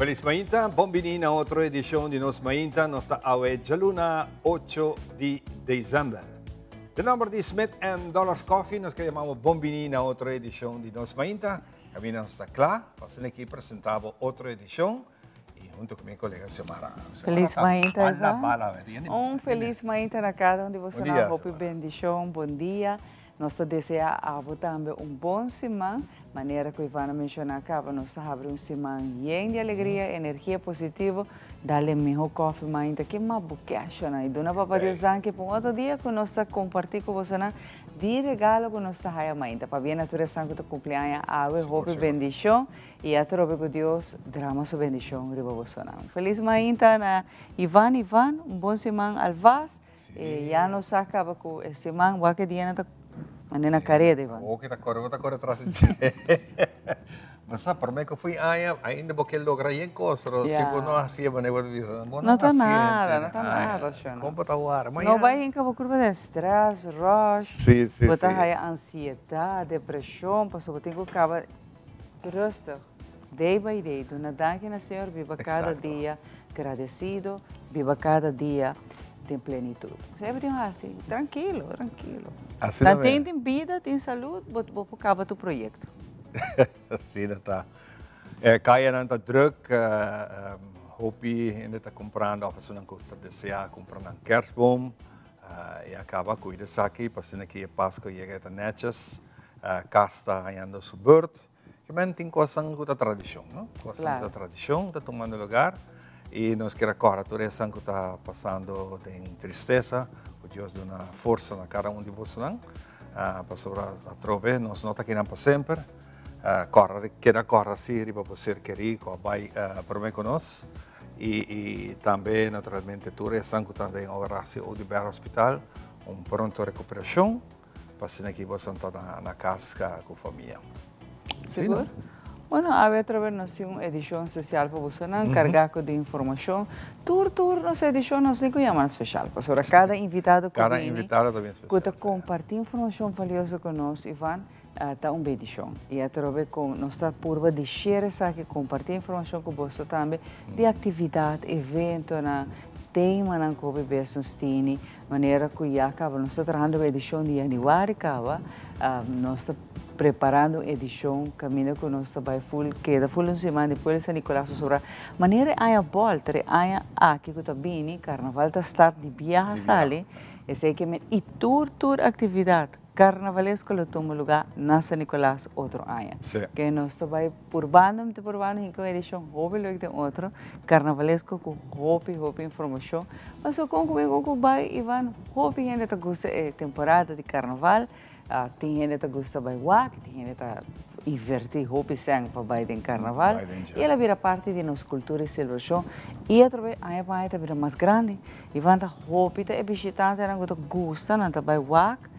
Feliz mainta, bon bini na otro edicion di Nos Mainta. Nos ta awe djaluna 8 di december. Den nomber di Smith and Dollars Coffee nos ke yamabo bon bini na otro edicion di Nos Mainta. Camina nos ta cla pa asina aki presenta bo otro edicion y hunto cu mi colega Xiomara. Feliz mainta, Bala, Ivan. bala, tiene Un feliz mainta na cada un di boso. Bon dia, Hopi Xiomara. bendicion, bon dia. Nos ta desea abo tambe un bon siman. Manera cu Ivan a menciona caba, nos ta habri un siman yen di alegria, energia positivo. Dale miho koffie mainta ki mas bo keshonan y duna Papa Dios danki pa un otro dia cu nos ta comparti cu bosonan di regalo cu nos ta haya mainta. Pabia na tur esnan cu ta cumpli aña awe, hopi bendicion y atrobe cu Dios drama su bendicion riba bosonan. Feliz mainta na Ivan. Ivan, un bon siman alvast. E ya nos a caba cu e siman, wak e dianan ta manda na careda, Ivan. Awor ki ta core, bo ta core tras di dje. Bo sa, prome cu fui aña, ainda bo ke logra yen cos, pero si bo no hacié manera bo ta bisa, bo no No ta hacié nada, no ta henter nada, aña. Shona. Con bo ta wara? No bay hinca bo curpa den stress, rush, bo ta haya ansiedad, depresion, pasobra bo tin cu caba rustig, day by day. Duna danki na Señor, biba cada dia gradecido, biba cada dia den plenitud. Esei bo tin haci, trankilo, trankilo. Asina Dan mes. tin bida, tin salud, bo bo por caba tu proyecto. Asina ta. E cayanan ta druk, hopi hende ta cumprando of esunnan cu ta desea cumpra nan kerstboom. Y a caba cuida esaki pa asina ki e Pasco yega e ta netjes. Cas ta hañando su beurt. Ke men tin kosnan ku ta tradishon, no? Kosnan ku ta tradishon ta tumando lugar i nos kier a kòrda tur esnan ku ta pasando den tristesa, ku Dios duna forsa na kada un di bosonan, pasobra atrobe nos no ta kinan pa semper. Kòrda, keda kòrda si riba bo ser kerí ku a bai promé ku nos i tambe naturalmente tur esnan ku ta den Horacio Oduber Hospital un pronto rekuperashon. Pa asina ki boso ta na cas cu famia. Sigur. Bueno, awe atrobe nos tin un edicion special pa bosonan, carga cu di informacion. Tur, tur nos edicion nos tin cu yama special, pasobra cada invitado cu Cada bini, invitado ta bien cu special, ta si. comparti informacion valioso cu nos, Ivan, ta un bendicion. Y atrobe cu nos ta purba di share esaki, comparti informacion cu boso tambe, di actividad, eventonan, temanan cu hopi bes nos tini. Manera cu ya caba nos ta trahando un edicion di januari caba, nos ta preparando un edicion caminda cu nos ta bay full, keda full un siman di Pueblo San Nicolas pasobra manera e aña bolter, e aña aki cu ta bini, carnaval ta start di biaha sali, esey ke men y tur tur actividad Carnavalesco lo tuma lugar na San Nicolas otro aña. Ke nos ta bai purbando, mi ta purbando hinka un edicion hopi leuk den otro Carnavalesco cu hopi hopi informacion. Pasobra con cu bin con cu bai Ivan, hopi hende ta gusta e temporada di Carnaval, tin hende ta gusta bai wak, tin hende ta inverti hopi sèn pa bai den Carnaval y el a bira parti di nos cultura y celebracion y atrobe aña pa aña ta bira mas grandi. Ivan ta hopi ta e bishitantenan cu ta gusta nan ta bai wak,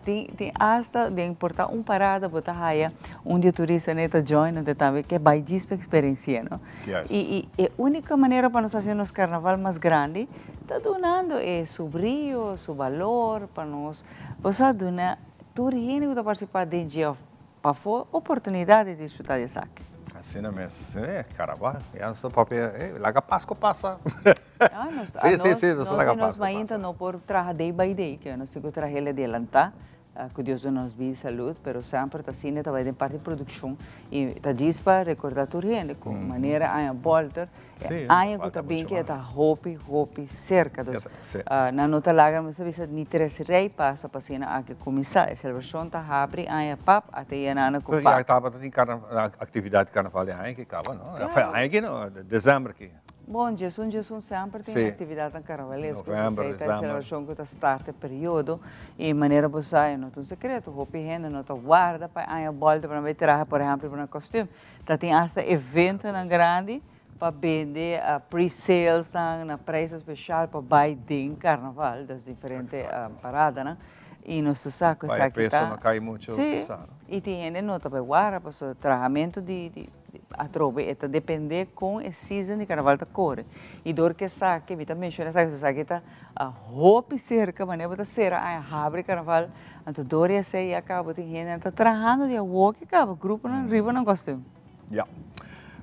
tin tin hasta den por ta un parada bo ta haya un di e turistanan e ta join nan ta tambe ke bai djis pa experiencia no. Y y e unico manera pa nos haci nos carnaval mas grandi ta dunando e su brio, su balor pa nos bo sa duna tur hende cu ta participa den dje of pafo oportunidad di disfruta di esaki. Asina mes, asina e carnaval ya nos ta papia laga Pasco pasa. Ah, nos, sí, sí, sí, nos, nos, nos mainta no por traha day by day, que nos tin cu traha el adelanta, cu Dios duna nos vida y salud, pero semper ta asina, ta bay den parti produccion, y ta djis pa recorda tur hende cu manera aña bolter, e aña cu ta bin ke ta hopi, hopi cerca, dus nan no ta laga, nos ta bisa ni tres rey pasa pa asina aki cuminsa, e celebracion ta habri aña pap, ata yena cu Pero ya tabata tin actividad carnaval di aña ki caba, no? Aña ki no, december ki. Bon, djesun djesun semper tin actividadnan carnavalesco, esey ta e celebracion cu ta start e periodo y manera bo sa e no ta un secreto, hopi hende no ta warda pa e aña bolta pa nan bay traha por ehempel pa nan costume, ta tin hasta eventonan grandi pa bende pre-salesnan na prijs especial pa bay den carnaval, dus diferente paradanan y nos ta sa cu esaki ta, si, y tin hende no ta bay warda pasobra trahamento di. Atrobe e ta depende con e season di carnaval ta core y door cu esaki mi ta menciona esaki pasobra esaki ta hopi cerca manera bo ta cera aña habri carnaval anto door di esey ya caba bo tin hendenan ta trahando di awor ke caba gruponan riba nan costume. Ya.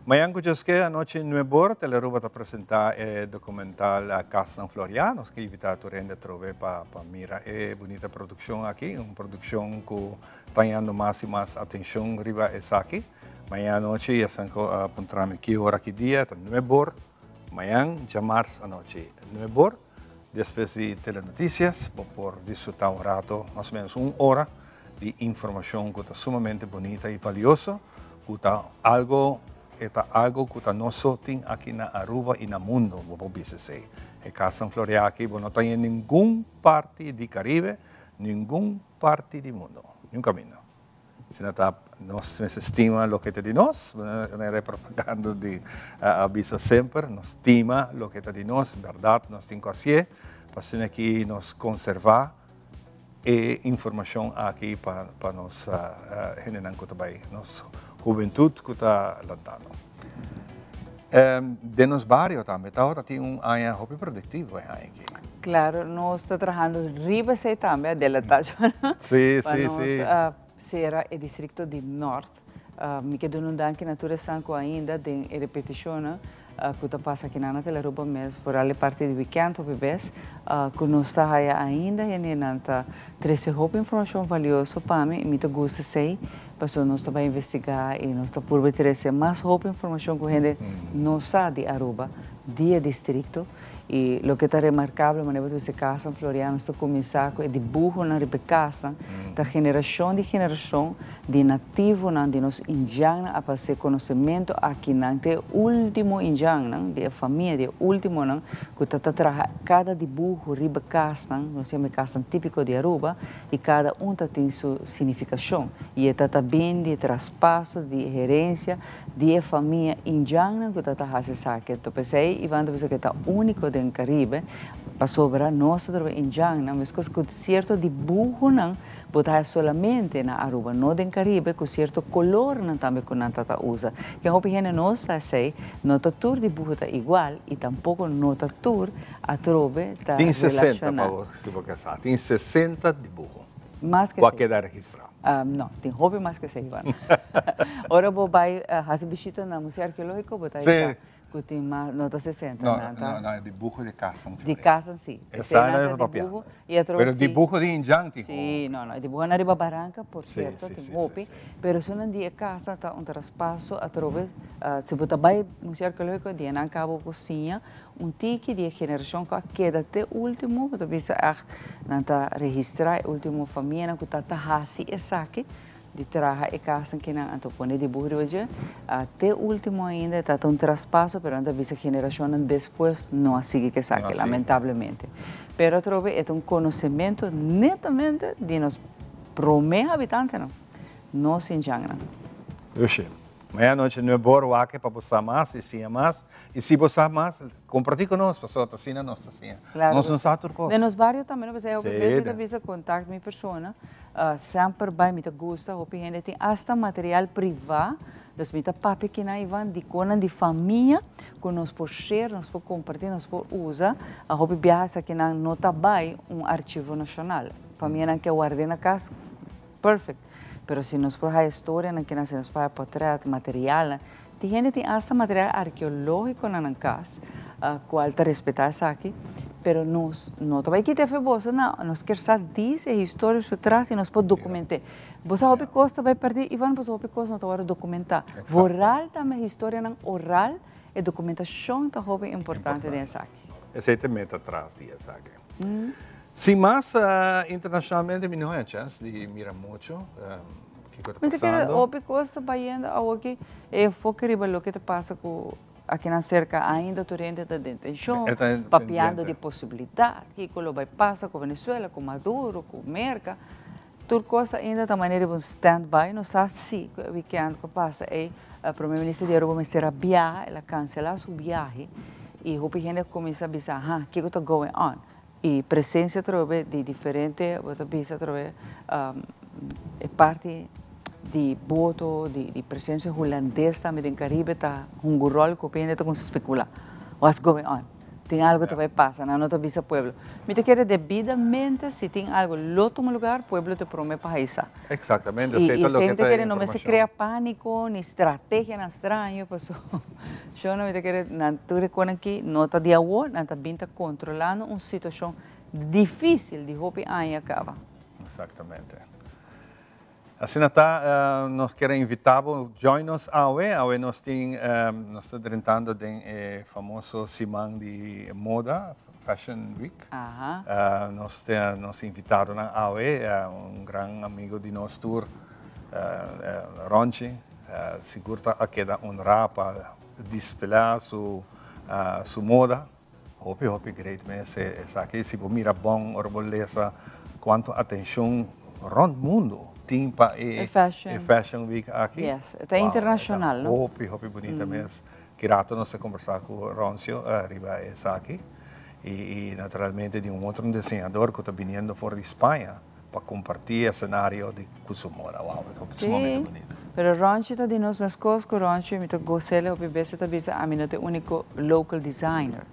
Mañan ku Dios ke, anochi 9 or, Telearuba ta presentá e documental Cas San Floriano. Nos ke invitá tur hende atrobe pa mira e bunita produkshon aki, un produkshon ku ta ganando mas i mas atenshon riba esaki. Mañan anochi, ya saben puntra mi ki ora, ki dia, ta 9 or. Mañan, djamars anochi, 9 or. Despues di Telenoticias, bo por disfrutá un ratu, mas o ménos un ora, di informashon ku ta sumamente bunita i valioso, ku ta algo ku ta nos so tin aki na Aruba i na mundu, bo por bisa esei. E Cas San Floriano aki, bo no tin na ningun parti di Karibe, ningun parti di mundu, ningun kaminda. Asina ta, nos stima loke ta di nos, manera propaganda di a bisa semper, nos stima loke ta di nos, berdat, nos tin ku hasié, pa asina ku nos konservá e informashon aki pa nos hendenan ku tambe, nos hubentut ku ta lantando. Den nos bario tambe, ta tin un aña hopi produktivo aki. Klaro, nos ta trahando riba esei tambe, adelantá. Pa nos sera e distrikto di Nort. Mi ke duna un danki na tur esnan ku ainda den e repetishon ku ta pasa aki na Telearuba mes, vooral e parti di weekend hopi bes, ku nos ta haya ainda hendenan ta trese hopi informashon valioso pa mi, i mi ta gusta esei, pasobra nos ta bai investigá i nos ta purba trese mas hopi informashon ku hende no sa di Aruba, di e distrikto. I loke ta remarkabel, manera bo ta Cas San Floriano, ta kuminsá ku e dibuhonan riba e kas, ta generashon di generashon di nativonan, di nos indjannan a pasa konosementu akinan, te último indjannan, di e famia, di e últimonan, ku ta traha kada dibuho riba kasnan, nos yama kasnan típiko di Aruba, i kada un ta tin su signifikashon. I ta bin di traspaso di herensia di e famia indjannan ku ta hasi esaki. Anto p'esei Ivan ta bisa ku ta úniko den Karibe, pasobra nos ta troba indjannan, meskos ku sierto dibuhonan bo ta solamente na Aruba, no den Karibe, ku sierto kolornan tambe ku nan ta usa. Ku hopi hende no sa esei, no ta tur dibuho ta igual i tampoko no ta tur atrobe ta Tin 60 pa bo, si bo sa. Tin 60 dibuho. Mas ku Kua keda registrá? No, tin hopi mas ku esei, Ivan. Ora bo bai hasi bishita na Museo Arkeológiko, bo ta ku tin mas, no ta 60, No, no, no, no, dibuho di kas. Di kas si. Esei ta papia. Pero dibuho di indjan tin Si, no, dibuho na riba baranka, por sierto, tin hopi. Pero esunnan di e kas ta un traspaso atrobe, si bo ta bai Museo Arkeológiko, di nan kaba bo siña un tiki di e generashon ku a keda te último, bo ta bisa echt, nan ta registrá e último famianan ku ta hasi esaki, di traha e kasnan ku nan anto pone dibuho riba dje, te último ainda ta un traspaso, pero nan ta bisa generashonnan despues no a sigui ku esaki, lamentablemente. Pero atrobe e ta un konosementu netamente di nos promé habitantenan, nos indjannan. Dushi. Mañan anochi 9 or wak e pa bo sa mas i siña mas. I si bo sa mas, kompartí ku nos, pasobra asina nos ta siña. Nos no sa tur kos. Den nos bario tambe, no pensei, hopi bes mi ta bisa kontakt mi persona, semper bai mi ta gusta, hopi hende tin hasta material privá, dus mi ta papia kinan, Ivan, di konan di famia, ku nos por share, nos por kompartí, nos por usa, a hopi biaha esakinan no ta bai un archivo nashonal. Famianan ke ward'é na kas, perfect. Pero si nos por haya historianan kinan, si nos por haya portret, materialnan, tin hende tin hasta material arkeológiko na nan kas, kual ta respetá esaki, pero nos no ta bai kita efe boso, no, nos kier sa dis e historia su tras i nos por dokument'é. Bo sa hopi kos ta bai pèrdí, Ivan, pasobra hopi kos no ta wòrdu dokumentá. Vooral tambe historianan oral, e dokumentashon ta hopi importante den esaki. Esei ta meta tras di esaki. Sin mas, internashonalmente mi no haña chèns di mira muchu kiko ta Mi ta kere pasando. Hopi kos ta bayendo awoki, e enfoke riba loke ta pasa ku akinan serka ainda tur hende ta den tenshon, E ta papiando di pendiente. posibilidat, kiko lo bai pasa ku Venezuela, ku Maduro, ku Merka. Tur kos ainda ta manera riba un stand-by, no sa si ku e weekend ku pasa ei Prome Minister di Aruba mester a biaha, el a kanselá su biahe i hopi hende a kuminsá bisa, ha, kiko ta going on? I presensia atrobe di diferente, bo ta bisa atrobe e parti di boto, di presensia hulandes tambe den Karibe ta hunga un ròl ku hopi hende ta kuminsá spekulá, what's going on? Tin algo ta bay pasa, nan no ta bisa pueblo. Mi ta kere debidamente si tin algo lo tuma lugar, pueblo ta prome pa haisa. Exactamente, Y esey ta loke esey mi ta ta kere no mester informacion. crea panico ni strategianan straño paso yo no mi ta kere nan tur e conan aki no ta di awor, nan ta bin ta controlando un situacion dificil di hopi aña caba. Exactamente. Asina ta, nos kier a invita bo join nos awe. Awe nos tin, nos ta drentando den e famoso siman di moda, Fashion Week. Nos tin nos invitadonan awe, un gran amigo di nos tur, Ronchi, sigur ta a keda honra pa disfila su su moda. Hopi hopi great mes esaki si bo mira bon ora bo lesa cuanto atencion rond mundo tin pa e fashion week aki. Yes, e ta internacional no. Hopi hopi bunita mes. Ki rato nos ta conversa cu Roncio riba esaki y naturalmente di un otro diseñador cu ta biniendo for di Spaña pa comparti escenario di cu su moda. Wow, e ta sumamente bunita. Pero Ronchi ta di nos mescos cu Ronchi mi ta gocele hopi bes e ta bisa ami no ta e unico local designer.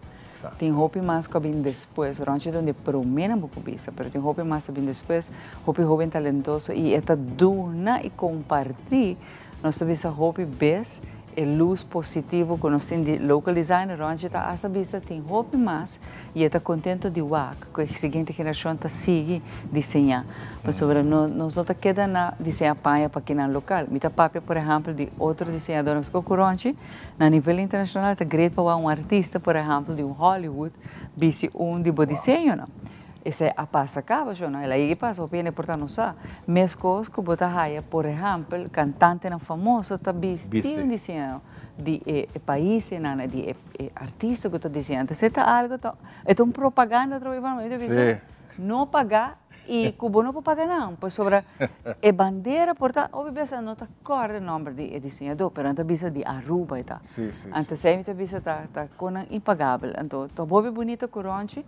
Tin hopi mas cu a bin despues. Ronchi ta un di e promenan bo por bisa, pero tin hopi mas a bin despues, hopi hoben talentoso y e ta duna y comparti. Nos ta bisa hopi bes e luz positivo cu nos tin di local designer, Ronchi ta hasta bisa tin hopi mas y e ta contento di wak cu e siguiente generacion ta sigui diseña. Pasobra no nos no ta keda na diseña paña pa kinan local. Mi ta papia por ehempel di otro diseñadornan mesco cu Ronchi, na nivel internacional ta great pa wak un artista por ehempel di un Hollywood bisti un di bo diseñonan. Esei a pasa caba sho no? El a yega y pasa hopi hende por ta no sa. Mescos cu bo ta haya por ehempel cantantenan famoso ta bisti un diseño di e paisnan di e artista cu ta diseña. Entonces e ta algo ta e ta un propaganda atrobe pa mi ta bisa no paga y cu bo no por paga nan pasobra e bandera por ta hopi bes nan no ta corda e nomber di e diseñador pero nan ta bisa di Aruba e ta. Anto esei mi ta bisa ta conan impagabel. Anto ta hopi bunito cu Ronchi.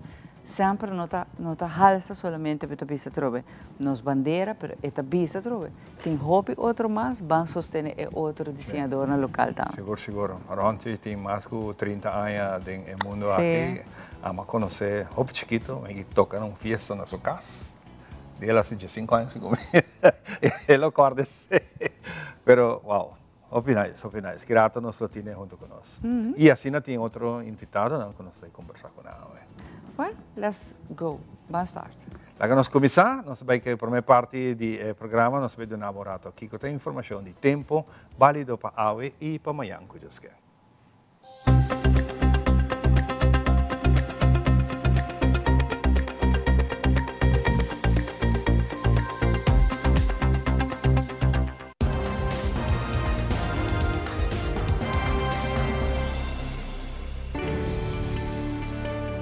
Semper no ta no ta halsa solamente pa e ta bisa atrobe nos bandera pero e ta bisa atrobe tin hopi otro mas ban sostene e otro diseñadornan local tambe. Sigur sigur Ronchi tin mas ku 30 aña den e mundo aki ama konosé hopi chikito mi toka na un fiesta na su kas di el hasi diesinko aña segun mi e lo kòrda esei pero wow. Hopi nice, hopi nice. Ki rato nos lo tine hunto cu nos. Y asina tin otro invitadonan cu nos ta combersa cu nan awe. Well, let's go. Ban start. Laga nos cuminsa. Nos ta bay cu e prome parti di e programa. Nos ta bay duna bo un rato kico ta e informacion di tempo balido pa awe y pa mañan cu Dios ke.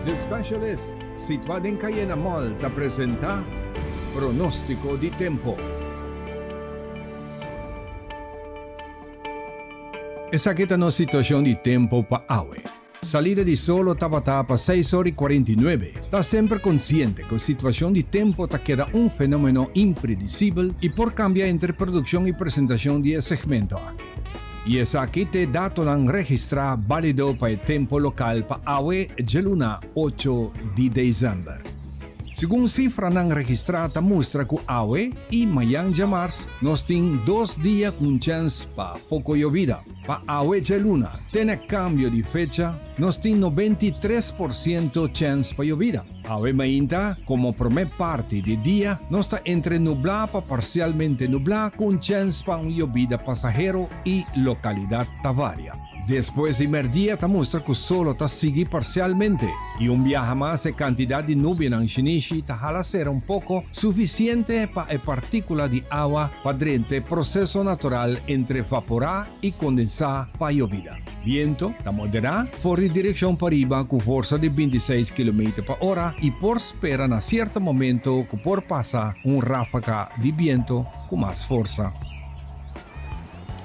The Specialist, situá den Cayena Mall, ta presentá Pronóstiko di Tempo. Esaki ta nos situacion di tempo pa awe. Salida di solo tabata pa seis ora y 49. Ta semper conciente cu situacion di tempo ta keda un fenomeno impredicibel y por cambia entre produccion y presentacion di e segmento aki. Y esaki t'e datonan registra balido pa e tempo local pa awe djeluna ocho di december. Segun sifranan registrá ta mustra ku awe i mayan djamars nos tin dos dia ku un chèns pa poko yobida. Pa awe djaluna te na kambio di fecha nos tin 93% chèns pa yobida. Awe mainta komo promé parti di dia nos ta entre nublá pa parsialmente nublá ku un chèns pa un yobida pasahero i lokalidat ta varia. Despues di merdia ta mustra ku solo ta sigui parsialmente i un biaha mas e kantidat di nubianan shinishi ta hala sera un poko sufisiente pa e partíkula di awa pa drenta e proseso natural entre vaporá i kondensá pa yobida. Biento ta moderá for di direkshon pariba ku forsa di 26 kilometer pa ora i por spera na sierto momento ku por pasa un ráfaga di biento ku mas forsa.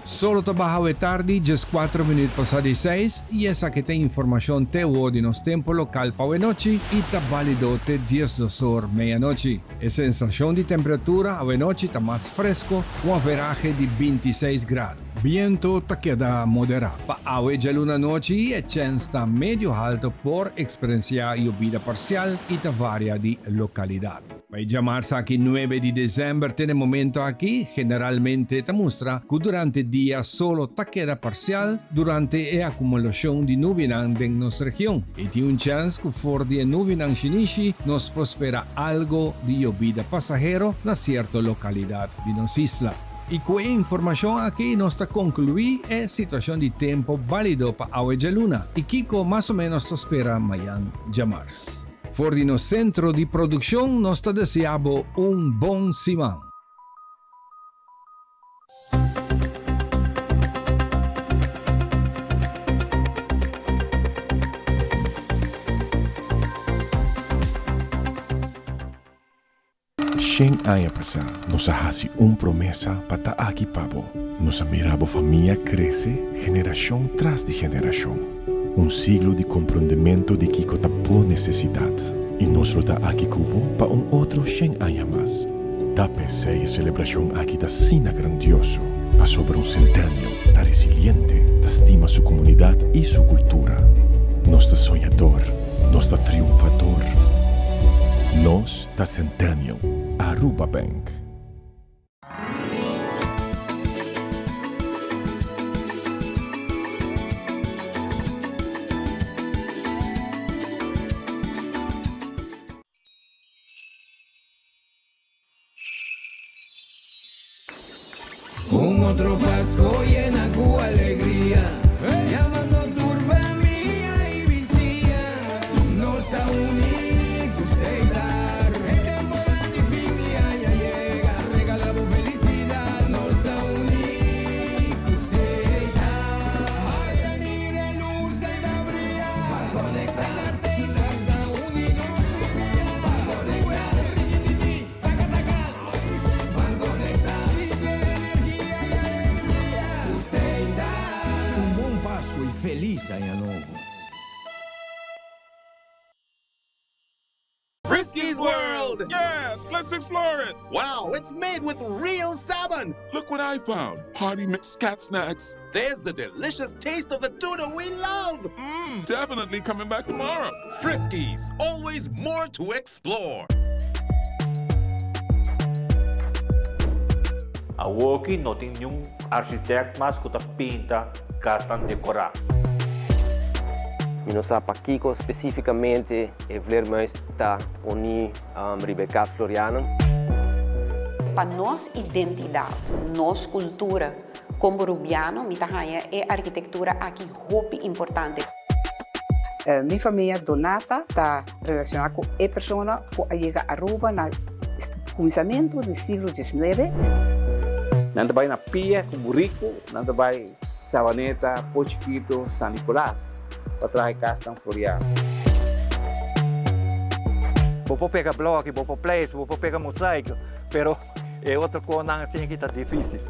Solo ta baha awe tardi 14 minuut pasa di seis y esaki ta informacion te awor di nos tempo local pa awe nochi y ta balido te 12 or meianochi. E sensacion di temperatura awe nochi ta mas fresco cu un averahe di 26 grado. Biento ta keda moderá. Pa awe djaluna anochi e chèns ta medio halto por eksperensiá yobida parsial i ta varia di lokalidat. Pa e djamars aki nuebe di desèmber te na e momento aki generalmente ta mustra ku durante dia solo ta keda parsial durante e akumulashon di nubianan den nos region i tin un chèns ku for di e nubianan shinishi nos por spera algo di yobida pasahero na sierto lokalidat di nos isla. I ku e informashon aki nos ta konkluí e situashon di tempu bálido pa awe djaluna i kiko mas o ménos ta spera mayan djamars. For di nos sentro di produkshon nos ta deseá bo un bon siman. Shen aña pasá nos a hasi un promesa pa ta aki pa bo. Nos a mira bo famia krese generashon tras di generashon. Un siglo di komprondementu di kiko ta bo nesesidat. I nos lo ta aki ku bo pa un otro shen aña mas. Ta p'esei e selebrashon aki ta asina grandioso, pasobra un Centennial ta resiliente, ta stima su komunidat i su kultura. Nos ta soñador, nos ta triunfador. Nos ta Centennial. Aruba Bank. Un otro Pasco yena cu alegria, Yamando tur famia y bisiña. Nos ta uni cu Setar. E temporada di fin di aña yega, regala bo felicidad. Nos ta uni cu Setar. Haya mira e luz ey ta bria. Ban conecta. Setar ta uni nos tur dia. Ban conecta. Rikititi, taka taka. Ban conecta. Sinti e energia y alegria cu Setar. Un bon Pasco y feliz aña nobo. Frisky's World! Yes, let's explore it! Wow, it's made with real salmon! Look what I found! Party mix cat snacks. There's the delicious taste of the tuna we love! Mmm, definitely coming back tomorrow. Friskies, always more to explore. Awoki no tin niun architect mas ku ta pinta kasnan dekorá. Mi no sa pakiko spesífikamente e vleermuis ta poní riba e kas Floriana. Pa nos identidat, nos kultura komo Rubiano mi ta haña e arkitektura aki hopi importante. Mi famia Donata ta relaciona cu e persona cu a yega Aruba na cuminsamento di siglo diesnuebe. Nan ta bai na pia ku buriku, nan ta bai Sabaneta, Po Chikito, San Nicolas pa traha e kasnan floriá. Bo por pega bloki, bo por pleis, bo por pega mosaiko, pero e otro konan asin aki ta difisil.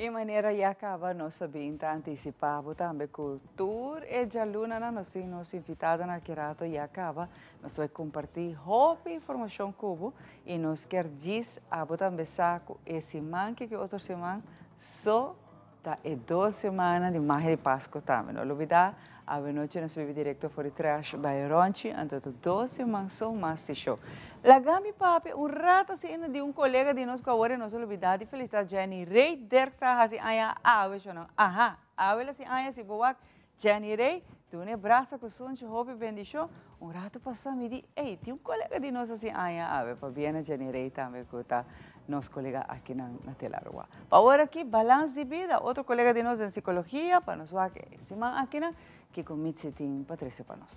E manera ya caba nos a bin ta anticipa bo tambe cu tur e djalunanan nos tin nos invitadonan aki rato ya caba nos ta bay comparti hopi informacion cu bo y nos kier djis abo tambe sa cu e siman ki ki otro siman so Ta e dos semana di magia di Pasco tambe. No lubida, awenochi nos bibi directo for di Trash by Ronchi, anto ta dos siman so mas di show. Laga mi papia un rato asina di un colega di nos cu awor e nos a lubida di felicita Jenny Rey Dirks a haci aña awe shonan. Aha, awe la haci aña si bo wak Jenny Rey, duna e brasa cu sunchi hopi bendicion. Un rato pasa mi di, ey, tin un colega di nos haci aña awe, pabia na Jenny Rey tambe cu ta nos colega akinan na Telaroa. Pa awor aki, Balans di Bida, otro colega di nos den psicologia, pa nos wak e siman akinan, kico Mitzi tin pa trece pa nos.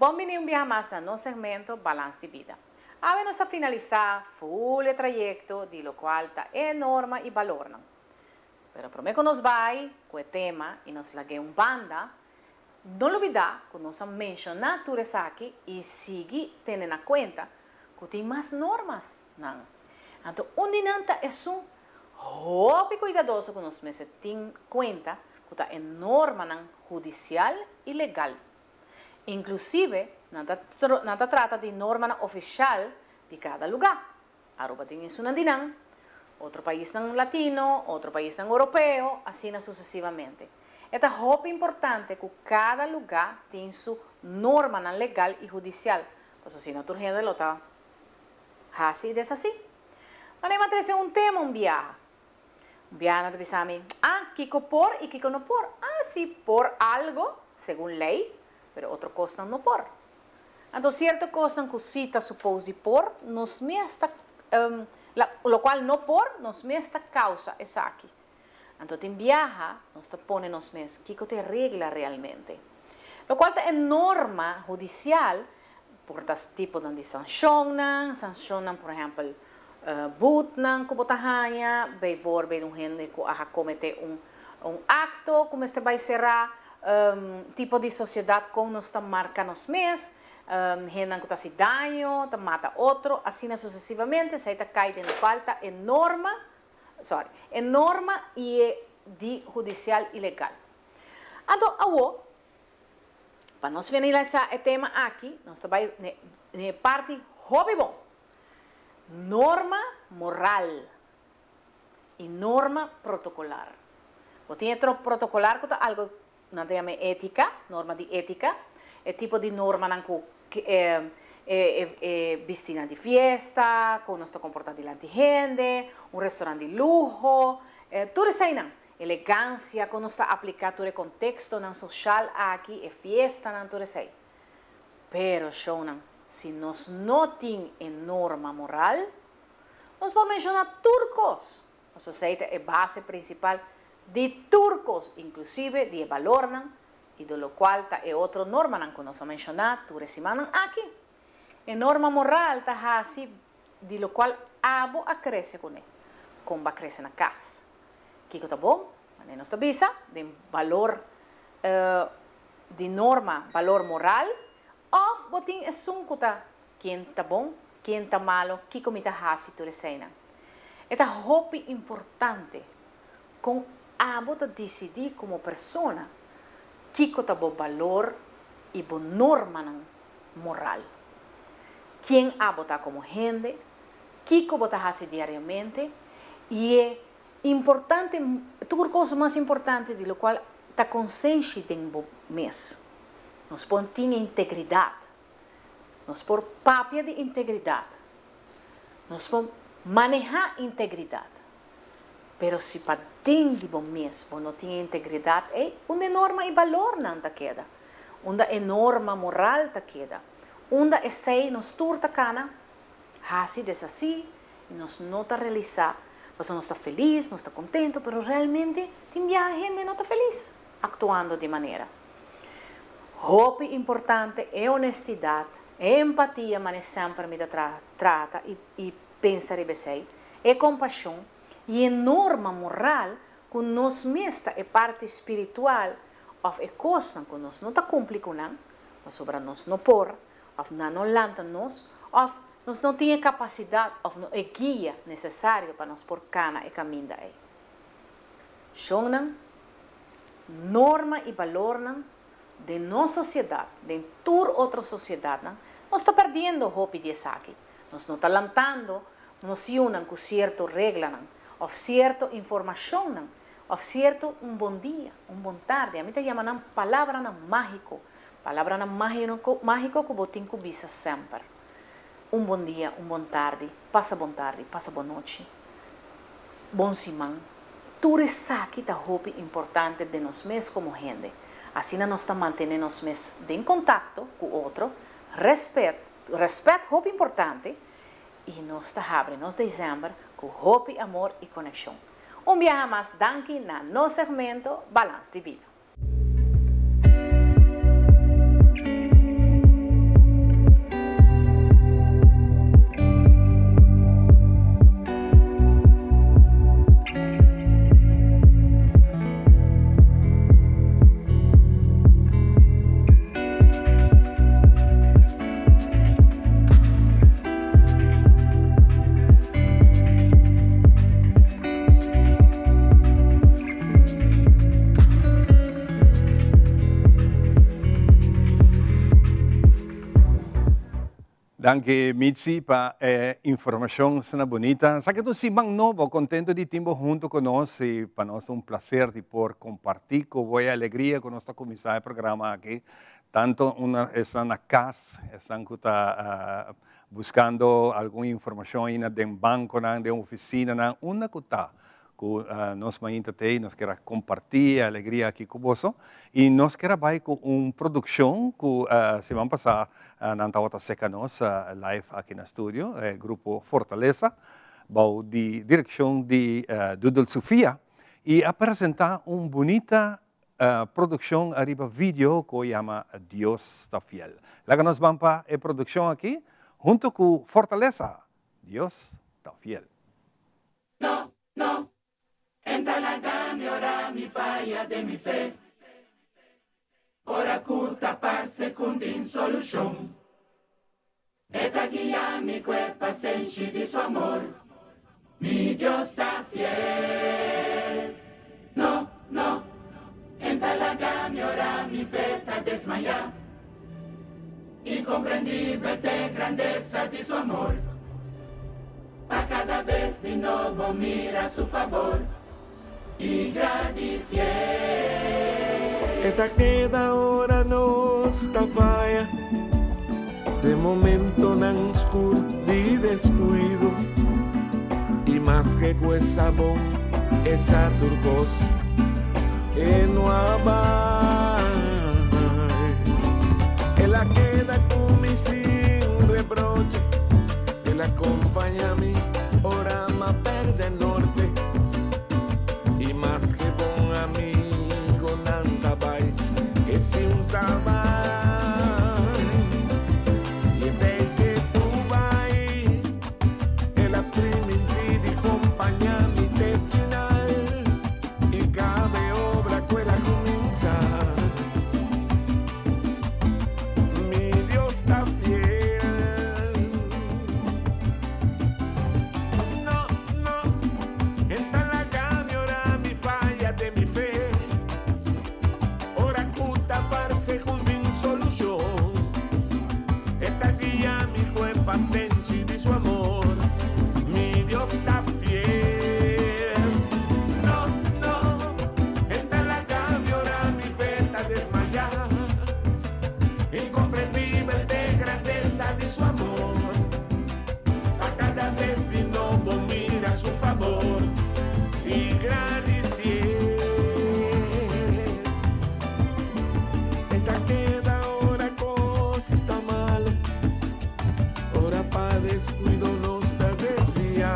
Bon bini un biaha mas na nos segmento Balans di Bida. Awe nos ta finalisá ful e trayekto di lokual ta e norma i balornan. Pero promé ku nos bai ku e tema i nos lag'é un banda, no lubidá ku nos a menshoná tur esaki i sigui tene na kuenta ku tin mas normasnan. Anto un di nan ta esun hopi kuidadoso ku nos mester tin kuenta ku ta e normanan hudisial i legal. Inklusive nan ta nan ta trata di normanan ofishal di kada lugá. Aruba tin esunnan di nan, otro paisnan latino, otro paisnan europeo, asina susesivamente. E ta hopi importante ku kada lugá tin su normanan legal i hudisial, pasobra si no tur hende lo ta hasi i deshasí. Manera mi a trese un tema un biaha. Un biaha nan ta bisa mi, ah, kiko por i kiko no por. Ah, si por algo, segun lei, pero otro kosnan no por. Anto sierto kosnan ku si ta supos di por, nos mes ta, lokual no por, nos mes ta kausa esaki. Anto tin biaha nos ta pone nos mes kiko ta e regla realmente. Lokual ta e norma hudisial por ta tiponan di sanshonnan, sanshonnan por ehèmpel butnan ku bo ta haña, bijvoorbeeld un hende ku a kometé un un akto ku mester bai será, tipo di sosiedat kon nos ta marka nos mes, hendenan ku ta hasi daño, ta mata otro, asina susesivamente, esei ta kai den lokual ta e norma, sorry, e norma i e di hudisial i legal. Anto awo, pa nos finalisá e tema aki, nos ta bai n'e n'e parti hopi bon, norma moral i norma protokolar. Bo tin e protokolar ku ta algu nan ta yama e étika, norma di étika, e tipo di normanan ku e e bistinan di fiesta, kon nos ta komportá dilanti hende, un restorant di luho, tur eseinan. Elegansia, kon nos ta apliká tur e kontekstonan soshal aki, e fiestanan, tur esei. Pero, shownan, si nos no tin e norma moral, Nos por menshoná tur kos, pasobra esei ta e base prinsipal di tur kos, inklusive di e balornan i di lokual ta e otro normanan ku nos a menshoná tur e simannan aki. E norma moral ta hasi di lokual abo a krese kuné, kon bo a krese na kas. Kiko ta bon? Manera nos ta bisa, den balor di norma, balor moral, òf bo tin esun ku ta Ken ta bon, ken ta malo, kiko mi ta hasi tur eseinan. E ta hopi importante kon abo ta disidí komo persona kiko ta bo balor i bo normanan moral. Ken abo ta komo hende, kiko bo ta hasi diariamente i e importante, tur kos mas importante di lokual ta konsenshi den bo mes. Nos por tin integridat. Nos por papia di integridat. Nos por manehá integridat. Pero si paden di bo mes bo no tin e integridat ei, unda e norma i balornan ta keda? Unda e norma moral ta keda? Unda esei nos tur ta kana hasi deshasí i nos no ta realisá pasobra nos ta felis, nos ta kontentu, pero realmente tin biaha hende no ta felis aktuando di manera. Hopi importante e honestidad, e empatia mane semper mi ta trata y y pensa riba esey, e compasion y e norma moral cu nos mes ta e parti spiritual of e cosnan cu nos no ta cumpli cu nan pasobra nos no por of nan no lanta nos of nos no tin e capacidad of no e guia necesario pa nos por cana e caminda ey. Shonnan, norma i balornan den nos sosiedat, den tur otro sosiedatnan, nos ta perdiendo hopi di esaki. Nos no ta lantando nos yunan ku sierto reglanan òf sierto informashonnan òf sierto un bon dia, un bon tardi. Ami ta yama nan palabranan mágiko, palabranan mágiko ku bo tin ku bisa semper. Un bon dia, un bon tardi, pasa bon tardi, pasa bon nochi, bon siman. Tur esaki ta hopi importante den nos mes komo hende. Asina nos ta mantené nos mes den kontakto ku otro, rèspèt, rèspèt hopi importante, i nos ta habri nos desèmber ku hopi amor i konekshon. Un biaha mas danki na nos segmento Balans di Bida. Danki Mitzi pa e informacion asina bunita. Esaki ta un siman nobo, contento di tin bo hunto cu nos y pa nos ta un placer di por comparti cu bo e alegria cu nos ta cuminsa e programa aki. Tanto una esnan na cas, esnan cu ta buscando algun informacion aina den banconan, den oficinanan, unda cu ta. Ku nos mainta t'ei nos kier a kompartí e alegria aki ku boso i nos kier a bai ku un produkshon ku siman pasá nan tabata seka nos live aki na studio, e grupo Fortaleza bou di direkshon di Dudel Sofia i a presentá un bunita produkshon ariba video ku yama Dios ta fiel. Laga nos ban pa e produkshon aki huntu ku Fortaleza, Dios ta fiel. No, no, Entra laga mi ora mi faya den mi fe Ora ku ta parse ku n'tin solushon E ta guia mi ku e pasenshi di su amor Mi Dios ta fiel No, no, Entra laga mi ora mi fe ta desmaya Incomprendibel t'e grandesa di su amor, Pa cada bes di nobo mira su fabor y gradicié. E ta keda ora nos ta faya, den momentonan skur di deskuido. I maske ku e sa bon, e sa tur kos, e no a bai. El a keda ku mi sin rebroche, el a kompaña mi ora m'a pèrdè norte. I maske bon amigonan ta bai, e sin ta bai. I e tei ke tu bai. El a primintí di kompañá mi te final i kada e obra ku el a kuminsá. Mi Dios ta fiel. No, no, e ta laga mi ora mi faya den mi fe. Ora ku ta parse ku tin solushon, E ta guia mi ku e pasenshi di su amor. Mi Dios ta fiel. No, no, E ta laga mi ora mi fe ta desmayá. Inkomprendibel t'e grandesa di su amor. Pa kada bes di nobo mira su fabor i gradisié. E ta keda ora kos ta malo, ora pa deskuido nos ta desviá.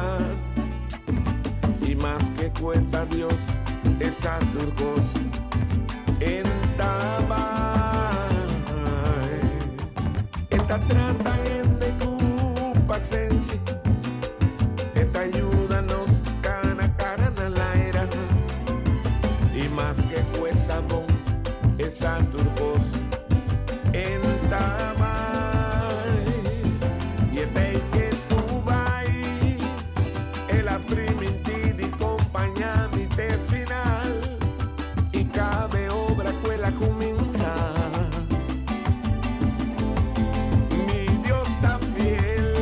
I maske kuenta Dios e sa tur kos, en ta bai. E ta trata hende ku pasenshi, e ta yuda nos kana kara na laira. I maske ku e sa bon, e sa tur kos, en ta bai. I e bei ke tu bai, el a primintí di kompañá mi te final. I kada e obra ku el a kuminsá. Mi Dios ta fiel.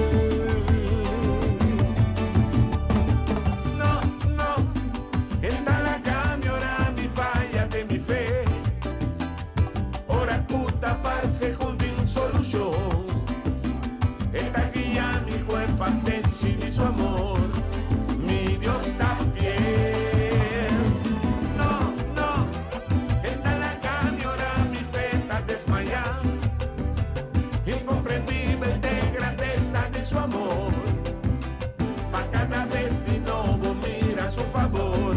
No, no, E ta laga mi ora mi faya den mi fe. Ora ku ta parse ku tin solushon. E ta guia mi ku e pasenshi di su amor. Mi Dios ta fiel. No, no, E ta laga mi ora mi fe ta desmayá. Incomprendibel t'e grandesa di su amor. Pa cada bes di nobo mira su fabor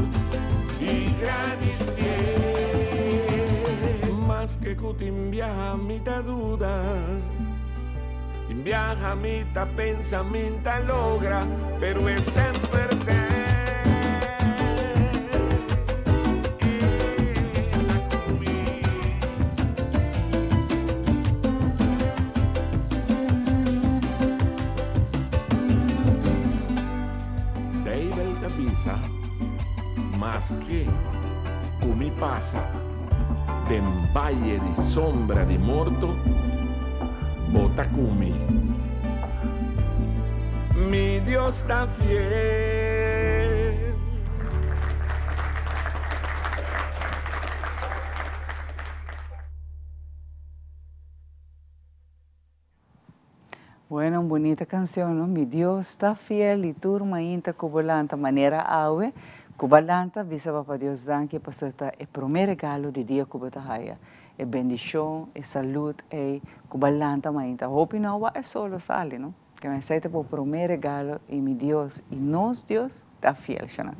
y gradicié. Maske cu tin biaha mi ta duda, tin biaha mi ta pensa mi n'ta logra, pero e semper t'e. Beibel ta bisa, Maske ku mi pasa den baye di sombra di morto, bo ta ku mi. Mi Dios ta fiel. Bueno, un bunita cancion, no? Mi Dios ta fiel y tur mainta cu bo lanta manera awe, cu bo a lanta, bisa Papa Dios danki pasobra ta e prome regalo di dia cu bo ta haya. E bendicion, e salud ey cu bo a lanta mainta. Hopi no a wak e sol lo sali, no? Ke mester ta bo prome regalo y mi Dios y nos Dios ta fiel, shana.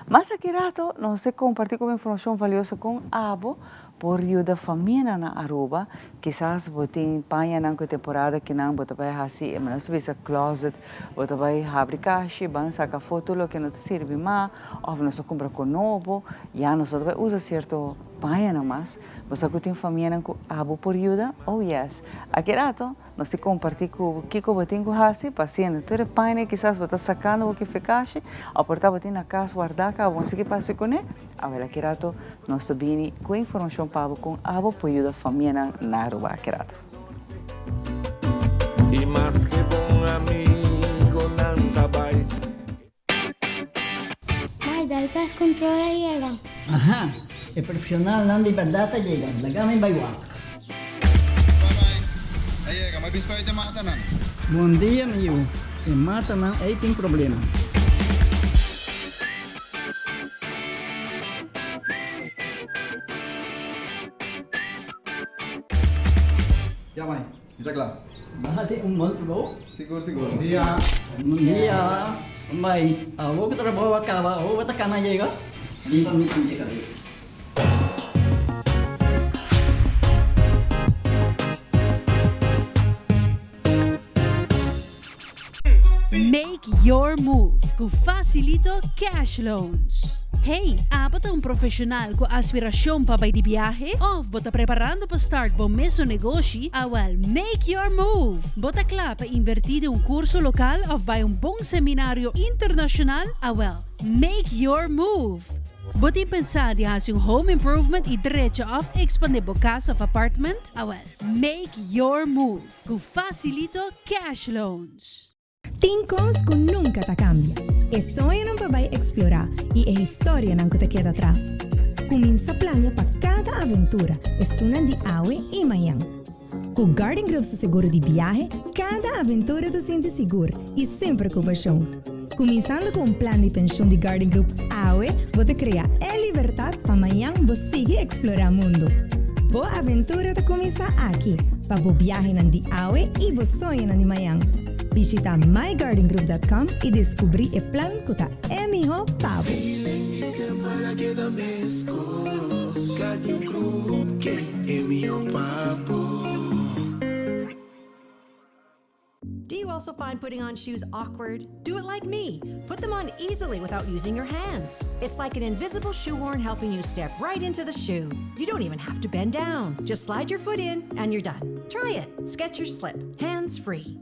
Mas aki rato nos te comparti como informacion valioso con abo por yuda famianan na Aruba. Kisas bo tin pañanan cu e temporada kinan bo ta bay haci e nos ta bisa closet, bo ta bay habri kashi, ban saca afo tur loke no ta sirbi mas of nos ta cumpra cu nobo, ya nos no ta bay usa cierto pañanan mas. Bo sa cu tin famianan cu abo por yuda? Oh yes! Aki rato Nos tin comparti cu bo kico bo tin cu haci pa haciendo tur e paine kisas bo ta sacando bo kifekashi o por ta bo tin na cas warda caba bo no sa ki pasa cune. Awel aki rato nos ta bini cu informacion pa bo con abo por yuda famianan na Aruba aki rato. Y maske bon amigonan ta bai. Mai, dal pest control a yega. Aha, e profesionalnan di berdad a yega, laga mi bai wak. Bye bye, a yega, mi a bin spuit e matanan. Bon dia mi yu, e matanan ei tin problema. Ya mai, mi ta kla. Bo hasi un bon trabou. Sigur sigur. Bon dia. Bon dia. Mai, awor ku trabou a kaba, awor bo ta kana yega? Riba mi pinche kabes. Make your move ku Facilito Cash Loans. Hey, abo ta un profesional ku aspirashon pa bai di biahe? Of bo ta preparando pa start bo mesun negoshi? Awel, make your move! Bo ta kla pa invertí den un kurso lokal of bai un bon seminario internashonal? Awel, make your move! Bo tin pensá di hasi un home improvement i drecha of ekspandé bo kas of apartment? Awel, make your move ku Facilito Cash Loans. Tin kos ku nunka ta kambia, e soñonan pa bai eksplorá i e historianan ku ta keda atras. Kuminsá plania pa kada aventura, esunnan di awe i mañan. Ku Guardian Group su seguro di biahe, kada aventura ta sinti sigur i semper ku pashon. Kuminsando ku un plan di penshon di Guardian Group awe, bo ta krea e libertat pa mañan bo sigui eksplorá mundu. Bo aventura ta kuminsá aki, pa bo biahenan di awe i bo soñonan di mañan. Bishita myguardiangroup.com i deskubrí e plan ku ta e mihó pa bo. Do you also find putting on shoes awkward? Do it like me. Put them on easily without using your hands. It's like an invisible shoehorn helping you step right into the shoe. You don't even have to bend down. Just slide your foot in and you're done. Try it. Skechers Slip. Hands free.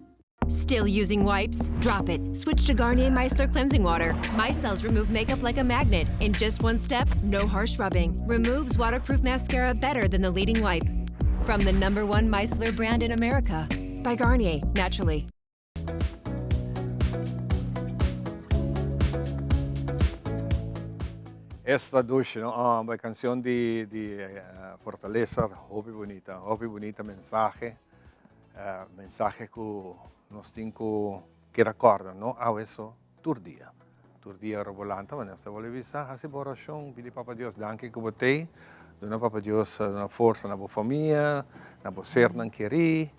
Still using wipes? Drop it. Switch to Garnier Micellar Cleansing Water. Micelles remove makeup like a magnet. In just one step, no harsh rubbing. Removes waterproof mascara better than the leading wipe. From the number one micellar brand in America. By Garnier, naturally. Esta dushi no oh e cancion di di Fortaleza hopi bunita hopi bunita mensahe mensahe cu nos tin cu keda corda no awe so tur dia tur dia ora bo lanta manera nos ta bolbe bisa haci bo oracion pidi papa Dios danki cu bo tey duna papa Dios duna forsa na bo famia na bo sernan keri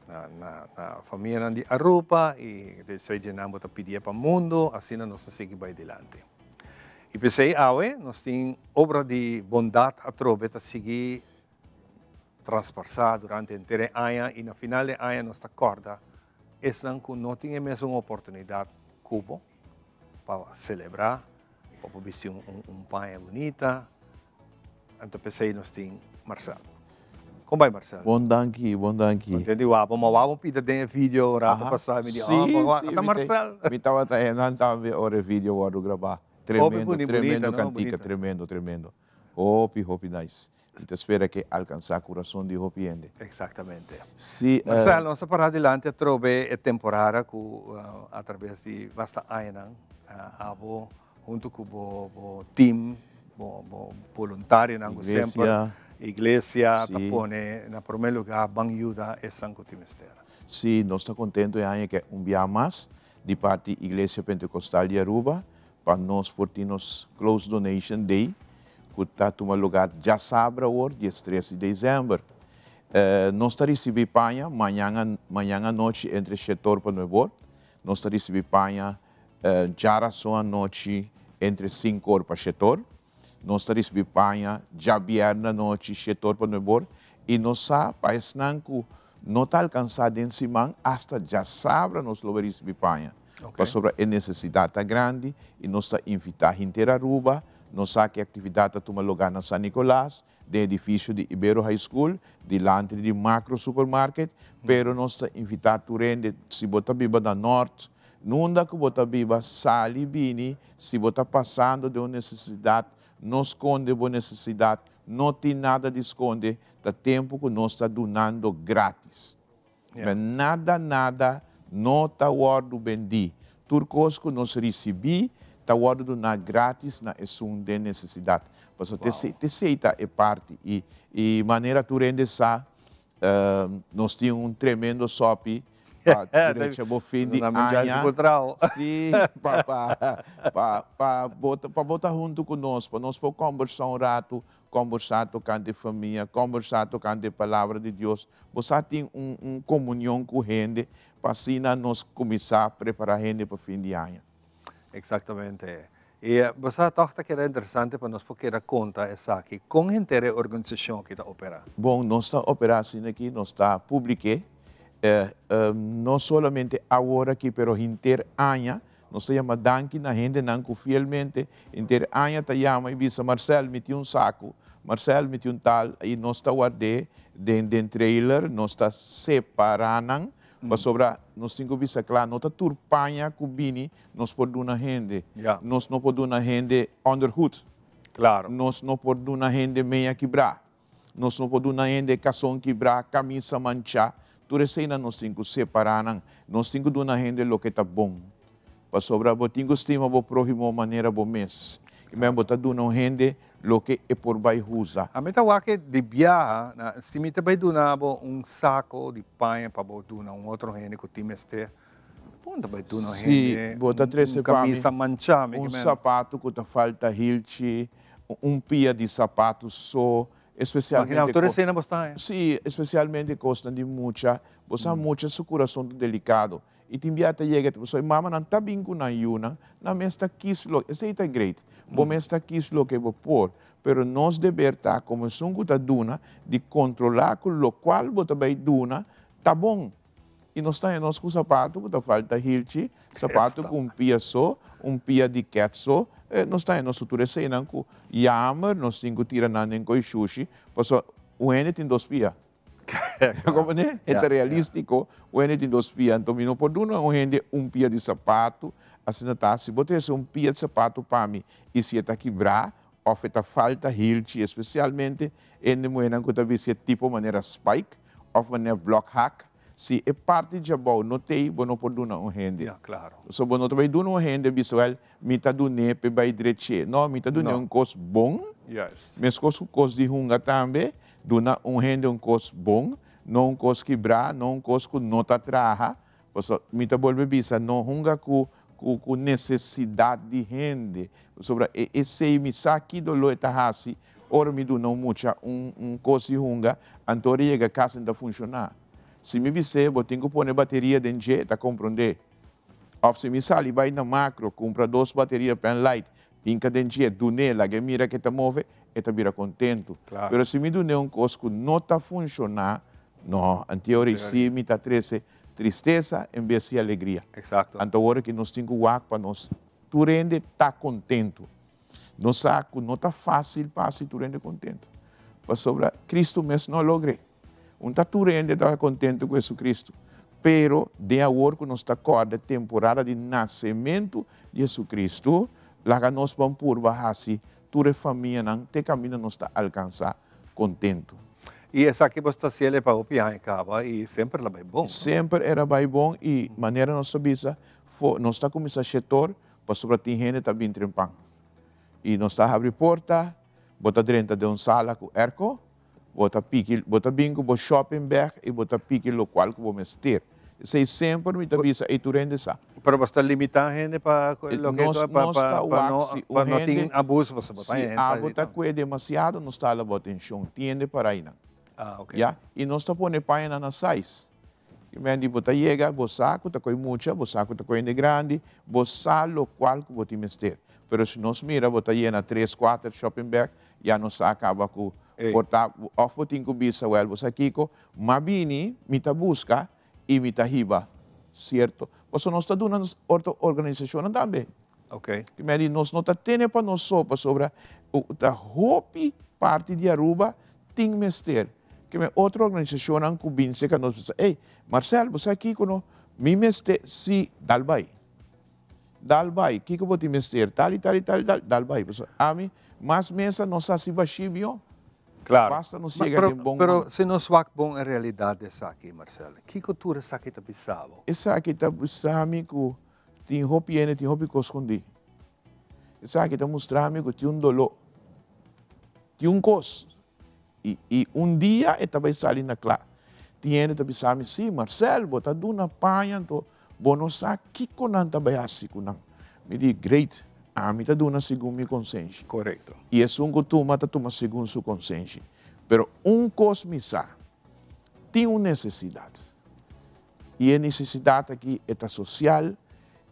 na na na famianan di Aruba y despues dje nan bo ta pidié pa mundo asina nos ta sigui bay dilanti. Y p'esey awe nos tin obra di bondad atrobe ta sigui trasparsa durante henter e aña y na final di aña nos ta corda esnan cu no tin e mesun oportunidad cu bo pa celebra, pa por bisti un un paña bunita. Anto p'esey nos tin Marcel. Kon bai Marcel? Bon danki, bon danki. Kontent di wak bo, ma wak bo pita den e video rato pasa, mi di oh, pa wak ata Marcel. Mi tabata enan tambe ora e video wordo graba. Tremendo, tremendo cantica, tremendo, tremendo. Hopi, hopi nice. Mi ta spera ke alkansá kurason di hopi hende. Eksaktamente. Si. Marcel, nos a para dilanti atrobe e temporada ku atrabes di basta añanan abo huntu ku bo bo team, bo bo boluntarionan ku semper iglesia ta pone na promé lugá ban yuda esnan ku tin mester. Si, nos ta kontentu e aña ke un bia mas di parti Iglesia Pentecostal di Aruba pa nos por tin nos Close Donation Day ku ta tuma lugar djasabra awor, diestres di desèmber. Nos ta risibí paña mañan mañan anochi entre shetor pa nuebor. Nos ta risibí paña djarason anochi entre sinkor pa shetor. Nos ta risibí paña djabièrnè anochi shetor pa nuebor. I nos sa pa esnan ku no ta alkansá den siman, asta djasabra nos lo bai risibí paña. Pasobra e nesesidat ta grandi i nos ta invitá henter Aruba. Nos sa ku e aktividat ta tuma lugá na San Nicolas, den edifisio di Ibero High School, dilanti di Macro Supermarket, pero nos ta invitá tur hende, si bo ta biba na Nort, nunda ku bo ta biba, sali bini, si bo ta pasando den un nesesidat, no skonde bo nesesidat, no tin nada di skonde, ta tempu ku nos ta dunando gratis. Men nada nada no ta wòrdu bendí. Tur kos ku nos risibí ta wòrdu duná grátis na esun den nesesidat. Pasobra t'esei ta e parti. I i manera tur hende sa, nos tin un tremendo sòpi pa drecha bo fin di aña. Sí, pa pa pa pa bo pa bo ta huntu ku nos, pa nos por kòmbersá un ratu, Kombersá tokante famia, kombersá tokante e Palabra di Dios. Bo sa tin un un komunion ku hende pa asina nos kuminsá prepará hende pa fin di aña. Eksaktamente. I bo sa tòg ta keda interesante pa nos por keda konta esaki. Kon henter e organisashon aki ta operá? Bon, nos ta operá asina aki, nos ta publik'é, no solamente awor aki pero henter aña. Nos ta yama danki na hendenan ku fielmente henter aña ta yama i bisa, Marcel, mi tin un saku, Marcel, mi tin un tal, i nos ta ward'é den den trailer, nos ta separá nan, pasobra nos tin ku bisa kla, no ta tur paña ku bini nos por duna hende. Nos no por duna hende ondergoed. Nos no por duna hende meña kibrá. Nos no por duna hende kason kibrá, kamisa manchá. Tur eseinan nos tin ku separá nan. Nos tin ku duna hende loke ta bon. Pasobra bo tin ku stima bo próhimo manera bo mes. I men bo ta duna un hende loke e por bai usa. Ami ta wak di biaha na si mi ta bai duna bo un sako di paña pa bo duna un otro hende ku tin mester, bon ta bai duna un Si hende bo ta un trese pa mi kamisa manchá, mi un ke men. sapatu ku ta falta hilchi, Un pia di sapatu so, especialmente Imagina, tur esena bo sta haña. Sí, especialmente cosnan di mucha. Bo sa mucha su curason ta delicado. Y tin bia ta yega, pasobra e mamanan ta bin cu nan yunan, nan mes ta kis lo, esey ta great. Bo mes ta kis loke bo por. Pero nos deber ta, como esun cu ta duna, di controla cu locual bo ta bay duna ta bon. I nos ta haña nos ku sapatu ku ta falta hilchi, sapatu ku un pia so, un pia di ket so. Nos ta haña nos ku tur eseinan ku yamer, nos tin ku tira nan den koi shushi, pasobra un hende tin dos pia. Komprendé? E ta realístiko, un hende tin dos pia. Anto mi no por duna un hende un pia di sapatu, asina ta, si bo trese un pia di sapatu pa mi i si e ta kibrá òf e ta falta hilchi, espesialmente hende muhénan ku ta bisti e tipo manera spike òf manera blokhak, si e parti djabou no t'ei, bo no por duna un hende. Ya, klaro. So bo no ta bai duna un hende bisa, wèl, mi ta dun'é p'e bai drech'é. No, mi ta dun'é un kos bon, meskos ku kos di hunga tambe, duna un hende un kos bon, no un kos kibrá, no un kos ku no ta traha, Pasobra mi ta bolbe bisa, no hunga ku ku nesesidat di hende, pasobra e esei mi sa ki doló e ta hasi ora mi duna un mucha un un kos di hunga, anto ora e yega kas e no ta funshoná. Si mi bis'é bo tin ku pone bateria den dje, e ta komprondé. Òf si mi sali bai na makro kumpra dos bateria penlight, hinka den dje, dun'é, laga e mira ke ta move, e ta bira kontentu. Pero si mi dun'é un kos ku no ta funshoná, no, anto ora ei si mi ta trese Tristesa en bes di alegria. Exacto. Anto awor aki nos tin cu wak pa nos tur hende ta contento. Nos sa cu no ta facil pa haci tur hende contento. Pasobra Cristo mes no a logr'e. Un ta tur hende ta contento cu Jesucristo. Pero den awor cu nos ta corda temporada di nacemento di Jesucristo, laga nos ban purba haci. tur e famianan te kaminda nos ta alkansá kontentu. I esaki bo sta hasiel pa hopi aña kaba i semper la bai bon. Semper era bai bon i manera nos ta bisa fo nos ta kuminsá shetor pasobra tin hende ta bin trempan. I nos ta habri porta, bo ta drenta den un sala ku erko, bo ta piki bo ta bin ku bo shopping bag i bo ta piki lokual ku bo mester. Esei semper mi ta bisa ei tur hende sa. Pero bo sta limitá hende pa loke Nos pa nos ta pa wak no si pa un no tin hende abuso pasobra bo ta si hende ta abo ta kue demasiado nos ta hala bo atenshon tiende para einan. Ah ok. Ya i nos ta pone pañanan na size. Ki men di bo ta yega bo sa ku ta koi mucha bo sa ku ta koi hende grandi bo sa lokual ku bo tin mester. Pero si nos mira bo ta yena tres kuater shopping bag ya nos sa kaba ku por ta òf bo tin ku bisa wèl bo sa kiko m'a bini mi ta buska i mi ta hiba sierto pasobra nos ta duna nos otro organisashonnan tambe. Ki mei di nos no ta tene pa nos so pasobra ta hopi parti di Aruba tin mester. Ki mei otro organisashonnan ku bin serka nos bisa ey Marcel bo sa kiko no mi mester si dal bai. Dal bai kiko bo tin mester tal i tal i tal i tal dal bai pasobra ami mas mesa no sa si bashí mihó. Claro. Basta nos yega Pero, den bon pero man. si nos wak bon e realidad di esaki, Marcel, kiko tur esaki ta bisa bo? Esaki ta bisa mi ku tin hopi hende, tin hopi kos skondí. Esaki ta mustra mi ku tin un doló, tin un kos, i, i un dia e ta bai sali na kla. Tin hende ta bisa mi, sí, Marcel, bo ta duna paña anto Bo no sa kiko nan ta bai hasi ku nan. Mi di, Great, ami ta duna segun mi konsenshi. Korekto. I esun ku tuma ta tuma segun su konsenshi. Pero un kos mi sa, tin un nesesidat. I e nesesidat aki e ta sosial,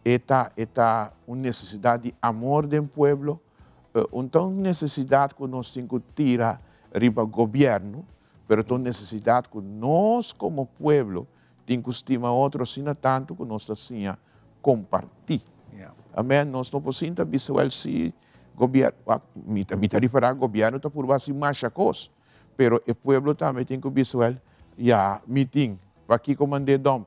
e ta e ta un nesesidat di amor den pueblo, un ta un nesesidat ku nos tin ku tira riba gobièrnu, pero ta un nesesidat ku nos komo pueblo Tin ku stima otro asina tantu ku nos ta siña kompartí. Amèn. Nos no por sinta bisa, wèl, si gobièrnu, wak, mi ta, mi ta ripará gobièrnu ta purba hasi masha kos, pero e pueblo tambe tin ku bisa, wèl, ya, mi tin, pakiko mand'é dòmp?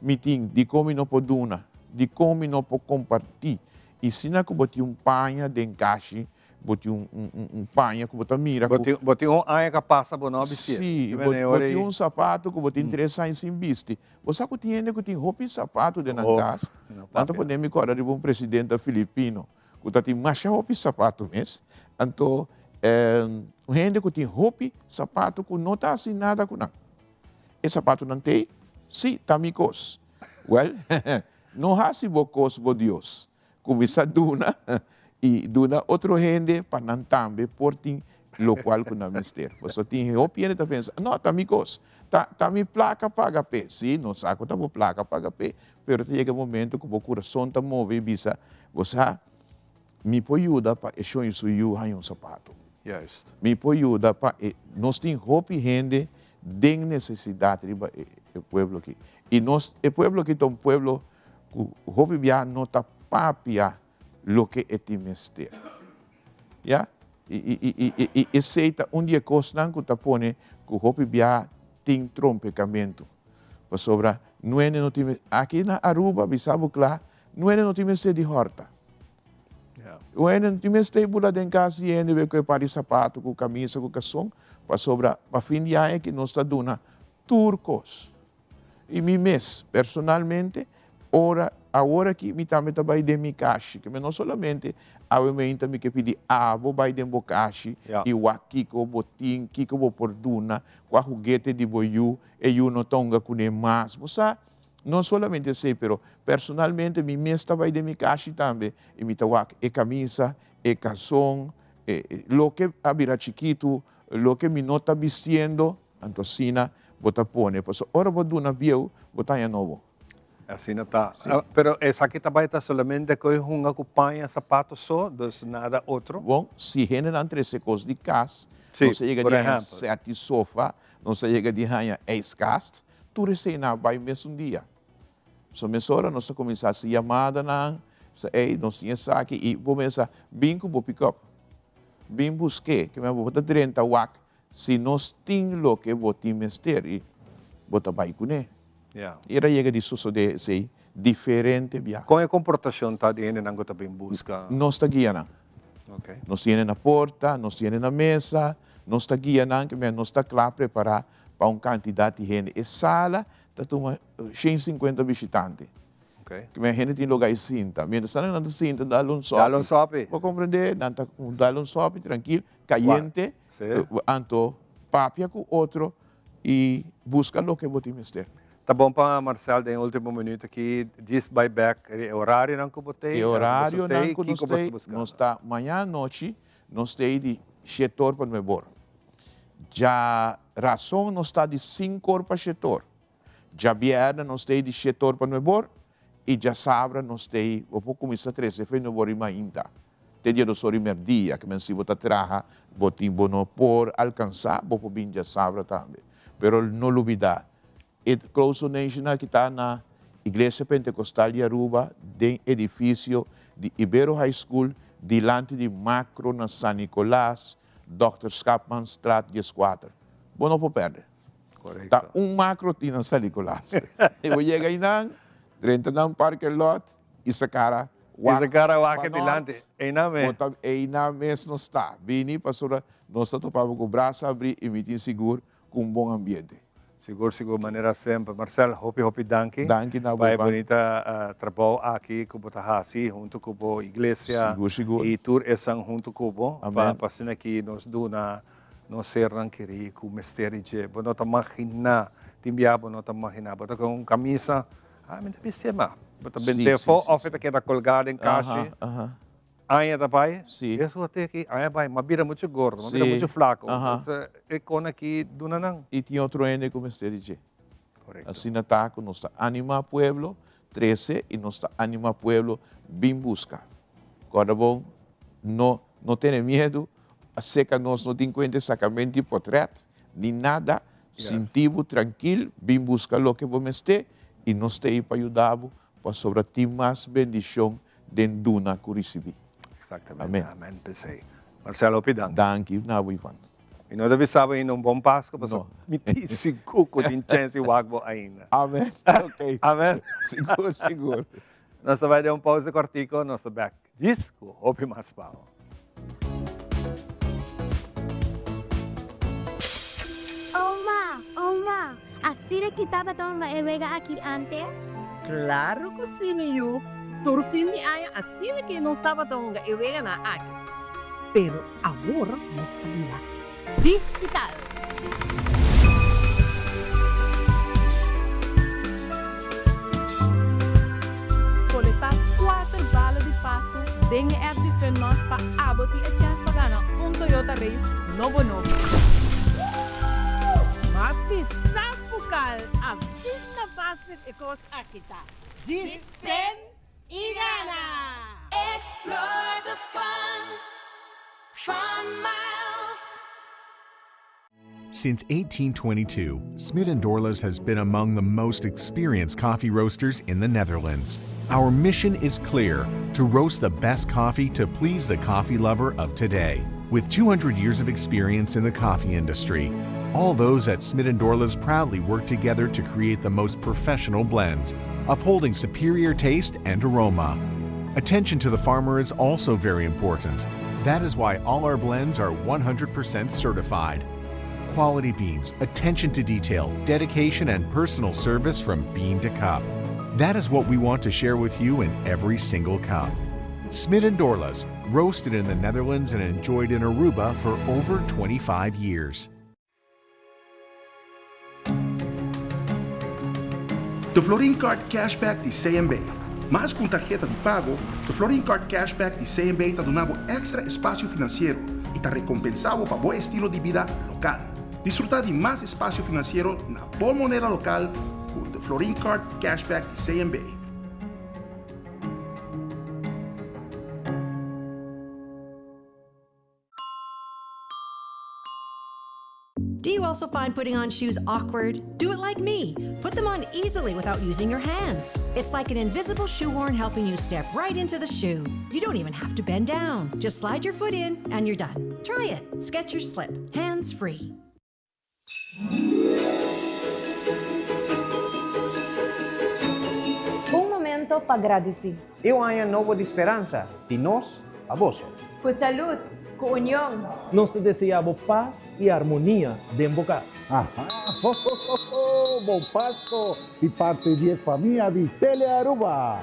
Mi tin, dikon mi no por duna? Dikon mi no por kompartí? I sina ku bo tin un paña den kashi, Bo tin un, un, un, un paña ku bo ta mira Bo ku. tin, bo tin un aña ku a pasa bo no a bistié. Sí, Ki bo, manera bo ora tin ei. un sapato ku bo tin tres aña sin bisti. Bo sa ku tin hende ku tin hopi sapato den nan Oh, kas. no Nan ta papia. pone mi kòrda riba un presidente filipino ku ta tin masha hopi sapato mes. Anto, un hende ku tin hopi sapato ku no ta hasi nada ku nan. E sapatonan t'ei? Sí, ta mi kos. Wèl, no hasi bo kos bo Dios. Kuminsá duna i duna otro hende pa nan tambe por tin lokual ku nan mester. Pasobra tin hopi hende ta pensa, no, ta mi kos, ta ta mi plaka paga p'e. Sí, nos sa ku ta bo plaka paga p'e, pero ta yega e momento ku bo kurason ta move i bisa, bo sa, mi por yuda pa e shon i su yu haña un sapato. Juist. Mi por yuda pa e, nos tin hopi hende den nesesidat riba e e pueblo aki. I nos, e pueblo aki ta un pueblo Ku hopi bia no ta papia loke e tin mester. Ya? I, i, i, i, i esei ta un di e kosnan ku ta pone ku hopi bia tin trompekamentu. Pasobra nuende no tin, aki na Aruba, bisa bo kla, nuende no tin mester di hòrta. Un hende no tin mester bula den kas di hende be ku e par di sapato, ku kamisa, ku kason, pasobra pa fin di aña aki nos ta duna tur kos. I mi mes, personalmente, ora, awor aki mi tambe ta bai den mi kashi. Ke no solamente awe meinta mi ke pidi abo bai den bo kashi i wak kiko bo tin, kiko bo por duna, kua hugete di bo yu, e yu no ta hunga kuné mas. Bo sa, no solamente esei, pero personalmente mi mes ta bai den mi kashi tambe i mi ta wak e kamisa, e kalson, e, loke a bira chikitu, loke mi no ta bistiendo. Anto asina bo ta pone, pasobra ora bo duna bieu, bo ta haña nobo. Asina ta. Pero esaki ta bai ta solamente ku e hunga ku paña, sapato so, dus nada otro? Bon, si hendenan trese kos di kas, nos a yega di haña sèt di sofa, nos a yega di haña ijskast, tur eseinan a bai mesun dia. So mesora nos ta kuminsá hasi yamadanan, bisa ey, nos tin esaki, i bo mesa bin ku bo pikòp, bin busk'é, ke men bo ta drenta wak Si nos tin loke bo tin mester i bo ta bai kuné. I era yega di sosodé esei diferente bia. Kon e komportashon ta di hendenan ku ta bin buska? Nos ta guia nan. Nos tin hende na porta, nos tin hende na mesa, nos ta guia nan, ke nos ta kla prepará pa un kantidat di hende. E sala ta tuma 150 bishitante. Ke men hende tin lugá i sinta. Mientras tanto nan ta sinta dal un sòpi. Dal un sòpi. Bo komprendé? Nan ta dal un sòpi trankil, kayente, anto papia ku otro i buska loke bo tin mester. Ta bon pa Marcel den e ultimo minuut aki djis bai bek e orarionan ku bo tei, E orarionan ku nos tei, nos ta maña anochi nos tei di shete or pa nuebe or. Dja rason nos ta di sinku or pa shete or. Djabièrnè nos tei di shete or pa nuebe or i djasabra nos tei, bo por kuminsá trese fe nuebe or i mainta te dia dos or i mèrdia, ke men si bo ta traha bo tin bo no por alkansá bo por bin djasabra tambe. Pero no lubidá E Close Donation aki ta na Iglesia Pentecostal di Aruba den edificio di Ibero High School dilanti di Macro na San Nicolas, Dòkter Schaapmanstraat 14. Bo no por perde. Ta un Macro tin na San Nicolas. E bo yega einan, drenta nan parking lot y sa cara wak pa nort. Bo ta einan mes nos ta. Bini pasobra nos ta topa bo cu brasa abri y mi tin sigur cu un bon ambiente. Sigur sigur manera semper. Marcel hopi hopi danki. Danki na bo Pa e bunita trabou aki cu bo ta haci hunto cu bo iglesia. Sigur sigur. Y tur esan hunto cu bo. Amen. Pa asina aki nos duna nos sernan keri cu mester di dje. Bo no ta magina, tin bia bo no ta magina. Bo ta cu un camisa, ah mi ta bisti e ma. Bo ta bente afo of e ta keda colga den kashi. Aña ta bai, Hesus a teki, aña bai, m'a bira muchu gordo, m'a bira muchu flaco. Entonces, e con aki duna nan. I tin otro hende cu mester di dje. Asina ta cu nos ta anima pueblo trece i nos ta anima pueblo bin busca. Corda bon, no no tene miedu, acerca nos no tin cuenta sacamento di potret, ni nada, sinti bo trankil, bin busca loke bo mester i nos ta ei pa yuda bo, pasobra tin mas bendicion den duna ku risibí. Exactamente. Amen. Amen p'esei. Marcelo, hopi danki. Danki na bo, Ivan. Mi no ta bisa bo ainda un bon Pasco, pasobra mi tin sigur ku tin chèns di wak bo ainda. Amen. Ok. Amen. Sigur, sigur. Nos ta bai den un pausa kòrtico, nos ta bèk djis ku hopi mas pa bo. Oma, oma, asina ki tabata hunga e wega aki antes? Claro cu si, mi yu. Tur fin di aña asina ki nos tabata hunga e weganan aki. Pero awor nos a bira digital. Kolektá kuater bala di Pasku den e app di Funmas pa abo tin e chèns pa gana un Toyota Race nobo nobo. Ma bisa bukal asina fásil e kos aki ta. Djis pen i gana! Explore the fun, Fun Miles. Since 1822, Smit & Dorlas has been among the most experienced coffee roasters in the Netherlands. Our mission is clear, to roast the best coffee to please the coffee lover of today. With 200 years of experience in the coffee industry, all those at Smit & Dorlas proudly work together to create the most professional blends, upholding superior taste and aroma. Attention to the farmer is also very important. That is why all our blends are 100% certified. Quality beans, attention to detail, dedication, and personal service from bean to cup. That is what we want to share with you in every single cup. Smit & Dorlas, roasted in the Netherlands and enjoyed in Aruba for over 25 years. De Florin Card Cashback di CMB. Mas ku un tarheta di pago, de Florin Card Cashback di CMB ta duna bo èkstra espasio finansiero i ta rekompensá bo pa bo estilo di bida lokal. Disfrutá di mas espasio finansiero na bo moneda lokal ku de Florin Card Cashback di CMB. Do you also find putting on shoes awkward? Do it like me. Put them on easily without using your hands. It's like an invisible shoehorn helping you step right into the shoe. You don't even have to bend down. Just slide your foot in and you're done. Try it. Skechers Slip. Hands free. Un momento pa gradisí. E un aña nobo di speransa, di nos Pa boso. Cu salud, cu union. Nos ta desea bo paz y armonia den bo cas. Aha, ho ho ho ho, bon Pasco di parti di e famia di Telearuba!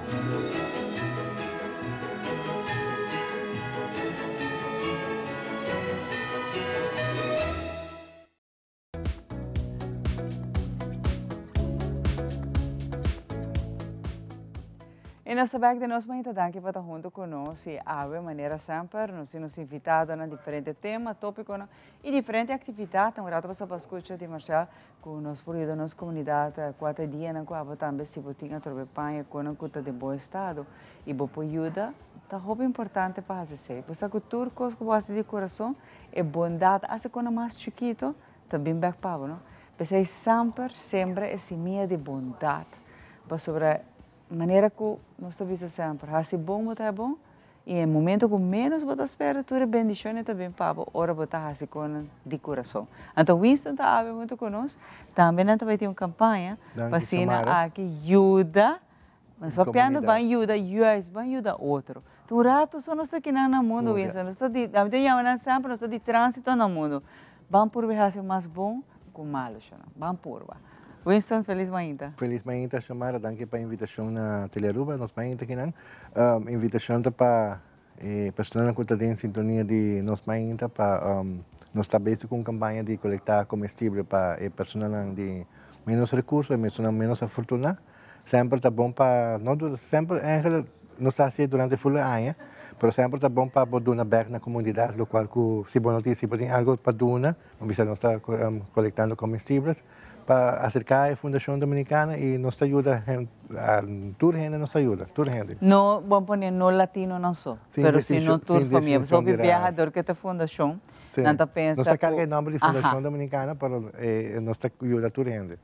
Y nos ta bek di nos mainta danki pa ta hunto cu nos y awe manera semper nos tin nos invitadonan diferente tema, topiconan y diferente actividadnan. Un rato pasa pa scucha di Marcel cu nos por yuda nos comunidad cua ta e dianan cu abo tambe si bo tin atrobe paña conan cu ta den bon estado y bo por yuda ta hopi importante pa haci esey. Bo sa cu tur cos cu bo haci di curason e bondad haci conan mas chikito Ta bin bek pa bo, no? P'esei semper sembra e simia di bondat, pasobra manera ku nos ta bisa semper, hasi bon bo ta haña bon, i e momento ku ménos bo ta spera tur e bendishonnan ta bin pa bo ora bo ta hasi konan di kurason. Anto Winston ta abri huntu ku nos, tambe nan ta bai tin un kampaña pa asina aki yuda Nos papiando ban yuda juist, ban yuda otro. Ta un rato so nos ta kinan na mundo, Winston. Nos ta di, ami ta yama nan semper, nos ta di transito na mundo. Ban purba hasi mas bon ku malo, shona. Ban purba. Winston, felis mainta. Felis mainta, Xiomara. Danki pa invitacion na Telearuba. Nos mainta kinan. Invitacion ta pa e personanan ku ta den sintonia di nos mainta pa nos ta bezig ku un kampaña di kolektá komestible pa e personanan di ménos rekurso, e personanan ménos afortuná. Semper ta bon pa no duna, semper eigenlijk nos ta hasié durante full aña, pero semper ta bon pa bo duna bèk na komunidat lokual ku si bo no tin, si bo tin algu pa duna, bo bisa nos ta kolektando komestibles pa aserká e Fundashon Dominikana i nos ta yuda tur hende nos ta yuda, tur hende. No, bo a pone no latinonan so, pero sino tur famia. Pasobra hopi biaha dor ku e ta fundashon, nan ta pensa ku. Nos ta karga e nòmber di Fundashon Dominikana, pero nos ta yuda tur hende.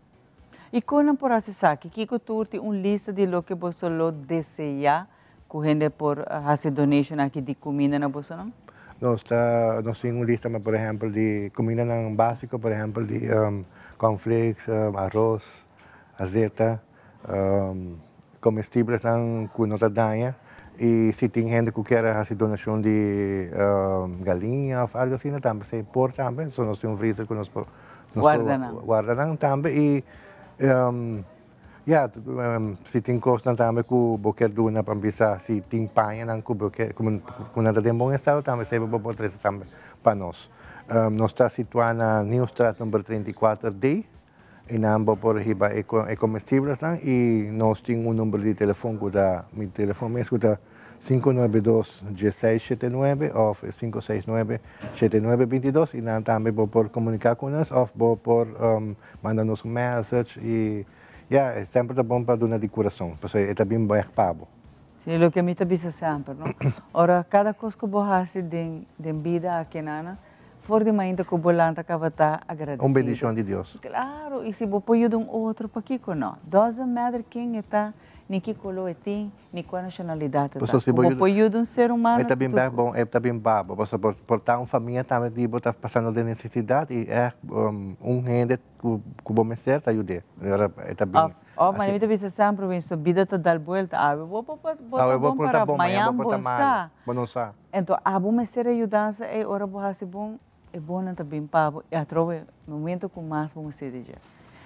I kon nan por hasi esaki? Kiko tur tin un lista di loke boso lo deseá ku hende por hasi donation aki di kuminda na bosonan? Nos ta nos tin un lista por ehèmpel di kumindanan básiko, por ehèmpel di cornflakes, aros, azeta, komestiblesnan ku no ta daña. I si tin hende ku kier hasi donashon di galiña òf algu asina tambe esei por tambe. So nos tin un freezer ku nos por Nos por Warda nan. warda nan tambe y ya si tin cosnan tambe cu bo kier duna pa bisa si tin pañanan cu bo kier cu nan ta den bon estado tambe esey bo por trece tambe pa nos. Nos ta situa na Nieuwstraat number 34 D y nan bo por hiba e comestiblesnan y nos tin un number di telefon cu ta mi telefon mes cu ta 592 1679 of 569 7922 y nan tambe bo por comunica cu nos of bo por manda nos un message y ya semper ta bon pa duna di curason pasobra e ta bin bek pa bo. Si, loke mi ta bisa semper no, ora cada cos cu bo haci den den bida aki nana, for di mainta cu bo lanta caba ta agradecido. Un bendicion di Dios. Claro, y si bo por yuda un otro pakico no? Doesn't matter ken e ta, ni ki color e tin, ni kua nashonalidat e ta. Pasobra si bo por yuda un ser humano E ta bin bek bon, e ta bin babo. Pasobra por por ta un famia tambe di bo ta pasando den nesesidat i ègt un hende ku ku bo mester ta yud'é. Ora e ta bin Òf, òf manera mi ta bisa semper Winston, bida ta dal buelta. Awe bo por bo ta bon para mañan bo sa. Bo no sa. Enton abo mester e yudansa ei ora bo hasi bon. E bonnan ta bin pa bo i atrobe momento ku mas bo mester di dje.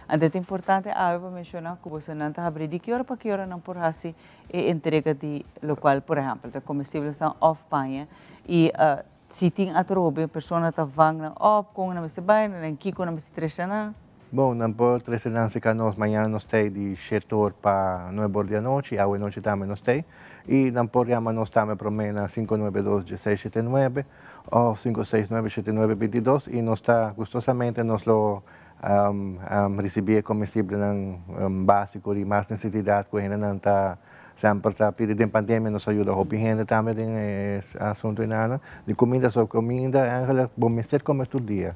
Anto e ta importante awe pa menshoná ku bosonan ta habrí di ki ora pa ki ora nan por hasi e entrega di lokual, por ehèmpel, ta komestibelesnan òf paña i si tin atrobe persona ta vang nan òp, kon nan mester bai, nan kiko nan mester trese nan. Bon, nan por trese nan serka nos, mañana nos ta ei di shete or pa nuebe or di anochi, awe nochi tambe nos ta ei. I nan por yama nos tambe promé na 592 1679 òf 569 7922 i nos ta gustosamente nos lo risibí e komestiblenan básiko di mas nesesidat ku hendenan ta semper ta pidi. Den pandemia nos a yuda hopi hende tambe den e asuntu enanan di kuminda. So kuminda eigenlijk bo mester kome tur dia.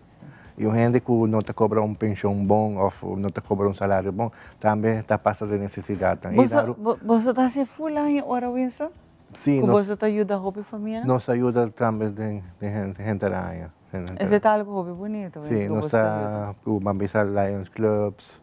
I un hende ku no ta kobra un penshon bon òf no ta kobra un salario bon tambe ta pasa den nesesidatnan. I Boso, boso ta hasi ful aña ora, Winston? Sí, Ku nos, boso ta yuda hopi famianan? nos ta yuda tambe den den henter aña. Esei ta algu hopi bunito, Sí, Winston, ku nos boso ta yuda. ta ku Bambisa Lions Clubs,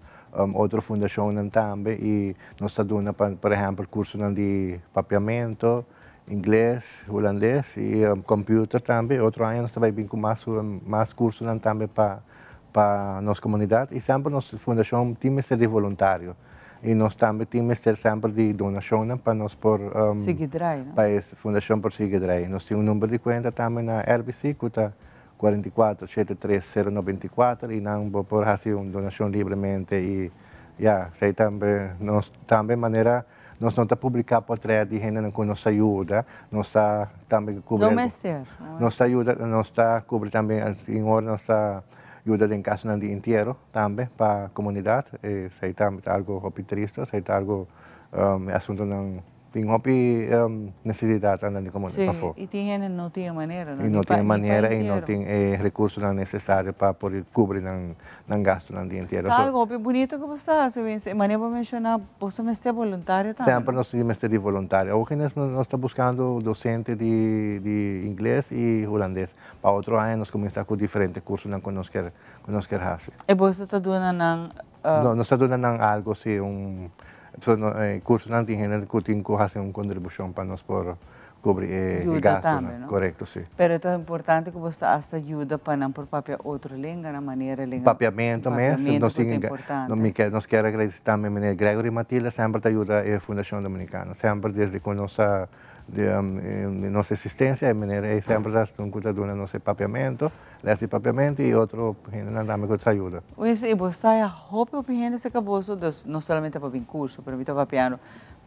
otro fundashonnan tambe i nos ta duna pa por ehèmpel kursonan di papiamentu. Ingles, Hulandes y computer tambe. Otro aña nos ta bay bin cu mas cursonan tambe pa nos comunidad. Y semper nos fundacion tin mester di voluntario. Y nos tambe tin mester semper di donacionnan pa nos por Sigui draai, no? Pa e fundacion por sigui draai. Nos tin un number di cuenta tambe na RBC cu ta 44 73 094 y nan bo por haci un donacion libremente y ya, esey tambe nos tambe manera nos no ta publica potret di hendenan cu nos ta yuda, nos ta tambe cubri No mester. Nos ta yuda, nos ta cubri tambe tin ora nos ta yuda den casonan di entiero tambe pa comunidad, esey tambe ta algo hopi tristo, esey ta algo e asuntonan Tin hopi necesidad andan di comunidad pafó. Sí, y tin hende no tin e manera, no? Y no tin e manera y no tin e recursonan necesario pa por cubri nan gastonan di entiero. Ta algo hopi bunito cu bo sta haci, Winston. E manera bo menciona, boso mester voluntario tambe, no? Semper nos tin mester di voluntario. Awor ki nos ta buscando docente di ingles y hulandes. Pa otro aña nos cuminsa cu diferente cursonan cu nos kier cu nos kier haci. E boso ta duna nan No, nos ta duna nan algo si un cursonan tin hende cu tin cu haci un contribucion pa nos por cubri e gastonan. No? Corecto, si. Pero ta importante cu boso ta hasta yuda pa nan por papia otro lenga, na manera lenga. Papiamento mes. Papiamento cu ta importante. Mi kier, nos kier agradeci tambe meneer Gregory Matilda, semper ta yuda e Fundacion Dominicana, semper desde cu nos a di nos existencia e meneer ey semper ta esun cu ta duna nos e papiamento. Les di papiamento y otro hendenan tambe cu ta yuda. Winston, y bo sta ya hopi hopi hende cerca boso, dus no solamente pa bin curso, pero mi ta papiando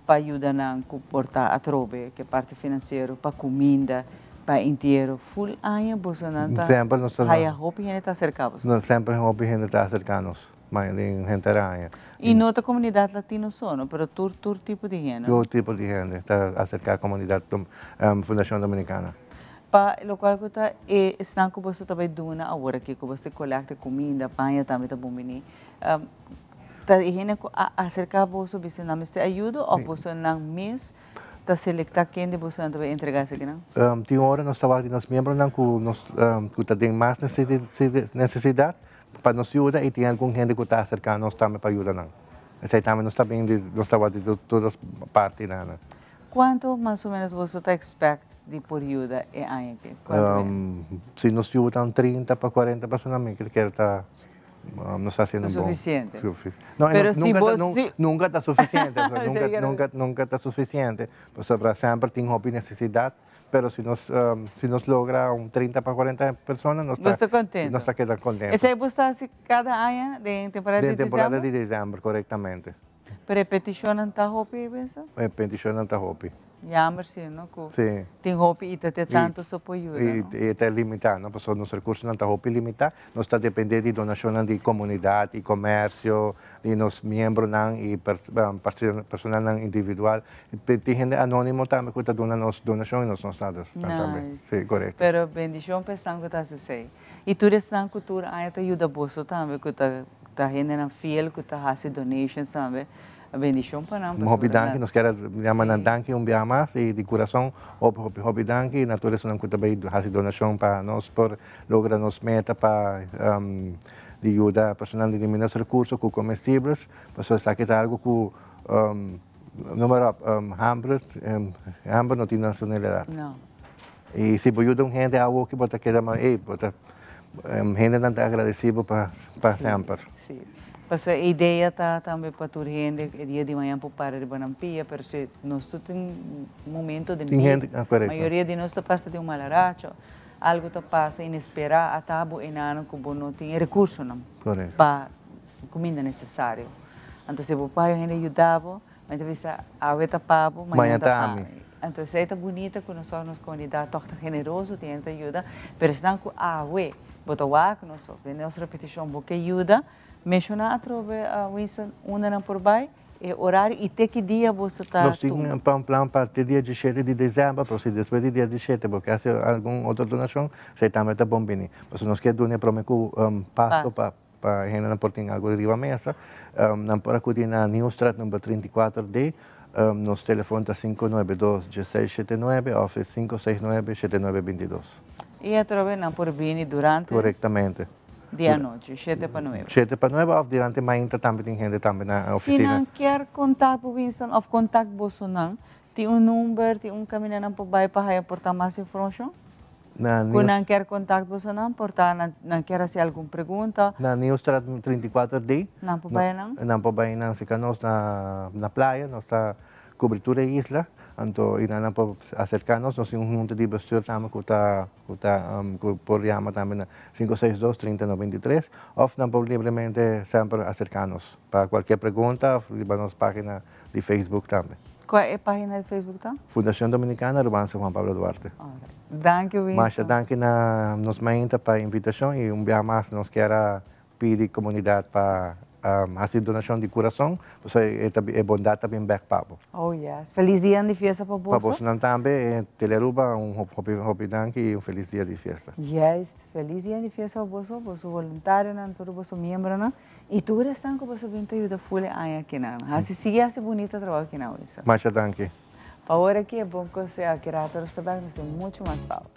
pa yuda nan cu por ta atrobe, ke parti financiero, pa cuminda, pa entiero, full aña bosonan ta Semper nos ta haya hopi hende ta acerca boso. No, semper hopi hende ta acerca nos, ma den henter aña. Y no ta comunidad latino so, no, pero tur tur tipo di hende. Tur tipo di hende ta acerca comunidad Fundacion Dominicana. Pa lokual ku ta e esnan ku boso ta bai duna awor aki, ku boso ta kolekta kuminda, paña tambe ta bon bini, ta e hende ku a aserká boso bisa nan mester ayuda òf boso nan mes ta selektá ken di bosonan ta bai entregá esakinan? Tin ora nos ta wak di nos miembronan ku nos ku ta den mas nesesidat pa nos yuda i tin algun hende ku ta aserká nos tambe pa yuda nan. Esei tambe nos ta bin di nos ta wak di tur dos partinan. Cuanto mas o menos boso ta expect di por yuda e aña aki? Cuanto hende? Si nos yuda un 30 pa 40 persona mi kier ta nos ta haciendo bon. Suficiente. No, Pero si nunca, bo nunca, si nunca ta suficiente, nunca, nunca, nunca ta suficiente, pasobra semper tin hopi necesidad, pero si nos, si nos logra un 30 pa 40 persona nos ta, Nos ta contento. nos ta keda contento. Esey bo ta haci cada aña den temporada di Den temporada december? di december, corectamente. Pero e peticionnan ta hopi, Benson? E peticionnan ta hopi. Jammer si, no? Cu Sí. tin hopi y ta te tanto so por yuda, no? Y ta limita, no? Pasobra nos recursonan ta hopi limita. Nos ta depende di donacionnan di comunidad y comercio, di nos miembronan y personanan individual. Tin hende anonimo tambe cu ta duna nos donacion y nos no sa tambe. Nice. Sí, corecto. Pero bendicion pa esnan cu ta haci esey. Y tur esnan cu tur aña ta yuda boso tambe cu ta Ta hendenan fiel ku ta hasi donations tambe. Bendishon pa nan Hopi pasobra danki, nan. nos kier a yama nan danki un biaha mas y di curason hopi hopi hopi danki na tur esunnan cu ta bay haci donacion pa nos por logra nos meta pa di yuda personanan di menos recurso cu comestibles pasobra esaki ta algo cu numero hamber hamber no tin nacionalidad. No. Y si bo yuda un hende awo ki bo ta keda ma ey bo ta hendenan ta agradeci bo pa semper. Si, pasobra e idea ta tambe pa tur hende e dia di mañan por para riba nan pia, pero si nos tur tin momento den bida, mayoria di nos ta pasa den un mala racha, algo ta pasa inespera, ata bo enano cu bo no tin e recursonan pa cuminda necesario. Anto si bo payo hende yuda bo, Mi ta bisa, awe ta pa bo, mañan ta pa mi. Anto esei ta bunita ku nos nos komunidat tòg ta generoso, tin hende ta yuda, pero esnan ku awe bo ta wak nos òf den nos repetishon bo ke yuda, menshoná atrobe Winston unda nan por bai, e orario i te ki dia boso ta Nos tin tuma. un plan pa te dia dishete di desèmber, pero si despues di dia dishete bo ke hasi algun otro donashon, esei tambe ta bon bini. Pasobra nos ke duna e promé ku Pasko pa Pa hendenan por tin algo riba mesa, nan por acudi na Nieuwstraat number 34 D. Nos telefon ta 592 1679 of 569 7922. Y atrobe nan por bini durante Correctamente. di anochi, shete pa nuebe. Shete pa nuebe of durante mainta tambe tin hende tambe na Si oficina. nan kier contact bo Winston of contact bosonan. Tin un number, tin un caminda nan por bay pa haya por ta mas informacion? Na Cu nan kier contact boso nan por ta nan nan kier haci algun pregunta. Na Nieuwstraat 34 D. Nan por bay nan? Nan por bay nan cerca nos na na playa, nos ta cubri tur e isla, anto y nan nan por acerca nos, nos tin un junta di bestuur tambe cu ta cu ta cu por yama tambe na 562 30 93 of nan por libremente semper acerca nos pa cualkier pregunta of riba nos pagina di Facebook tambe. Cua e pagina di Facebook ta? Fundacion Dominicana Arubanse Juan Pablo Duarte. Danki Winston. Masha danki na nos mainta pa e invitacion y un biaha mas nos kier a pidi comunidad pa haci donacion di curason pasobra e ta e bondad ta bin bek pa bo. Oh yes. Feliz dia di fiesta pa boso. Pa bosonan tambe Telearuba un hopi hopi danki y un feliz dia di fiesta. Juist. Feliz dia di fiesta pa boso, boso voluntarionan, tur boso miembronan. Y tur esnan cu boso bin ta yuda ful e aña akinan. Haci sigui haci bunita trabao akinan Wilson. Masha danki. Pa ora aki e bon cos aki rato nos ta bek nos tin mucho mas pa bo.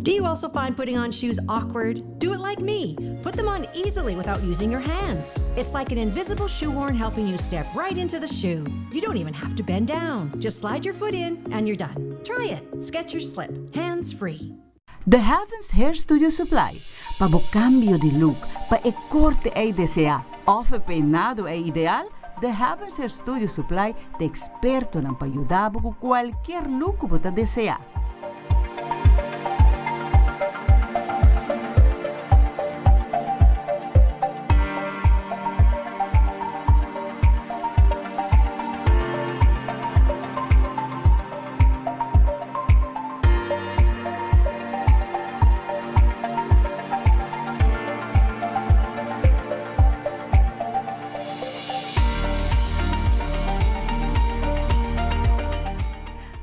Do you also find putting on shoes awkward? Do it like me. Put them on easily without using your hands. It's like an invisible shoehorn helping you step right into the shoe. You don't even have to bend down. Just slide your foot in and you're done. Try it. Skechers Slip. Hands free. The Heavens Hair Studio Supply, pa bo cambio di look, pa e corte ey desea of e peinado ey ideal, The Heavens Hair Studio Supply ta expertonan pa yuda bo cu cualkier look cu bo ta desea.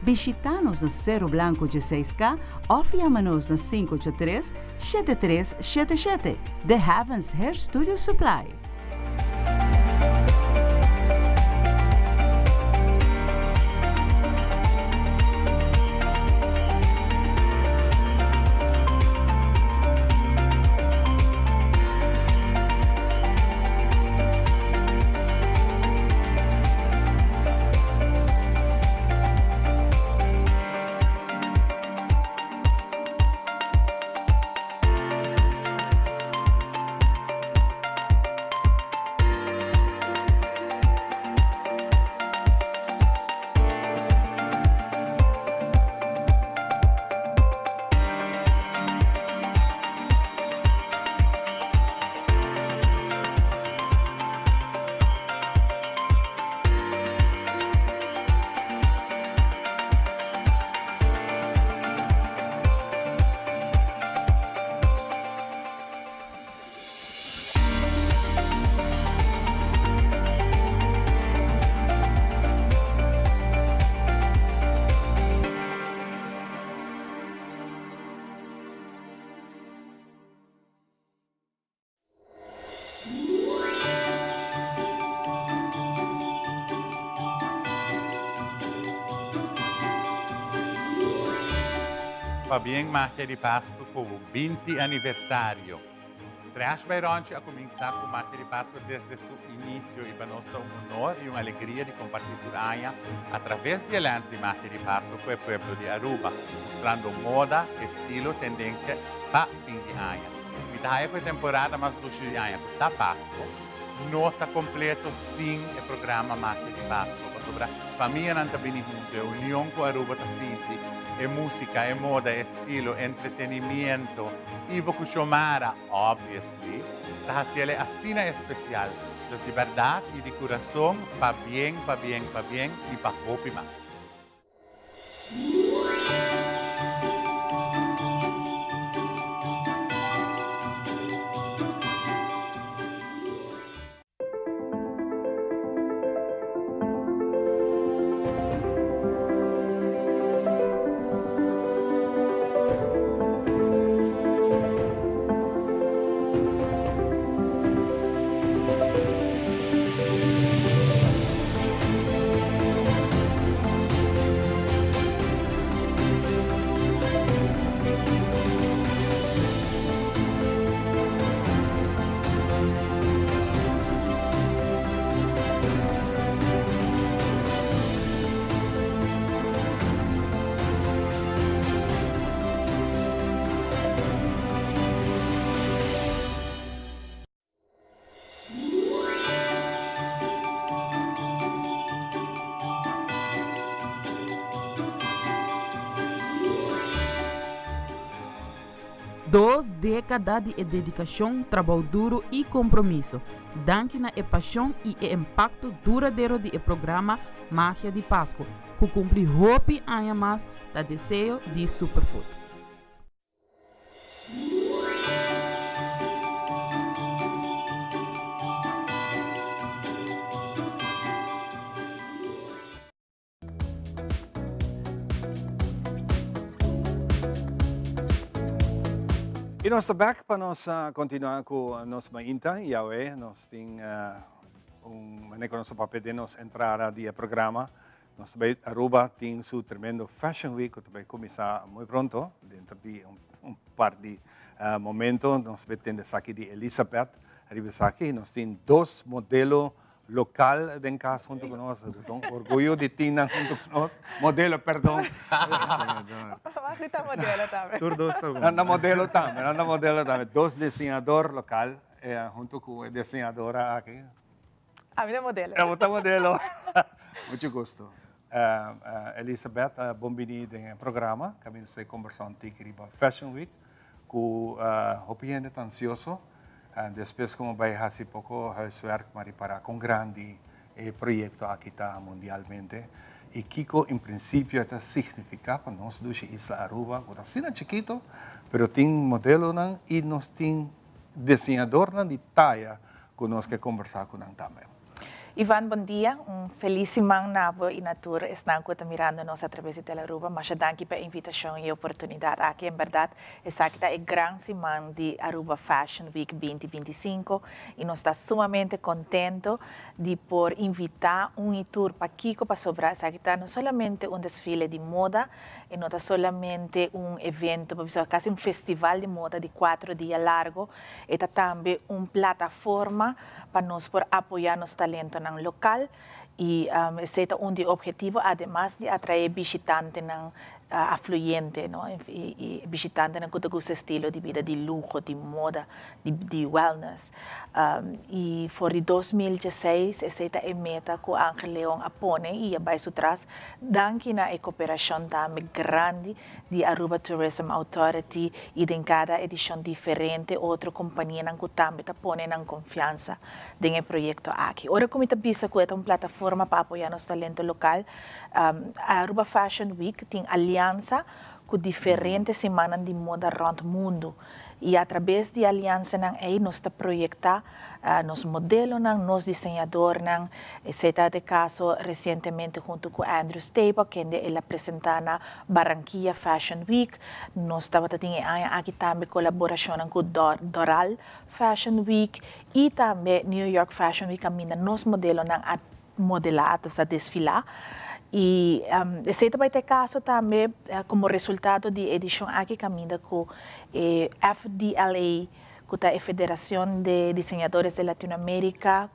Bishita nos na Cero Blanco 16K of yama nos na 583 7377. The Heavens Hair Studio Supply. Pabien Magia di Pasco cu 20 aniversario. Trash by Ronchi a cuminsa cu Magia di Pasco desde su inicio y pa nos ta un honor y un alegria di comparti tur aña a traves di e lens di Magia di Pasco cu e pueblo di Aruba, mustrando moda, estilo, tendencia pa fin di aña. Mi ta haya cu e temporada mas dushi di aña cu ta Pasco no ta completo sin e programa Magia di Pasco pasobra famianan ta bini hunto, e union cu Aruba ta sinti, e musica, e moda, e estilo, entretenimiento, Ivo cu Xiomara, obviously, ta haciele asina especial. Dus di berdad y di curason, pabien, pabien, pabien y pa hopi mas. Dos dékada di e dedikashon, trabou duru i kompromiso. Danki na e pashon i e impakto duradero di e programa Magia di Pasku, ku kumpli hopi aña mas ta deseo di Superfood. Y nos ta back pa nos continua cu nos mainta y awe nos tin un manera cu nos ta papia den nos entrada di e programa. Nos ta bay Aruba tin su tremendo Fashion Week cu ta bay cuminsa muy pronto, dentro di un par di momento. Nos ta bay tende esaki di Elizabeth riba esaki. Nos tin dos modelo local den cas hunto cu nos. Un orguyo di tin nan hunto cu nos. Modelo, perdon. Mag di ta modelo tambe. Tur dos ta bon. Nan ta modelo tambe, nan ta modelo tambe. Dos diseñador local hunto cu e diseñadora aki. Ami ta modelo. Abo ta modelo. Mucho gusto. Elizabeth, bon bini den e programa. Caminda nos ta combersa un tiki riba Fashion Week. Cu hopi hende ta ansioso. Despues cu mi bay haci poco huiswerk mi a ripara con grandi e proyecto aki ta mundialmente y kico en principio e ta significa pa nos dushi isla Aruba cu ta asina chikito pero tin modelonan y nos tin diseñadornan di taya cu nos ke combersa cu nan tambe. Ivan, bon dia. Un felis siman na bo y na tur esnan cu ta mirando nos a traves di Telearuba. Masha danki pa e invitacion y e oportunidad aki. En berdad, esaki ta e gran siman di Aruba Fashion Week binti binti i sinku y nos ta sumamente contento di por invita un y tur. Pakico? Pasobra esaki ta no solamente un desfile di moda, e no ta solamente un evento, pa bisa casi un festival di moda di cuatro dia largo, e ta tambe un plataforma pa nos por apoyá nos talentonan lokal i esei ta un di e objetivo ademas di atraé bishitantenan afluyente no i bishitantenan ku ta gusta estilo di bida di luho, di moda, di wellness. I for di 2016 esei ta e meta ku Angel Leon a pone i a bai su tras danki na e koperashon tambe grandi di Aruba Tourism Authority y den cada edicion diferente otro companianan cu tambe ta pone nan confiansa den e proyecto aki. Ora cu mi ta bisa cu e ta un plataforma pa apoya nos talento local, Aruba Fashion Week tin aliansa cu diferente simannan di moda rond mundo y a traves di aliansanan ey nos ta proyecta nos modelonan, nos diseñadornan, esey ta e caso recientemente hunto cu Andrew Stable kende el a presenta na Barranquilla Fashion Week, nos tabata tin e aña aki tambe colaboracionnan cu Doral Fashion Week y tambe New York Fashion Week caminda nos modelonan a modela, a desfila y esey ta bay ta e caso tambe como resultado di e edicion aki caminda cu e FDLA cu ta e Federacion de Diseñadores de Latinoamerica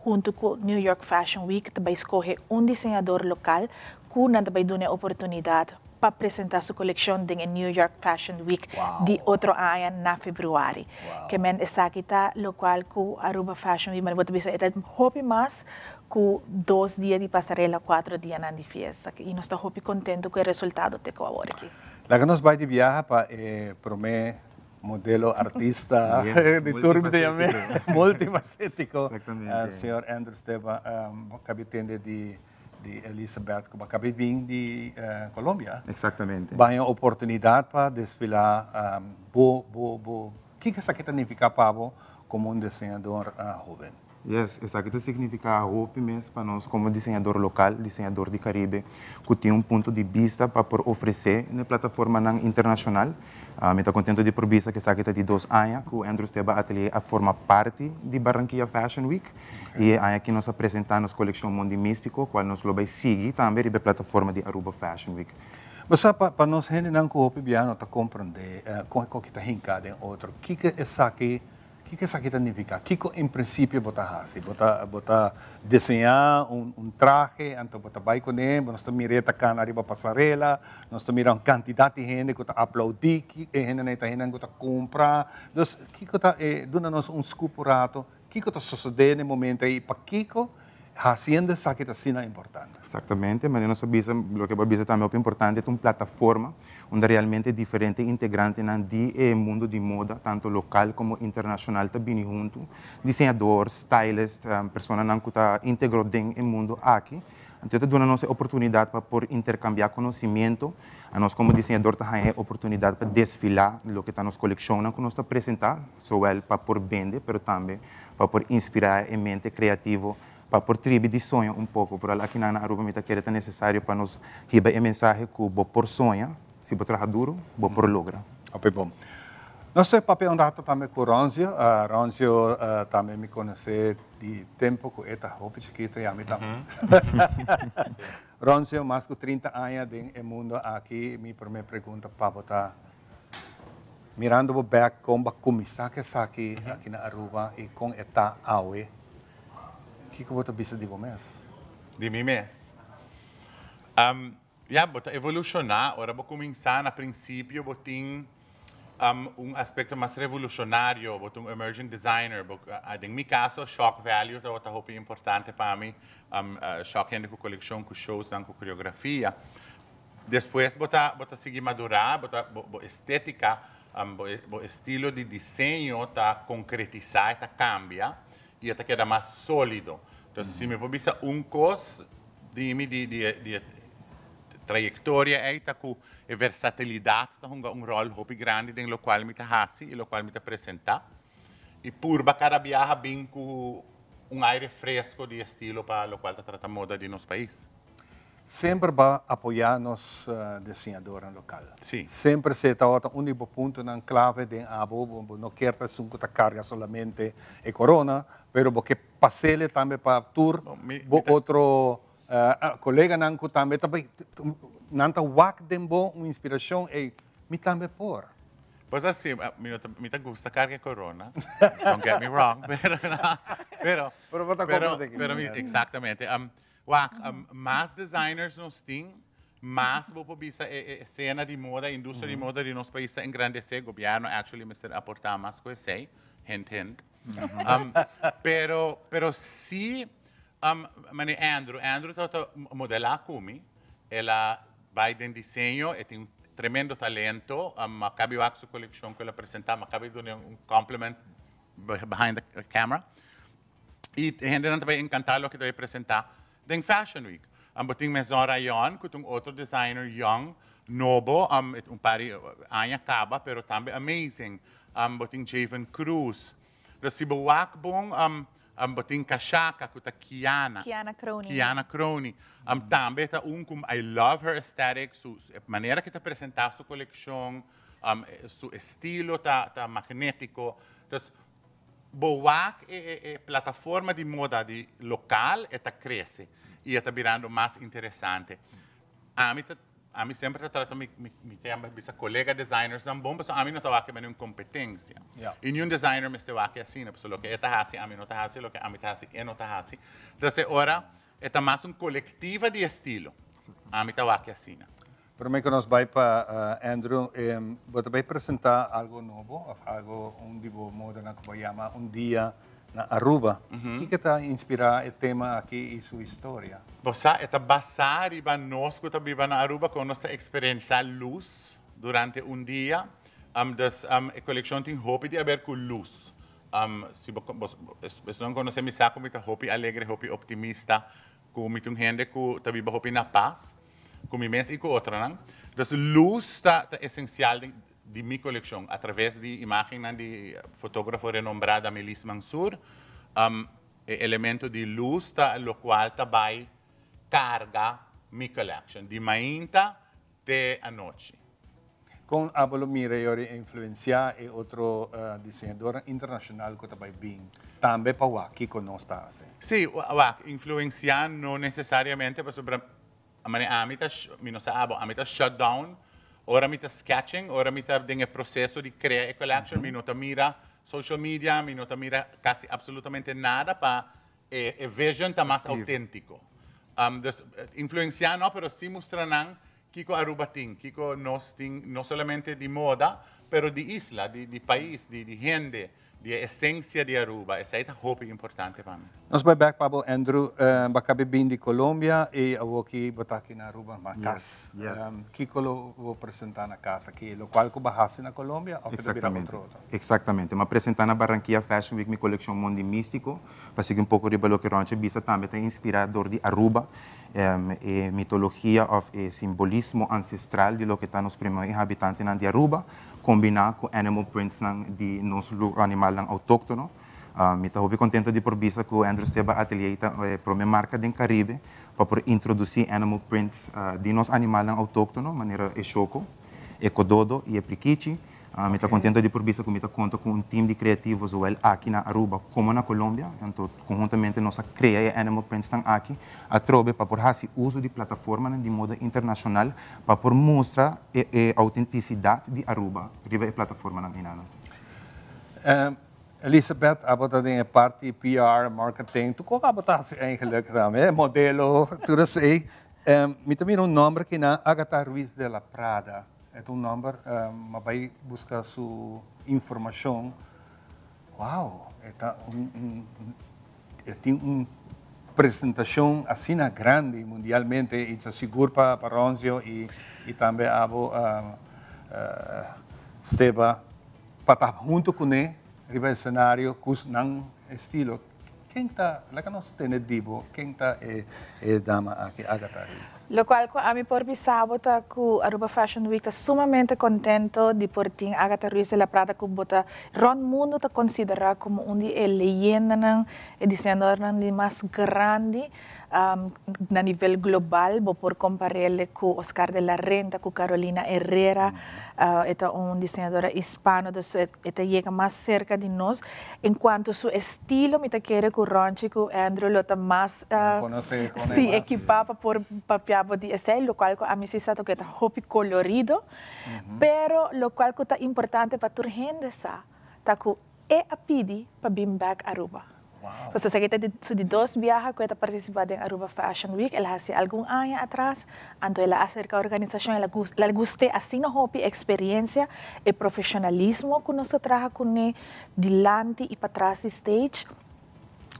hunto cu New York Fashion Week ta bay scoge un diseñador local cu nan ta bay duna e oportunidad pa presenta su coleccion den e New York Fashion Week di otro aña na februari. Ke men esaki ta locual cu Aruba Fashion Week, bo ta bisa e ta hopi mas cu dos dia di pasarela, cuatro dianan di fiesta y nos ta hopi contento cu e resultado te cu awor aki. Laga nos bay di biaha pa e prome Modelo, artista, di tur mi ta yam'é, multifacético. Señor Andrew Steba, bo kabi tende di Elizabeth ku bo kabi bin di Colombia. Exactamente. Bo haña oportunidat pa desfilá bo, bo, bo, kiko esaki ta nifiká pa bo komo un diseñador hóben? Yes, esaki ta significa hopi mes pa nos como diseñador local, diseñador di Caribe, cu tin un punto di bista pa por ofrece na e plataformanan internacional. Mi ta contento di por bisa cu esaki ta di dos aña cu Andrew Steba Atelier a forma parti di Barranquilla Fashion Week y e aña aki nos a presenta nos coleccion Mondi Mistico, cual nos lo bay sigui tambe riba e plataforma di Aruba Fashion Week. Bo sa, pa nos hendenan cu hopi bia no ta comprende con e coki ta hinca den otro, kico esaki Kiko esaki ta nifiká? Kiko en prinsipio bo ta hasi? Bo ta bo ta diseñá un un trahe, anto bo ta bai kuné, bo nos ta mir'é ta kana riba pasarela, nos ta mira un kantidat di hende ku ta aploudí, ki e hendenan ei ta hendenan ku ta kumpra. Dus kiko ta e duna nos un scoop un rato, kiko ta sosodé na e momento ei i pakiko Haciendo esaki ta asina importante. Exactamente, manera nos a bisa, loke bo a bisa tambe hopi importante, ta un plataforma unda realmente diferente integrantenan di e mundo di moda, tanto local como internacional ta bini hunto, diseñador, stylist, personanan cu ta integro den e mundo aki. Anto e ta duna nos e oportunidad pa por intercambia conocimiento. Anos como diseñador ta haña e oportunidad pa desfila loke ta nos coleccionnan cu nos ta presenta, zowel pa por bende pero tambe pa por inspira e mente creativo pa por tribi di soña un poco. Vooral akinan na Aruba mi ta kere ta necesario pa nos hiba e mensahe cu bo por soña, si bo traha duro, bo por logra. Hopi bon. Nos ta papia un rato tambe cu Ronzio. Ronzio tambe mi conoce di tempo cu e ta hopi chikito y ami tambe. Ronzio, mas cu 30 aña den e mundo aki, mi prome pregunta pa bo ta, Mirando bo bek kon bo a kuminsá ku esaki aki na Aruba i kon e ta awe, kiko bo ta bisa di bo mes? Di mi mes? Ya, bo ta evolushoná. Ora bo kuminsá na prinsipio bo tin un aspekto mas revolushonario, bo ta un emerging designer. Bo, den mi kaso shock value tabata hopi importante pa mi, shock hende ku kolekshon, ku showsnan, ku koreografia. Despues bo ta bo ta sigui madurá, bo ta bo bo estétika, bo bo estilo di diseño ta konkretisá, e ta kambia i e ta keda mas sólido. Entonces si mi por bisa un kos di mi di di e di e trayektoria ei ta ku e versatilidat ta hunga un ròl hopi grandi den lokual mi ta hasi i lokual mi ta presentá. I purba kada biaha bin ku un aire fresko di estilo pa lokual ta trata moda di nos pais. Semper ba apoyá nos diseñadornan lokal. Sí. Semper esei tabata un di bo puntonan klave den abo, bo no kier ta esun ku ta karga solamente e korona, pero bo ke pas'ele tambe pa tur bo otro koleganan ku tambe ta bai, nan ta wak den bo un inspirashon, ey, mi tambe por. Pues así, mi no ta, mi ta gusta carga e corona, don't get me wrong, pero, pero, Pero bo ta pero, compra de pero mi, exactamente. Wak, mas designers nos tin, mas bo por bisa e e escena di moda, e industria di moda di nos pais ta engrandece. Gobierno actually mester aporta mas cu esey, hint hint. Pero, pero si, manera Andrew, Andrew tabata modela cu mi, el a bay den diseño, e tin un tremendo talento, a cabi wak su coleccion cu el a presenta, mi a cabi duna un compliment behind the camera. I e hendenan ta bai encantá loke ta bai presentá den Fashion Week. Bo tin Maison Rayon ku ta un otro designer young, nobo, un par di aña kaba, pero tambe amazing. Bo tin Javen Cruz. Dus si bo wak bon, bo tin Kashaka ku ta Kiana. Kiana Crony. Kiana Crony. Tambe ta un ku I love her aesthetic, su manera ku e ta presentá su kolekshon, su estilo ta magnétiko. Dus Bo wak e e plataforma di moda di lokal e ta krese i e ta birando mas interesante. Ami ta ami semper ta trata mi mi mi ta yama bisa kolega designersnan bon pasobra ami no ta wak e niun kompetensia. I niun designer mester wak e asina pasobra loke e ta hasi ami no ta hasi loke ami ta hasi e no ta hasi. Entonces e ora e ta mas un kolektiva di estilo. Ami ta wak e asina. Prome ku nos bai pa Andrew, bo ta bai presentá algo nobo òf algo un di bo modanan ku bo yama Un Dia na Aruba. Kiko ta inspirá e tema aki i su historia? Bo sa, e ta basá riba nos ku ta biba na Aruba, kon nos ta eksperensiá lus durante un dia. Dus e kolekshon tin hopi di aber ku lus. Si bo esnan konosé mi sa ku mi ta hopi alegre, hopi optimista, Ku mi ta un hende ku ta biba hopi na pas, ku mi mes i ku otronan. Dus lus ta ta esensial den di mi kolekshon. Atraves di imágennan di fotógrafo renombrá Damelis Mansur, e elemento di lus ta lokual ta bai karga mi collection, di mainta te anochi. Kon abo lo mira e ora influensiá e otro diseñadornan internashonal ku ta bai bin tambe pa wak kiko nos ta hasi? Sí, wak, influensiá no nesesariamente pasobra manera ami ta, mi no sa abo, ami ta shut down ora mi ta sketching, ora mi ta den e proseso di krea e collection, mi no ta mira social media, mi no ta mira kasi absolutamente nada pa e vision ta mas auténtiko. Dus influensiá no, pero sí mustra nan Kiko Aruba tin? Kiko nos tin no solamente di moda, pero di isla, di di pais, di di hende, Di e esencia di Aruba, esey ta hopi importante pa mi. Nos bai bek pa bo Andrew, bo a cabe bin di Colombia y awoki bo ta aki na Aruba, ma cas. Kico lo bo presenta na cas aki? Locual cu bo a haci na Colombia of e ta bira otro otro? Exactamente. M'a presenta na Barranquilla Fashion Week mi coleccion Mondi Mistico, pa sigui un poco riba loke Ronchi a bisa tambe ta inspira dor di Aruba, e mitologia of e simbolismo ancestral di loke ta nos primer inhabitantenan di Aruba. Kombiná ku animal printsnan di nos animalnan outóktono. Mi ta hopi kontento di por bisa ku Andrew Steba Atelier ta e promé marka den Karibe pa por introdusí animal prints di nos animalnan outóktono, manera e shoko, e kododo i e prikichi. Mi ta kontento di por bisa ku mi ta konta ku un tim di kreativo zowel aki na Aruba komo na Colombia. Anto konhuntamente nos a krea e animal printsnan aki atrobe pa por hasi uso di plataformanan di moda internashonal Pa por mustra e e autenticidad di Aruba riba e plataformanan einanan. Elisabeth, abo ta den e parti PR, marketing, tur kos abo ta hasi eigenlijk tambe, modelo, tur esei. Mi ta mira un nomber kinan, Agatha Ruiz de la Prada. E ta un nomber, mi a bai buska su informacion. Wow, e ta un, un, e tin un presentacion asina grandi mundialmente y ta sigur pa pa Ronzio y y tambe abo Steba pa ta hunto cune riba escenario cu nan estilo. Ken ta, laga nos tene di bo, ken ta e e dama aki, Agatha Ruiz? Locual cu ami por bisa bo ta cu Aruba Fashion Week ta sumamente contento di por tin Agatha Ruiz de la Prada cu bo ta rond mundo ta considera como un di e leyendanan, e diseñadornan di mas grandi na nivel global. Bo por comparele cu Oscar de la Renta, cu Carolina Herrera, e ta un diseñadora hispano, dus e ta yega mas cerca di nos. En cuanto su estilo mi ta kere cu Ronchi cu Andrew lo ta mas si ekipa pa por papia bo di esei, locual cu ami si sa ta cu e ta hopi colorido, pero locual cu ta importante pa tur hende sa ta cu e a pidi pa bin bek Aruba. Pasobra esaki ta su di dos biaha cu e ta participa den Aruba Fashion Week, el a haci algun aña atras, anto el a acerca organisacion, el a guste asina hopi e experiencia, e profesionalismo cu nos ta traha cune dilanti y patras di stage,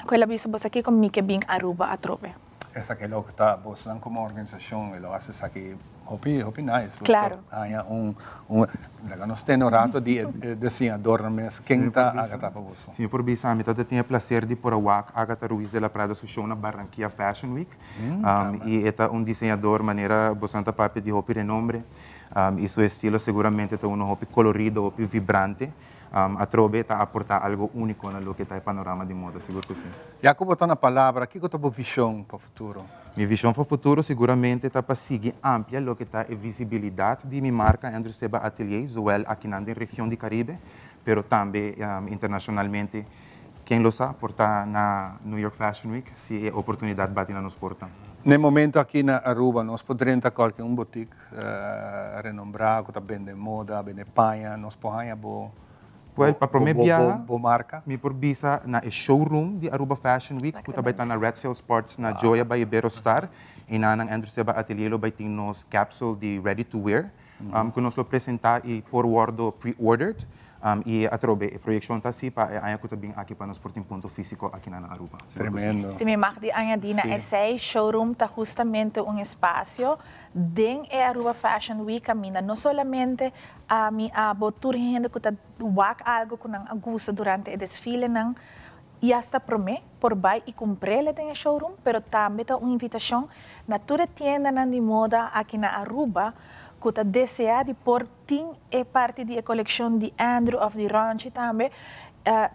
cu el a bisa boso aki con mi ke bin Aruba atrobe. Esaki lo ta bosnan como organisacion e lo haci esaki hopi hopi nice. Claro. Boso haña un un laga nos tene un rato di e diseñadornan mes ken ta Agatha pa boso. Si mi por bisa mi tabata tin e placer di por a wak Agatha Ruiz de la Prada su show na Barranquilla Fashion Week y e ta un diseñador manera bosonan ta papia di hopi renombre y su estilo seguramente ta uno hopi colorido hopi vibrante. Atrobe ta aportá algo úniko na loke ta e panorama di moda, sigur ku si. Ya ku bo ta na palabra, kiko ta bo vishon pa futuro? Mi vishon pa futuro siguramente ta pa sigui amplia loke ta e visibilidat di mi marka Andrew Seba Atelier, zowel akinan den region di Karibe, pero tambe internashonalmente. Ken lo sa, por ta na New York Fashion Week si e oportunidat bati na nos porta. Na e momento aki na Aruba nos por drenta kualke un botik renombrá ku ta bende moda, bende paña, nos por haña bo Well, pa promé biaha bo marka? mi por bisa na e showroom di Aruba Fashion Week ku ta bai ta na Red Sail Sports na Joya by Iberostar. Enanan Andrew Seba Atelier lo bai tin nos capsule di ready to wear ku nos lo presentá i por wòrdu pre-ordered. I atrobe e proyekshon ta si pa e aña ku ta bin aki pa nos por tin punto físiko akinan na Aruba. Tremendo. Si mi mag di añadí na esei, showroom ta hustamente un espasio den e Aruba Fashion Week kaminda no solamente ami, abo, tur hende ku ta wak algu ku nan a gusta durante e desfilenan i asta promé por bai i kumpr'el den e showroom, pero tambe ta un invitashon na tur e tiendanan di moda aki na Aruba ku ta deseá di por tin e parti di e kolekshon di Andrew òf di Ronchi tambe,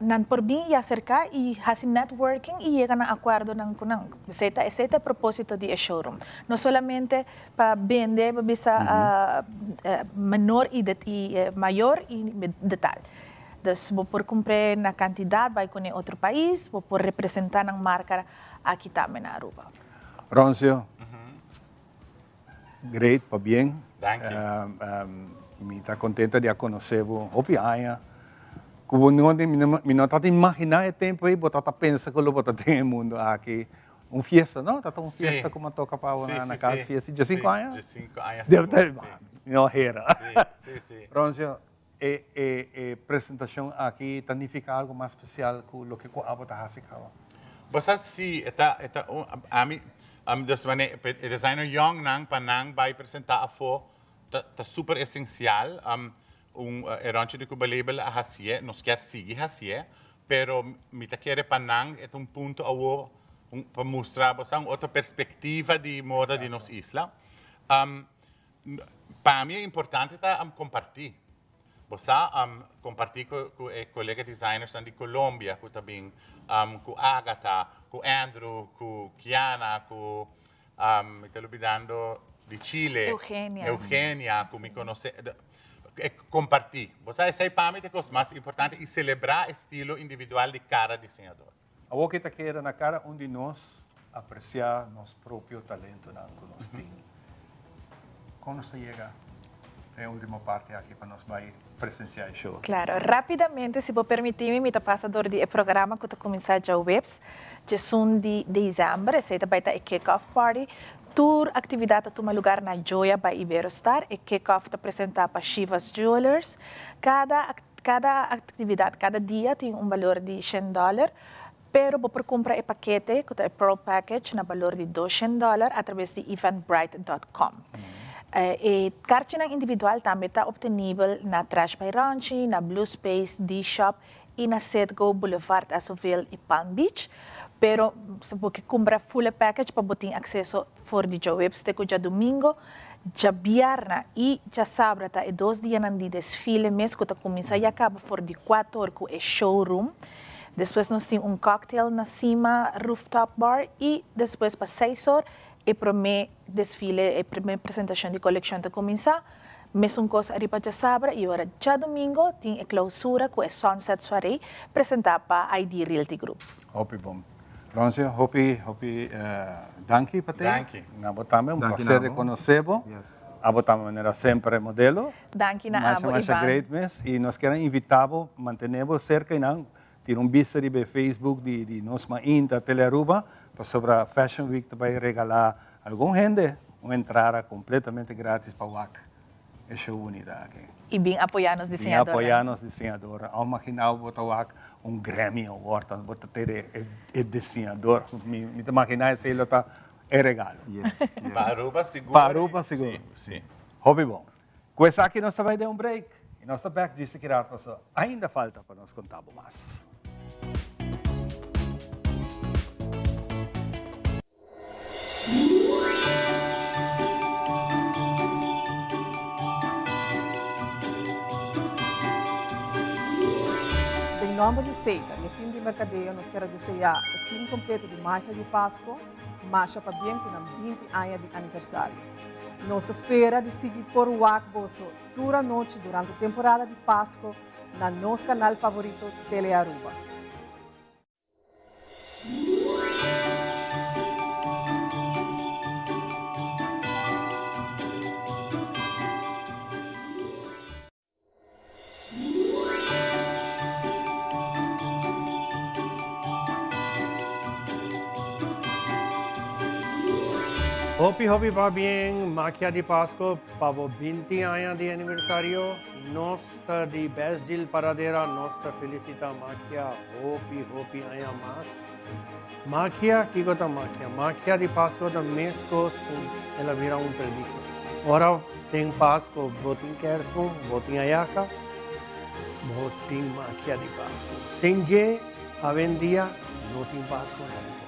nan por bin i aserká i hasi networking i yega na akuerdonan ku nan. Esei ta esei ta e propósito di e showroom. No solamente pa bende, pa bisa menor i i mayor i detal. Dus bo por kumpr'é na kantidat bai kuné otro pais, bo por representá nan marka aki tambe na Aruba. Roncio, Great, pabien. Danki. Mi ta contento di a conoce bo hopi aña. Cu bo no, mi no tabata imagina e tempo ey bo tabata pensa cu lo bo ta den e mundo aki. Un fiesta, no? Tabata un fiesta cu mi a toca pa bo na cas, fiesta di diescinco aña? Diescinco aña sigur, si. Mi no hera. Roncio. E e e presentacion aki ta nifica algo mas special cu loke cu abo ta haci caba? Bo sa si e ta e ta un ami ami dus mane e designer young nan pa nan bay presenta afo ta ta super esencial un e Ronchi de Cuba Label a hacié nos kier sigui hacié pero mi ta kere pa nan e ta un punto awo un pa mustra bo sa un otro perspectiva di moda di nos isla. Pa mi e importante ta comparti. Bo sa comparti cu e colega designersnan di Colombia cu ta bin, cu Agatha, cu Andrew, cu Kiana, cu mi ta lubidando di Chile. Eugenia. Eugenia, cu mi conoce. Comparti. Bo sa esey pa mi ta e cos mas importante y celebra e estilo individual di cada diseñador. Awor ke ta keda na kada un di nos apresiá nos propio talentonan ku nos tin. Kon nos ta yega den e último parti aki pa nos bai presensiá e show aki? Klaro. Rápidamente, si bo permití mi, mi ta pasa dor di e programa ku ta kuminsá djaweps, djesun di desèmber. Esei ta bai ta e kick-off party. Tur aktividat ta tuma lugar na Joya by Iberostar. E kick-off ta presentá pa Shivas Jewelers. Kada Kada aktividat, kada dia tin un balor di shen dòler, pero bo por kumpra e pakete ku ta e Pearl Package na balor di doshen dòler atraves di eventbrite dòt kòm. E karchinan individual tambe ta optenibel na Trash by Ronchi, na Blue Space, D-Shop i na Citgo, Boulevard Esoville i Palm Beach. Pero si bo ke kumpra full e package pa bo tin akseso for di djaweps te ku djadumingo, djabièrnè i djasabra ta e dos dianan di desfile mes ku ta kuminsá ya kaba for di kuator ku e showroom. Despues nos tin un cocktail na Sima Rooftop Bar i despues pa seis or e promé desfile, e promé presentashon di kolekshon ta kuminsá. Mesun kos ariba djasabra i ora djadumingo tin e klousura ku e Sunset Soiree presentá pa ID Realty Group. Hopi bon. Roncio, hopi, hopi danki pa te. Danki. Na bo tambe, un Danki na placer di abo. conoce bo. Yes. Abo tambe manera semper modelo. Danki na Masha, abo, masha Ivan. great mes. Y nos kier a invita bo, mantene bo cerca y nan tira un bista riba e Facebook di, di Nos Mainta Telearuba, pasobra Fashion Week ta bay regala algun hende un entrada completamente gratis pa wak E show bunita aki. Y bin apoya nos Bin diseñadornan. apoya nos diseñadornan. Au magina bo ta wak un Grammy Award, dan bo ta tere e diseñador. Mi mi ta magina esey lo ta e regalo. Yes, yes. Pa Aruba sigur. Pa Aruba sigur. Si, si. Hopi bon. Cu esaki nos ta bay den un break y nos ta bek djis aki rato pasobra ainda falta pa nos conta bo mas. Den nomber di Seita y e team di mercadeo nos kier a desea e team completo di Magia di Pasco masha pabien cu nan 20 aña di aniversario. Nos ta spera di sigui por wak boso tur anochi durante temporada di Pasco na nos canal favorito Telearuba. Hopi hopi pabien Magia di Pasco pa bo 20 aña di aniversario. Nos ta di Best Deal Paradera, nos ta felicita Magia hopi hopi aña mas. Magia, kiko ta magia? Magia di Pasco ta mescos cu el a bira un tradicion. Ora den Pasco bo tin kerstboom, bo tin ayaca, bo tin magia di Pasco. Sin dje, awendia no tin Pasco na Aruba.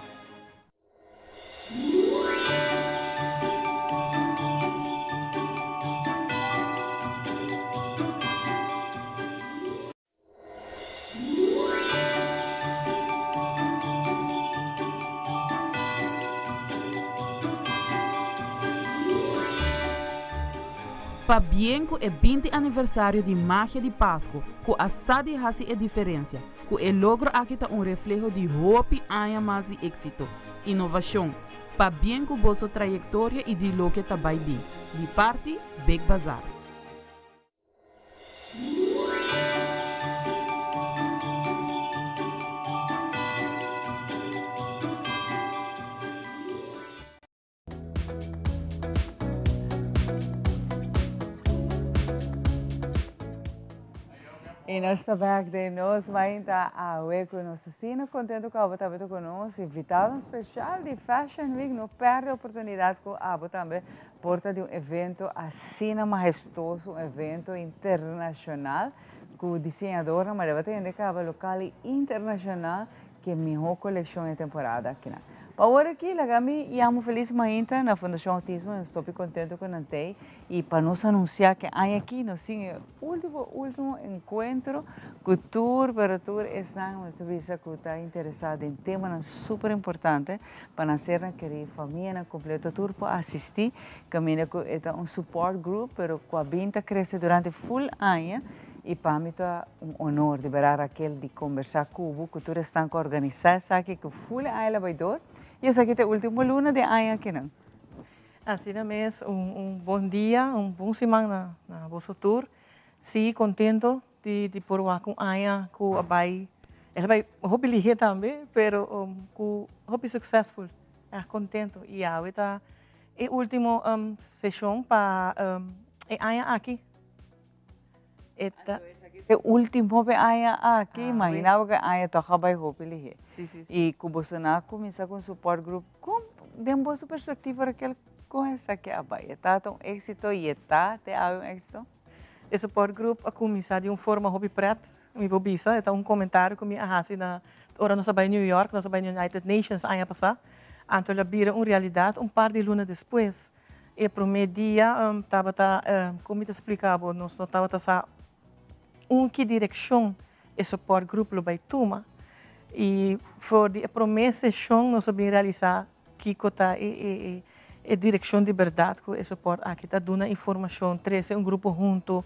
Pabien ku e 20 aniversario di Magia di Pasco ku a sa di hasi e diferensia, ku e logro aki ta un refleho di hopi aña mas di éksito, inovashon, pabien ku boso trayektoria i di loke ta bai bin. Di parti Big Bazaar. Y nos ta back den nos mainta awe cu nos asina contento cu abo tabata cu nos. Invitado special di Fashion Week. No perde oportunidad cu abo tambe por ta di un evento asina mahestuoso, un evento internacional cu diseñadornan, maar deba tende caba local y internacional cu e miho coleccion e temporada akinan. Pa awor aki laga mi yama feliz mainta na Fundacion Autismo, nos ta hopi contento cu nan t'ey y pa nos anuncia cu aña aki nos tin e ultimo ultimo encuentro cu tur pero tur esnan nos ta bisa cu ta interesa den temanan super importante pa nan sernan keri famianan completo tur por asisti caminda cu e ta un support group pero cu a bin ta crece durante full aña y pa mi ta un honor di berdad Raquel di combersa cu bo cu tur esnan cu a organisa esaki cu full aña la bay door y esaki ta e ultimo luna di aña akinan. Asina mes, un un bon dia, un bon siman na na boso tur. Sí, contento di di por wak un aña cu a bay, el a bay hopi lihe tambe, pero cu hopi successful. Erg contento. Y awe ta e ultimo sesion pa e aña aki. E ta. E ultimo pe aña aki, imagina bo ku e aña tòg a bai hopi lihé. I ku boso nan a kuminsá ku un support group, kon den boso perspektiva Raquel, kon esaki a bai? E tabata un éksito i e ta te awe un éksito? E support group a kuminsá di un forma hopi prèt, mi por bisa. E ta un komentario ku mi a hasi na ora nos a bai New York, nos a bai United Nations aña pasá. Anto el a bira un realidat un par di luna despues. E promé dia tabata, kon mi ta splika bo, nos no tabata sa un ki direkshon e support group lo bai tuma. I for di e promé seshon nos a bin realisá kiko ta e e direkshon di bèrdat ku e support aki ta duna informashon, trese un grupo huntu,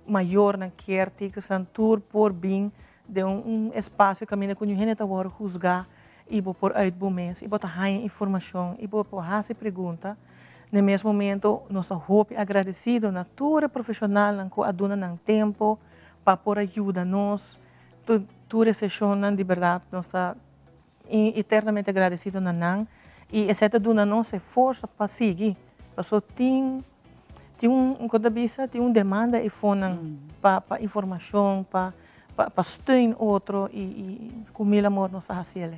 mayornan kier tikersnan tur por bin den un espasio kaminda ku niun hende ta wòrdu husgá. I bo por uit bo mes i bo ta haña informashon i bo por hasi pregunta. Na e mes momento nos ta hopi agradesido na tur e profeshonalnan ku a duna nan tempu pa por a yuda nos tur e seshonnan. Di bèrdat nos ta eternamente agradesido na nan i esei ta duna nos e forsa pa sigui pasobra tin tin un kon ta bisa tin un demanda eifonan pa pa informashon pa pa steun otro i i ku mil amor nos ta hasi el'e.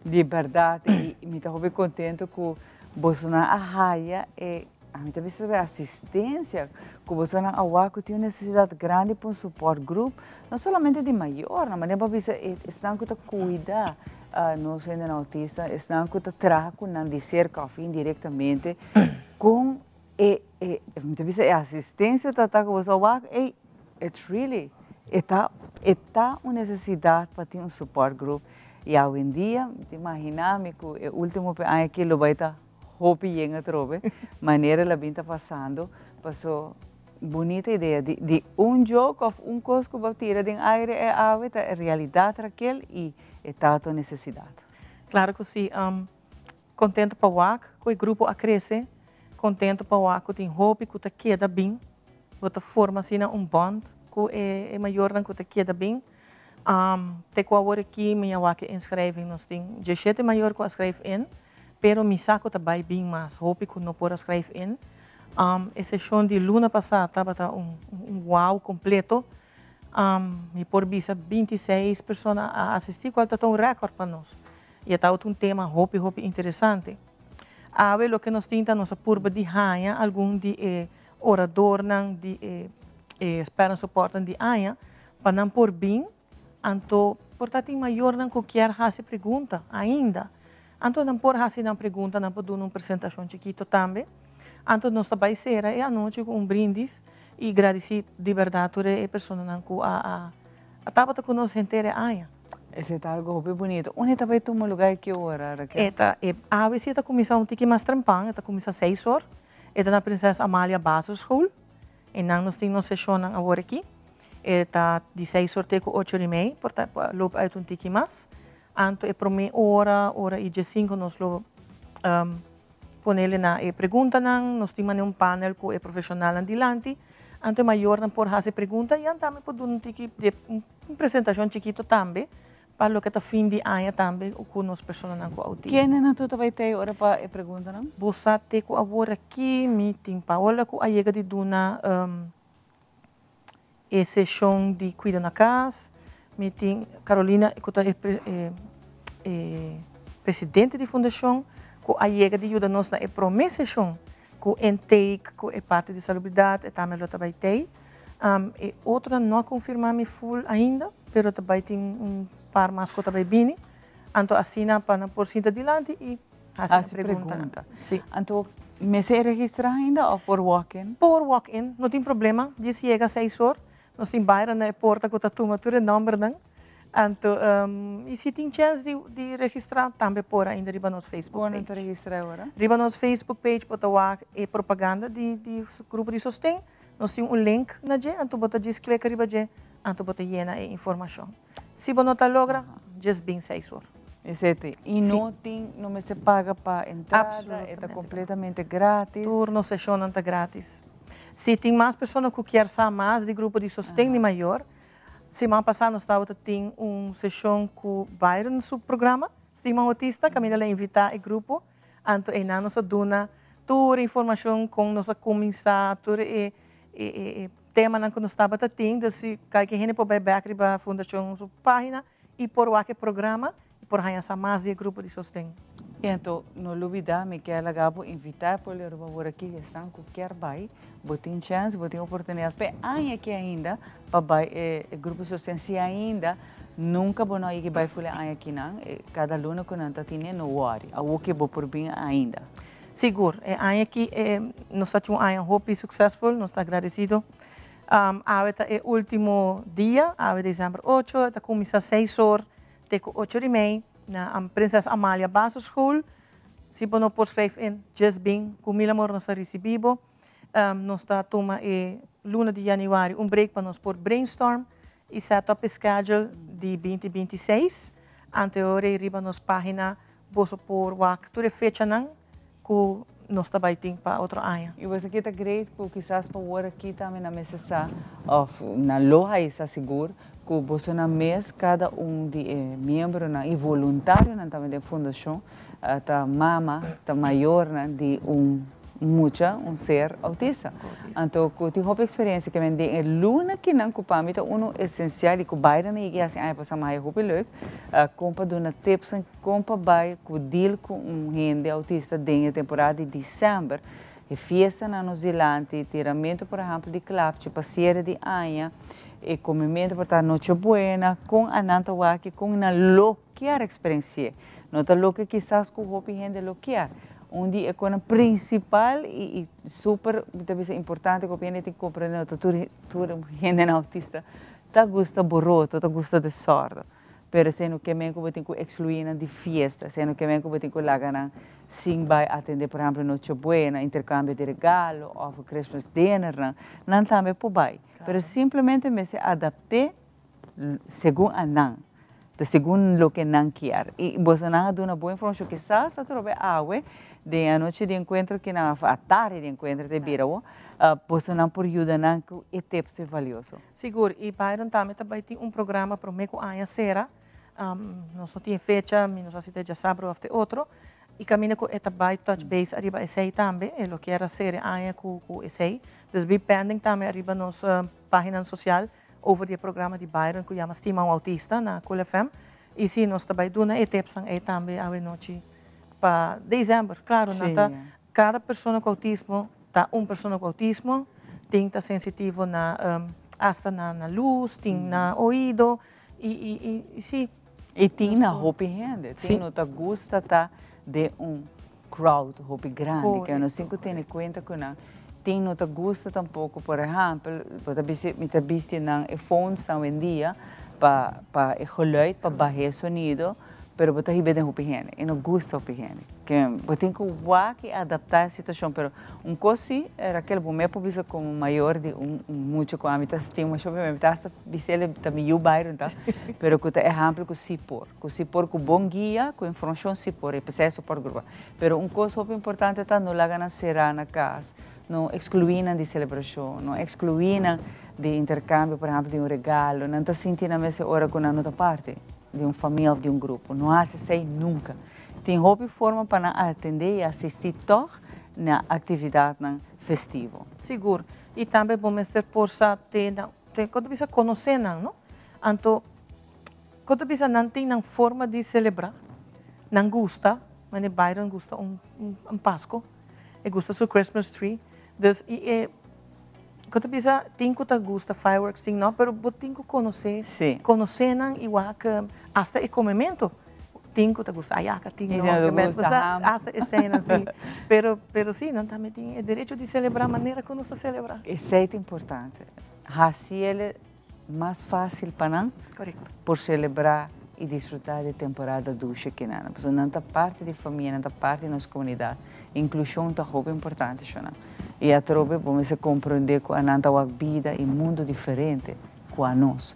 Di bèrdat i mi ta hopi kontento ku bosonan a haya e ami ta bisa e asistensia ku bosonan a wak ku tin un nesesidat grandi pa un support group no solamente di mayornan ma den por bisa esnan ku ta kuida nos hendenan outista esnan ku ta traha ku nan di serka òf indirektamente Con e e mi ta bisa e asistencia ta ta cu boso a wak ey it's really e ta e ta un necesidad pa tin un support group y awendia mi ta imagina mi cu e ultimo pe aña aki lo bay ta hopi yen atrobe manera el a bin ta pasando paso bunita idea di di un joke of un cos cu bo tira den aire e awe ta e realidad Raquel y e ta ta un necesidad. Claro cu si. Contento pa wak cu e grupo a crece, contento pa wak cu tin hopi cu ta keda bin, bo ta forma asina un bond cu e mayornan cu ta keda bin. Te cu awor aki mi a wak e inschrijving, nos tin dieshete mayor cu a schrijf in, pero mi sa cu ta bay bin mas hopi cu no por a schrijf in. E sesion di luna pasa tabata un wow completo, mi por bisa bintiseis persona a asisti cual ta ta un record pa nos. I e tabata un tema hopi hopi interesante. Awe loke nos tin ta nos a purba di haña algun di e oradornan di e e parent supportnan di aña pa nan por bin, anto por ta tin mayornan ku kier hasi pregunta ainda. Anto nan por hasi nan pregunta, nan por duna un presentashon chikito tambe. Anto nos ta bai sera e anochi ku un brindis i gradisí di bèrdat tur e personanan ku a a a tabata ku nos henter e aña. Esei ta algo hopi bunito. Unda ta bai tuma lugar i ki ora, Raquel? E ta, e awe si e ta kuminsá un tiki mas trempan, e ta kuminsá seis or. E ta na Prinses Amalia Basisschool. Einan nos tin nos seshonnan awor aki. E ta di seis or te ku ocho or i mei, por ta loop uit un tiki mas. Anto e promé ora, ora i diesinku nos lo ponele na e preguntanan. Nos tin manera un panel ku e profeshonalnan dilanti. Anto e mayornan por hasi pregunta i anto ami por duna un tiki di Un presentacion chikito tambe pa loke ta fin di aña tambe cu nos personanan cu autismo. Kendenan tur ta bay tey ora pa e preguntanan? Bo sa te cu awor aki mi tin Paola cu a yega di duna E seshon di Cuido na Cas, mi tin Carolina cu ta e e presidente di fundacion cu a yega di yuda nos na e prome seshon cu intake, cu e parti di salubridad, e tambe lo ta bay tey. E otronan no a confirma mi full ainda, pero ta bay tin un par mas cu ta bay bini. Anto asina pa nan por sinta dilanti y haci nan preguntanan. Si. Anto mester e registra ainda of por walk in? Por walk in, no tin problema. Djis yega seis or, nos tin Byron na e porta cu ta tuma tur e nombernan. Anto y si tin chens di di registra tambe por ainda riba nos Facebook page. Con ta registra awor? Riba nos Facebook page bo ta wak e propaganda di di grupo di sosten. Nos tin un link na dje, anto bo ta djis klika riba dje, anto bo ta yena e informacion. Si bo no ta logra, djes bin seis or. Esei Y no tin, no mester paga pa entrada, e ta completamente gratis. Tur nos sesionnan ta gratis. Si tin mas persona cu kier sa mas di grupo di sosten di mayor, siman pasa nos tabata tin un sesion cu Byron su programa, Stigma Autista, caminda la invita e grupo, anto eynan nos a duna tur informacion con nos a cuminsa, tur e e temanan ku nos tabata tin, dus si kalke hende por bai bèk riba fundashon su página i por wak e programa i por haña sa mas di e grupo di sosten. I anto no lubidá, mi kier laga bo invitá e pueblo di Aruba awor aki, esnan ku kier bai, bo tin chèns, bo tin oportunidat pa e aña aki ainda pa bai e grupo di sosten, si ainda nunka bo no a yega bai ful e aña akinan, kada luna ku nan ta tine no wòri, awor ke bo por bin ainda. Sigur, e aña aki nos ta tin un aña hopi successful, nos ta agradecido. Awe ta e ultimo dia, awe december ocho, e ta cuminsa seis or te cu ocho di mei na Prinses Amalia Basisschool. Si bo no por schrijf in, just bin, cu mil amor nos ta ricibi bo. Nos ta tuma e luna di januari un break pa nos por brainstorm y set up e schedule di binti 26. Anto e ora ei riba nos pagina Boso por wak tur e fechanan ku nos ta bai tin pa otro aña. I boso kita great ku kisas pa wor aki tambe nan mester sa òf nan lo haña sa sigur ku bosonan mes kada un di e miembronan i voluntarionan tambe den fundashon ta mama, ta mayornan di un mucha, un ser autista. Anto ku tin hopi eksperensia ke men den e luna kinan ku pa mi ta unu esensial i ku Byron a yega hasi aña pasá mi haya hopi leuk, kon pa duna tipsnan kon pa bai ku deal ku un hende autista den e temporada di december, e fiestanan nos dilanti, tiramentu por ehempel di klapchi pa siere di aña, e komementu por ta noche buena, kon anan ta wak i kon nan lo kier eksperensi'é. No ta loke kisas ku hopi hende lo kier. Un di e konan prinsipal i i super mi ta bisa importante ku hopi hende tin komprende no ta tur tur hendenan autista ta gusta boroto, ta gusta desòrdu. Pero esei no ke men ku bo tin ku ekskluí nan di fiesta, esei no ke men ku bo tin ku laga nan sin bai atendé por ehèmpel Noche Buena, interkambio di regalo òf Christmas dinnernan. Nan tambe por bai, pero simplemente mester adapt'é segun a nan, segun loke nan kier. I bosonan a duna bon informashon, kisas atrobe awe den anochi di enkuentro kinan òf atardi di enkuentro ta bira awo, bosonan por yuda nan ku e tips valioso. Sigur, i Byron tambe ta bai tin un programa promé ku aña sera, nos no tin e fecha, mi no sa si ta e djasabra òf ta e otro, i kaminda ku e ta bai touch base ariba esei tambe, e lo kier a sera e aña ku esei. Dus be pending tambe ariba nos páginanan sosial over di e programa di Byron ku yama Stima un Autista na Cool FM. I si nos ta bai duna e tipsnan ei tambe awe nochi pa december. Klaro, nan ta kada persona ku autismo ta un persona ku autismo, tin ta sensitivo na hasta na na lus, tin na oido i i i si. I tin na hopi hende, tin no ta gusta ta den un crowd hopi grandi, ke nos tin ku tene kuenta ku nan tin no ta gusta tampoko, por ehèmpel, bo ta bisti, mi ta bisti nan e phones awendia pa pa e geluid, pa baha e sonido, pero bo ta hiba den hopi hende, e no gusta hopi hende. Ke bo tin ku wak i adaptá e situashon, pero un kos si, Raquel, bo mes por bisa komo mayor di un mucha ku ami ta stima masha hopi, mi ta hasta bisa el ta mi yu Byron ta, pero ku ta ehèmpel ku si por, ku si por ku bon guia, ku informashon si por, e p'esei e sopòrt grupo. Pero un kos hopi importante ta no laga nan será na kas, no ekskluí nan di selebrashon, no ekskluí nan di interkambio, por ehèmpel di un regalo, nan ta sinti nan mes e ora ku nan no ta parti di un famia òf di un grupo, no hasi esei nunka. Tin hopi forma pa nan atendé i asistí tòg na aktividatnan festivo. Sigur. I tambe bo mester por sa te na Te kon ta bisa konosé nan, no? Anto kon ta bisa nan tin nan forma di selebrá, nan gusta, manera Byron gusta un un Pasko, e gusta su Christmas tree, dus i e kon ta bisa tin ku ta gusta fireworks tin no, pero bo tin ku konosé, konosé nan i wak hasta e komementu, tin ku ta gusta ayaka, tin no, hasta eseinan si, pero pero si nan tambe tin e derecho di selebrá manera ku nos ta selebrá. Esei ta importante. Hasiel mas fácil pa nan por celebra y disfruta di e temporada dushi aki nan. Pasobra nan ta parti di famia, nan ta parti di nos comunidad. Inclusion ta hopi importante shona. Y atrobe bo mester comprende cu anan ta wak bida y mundo diferente cu anos.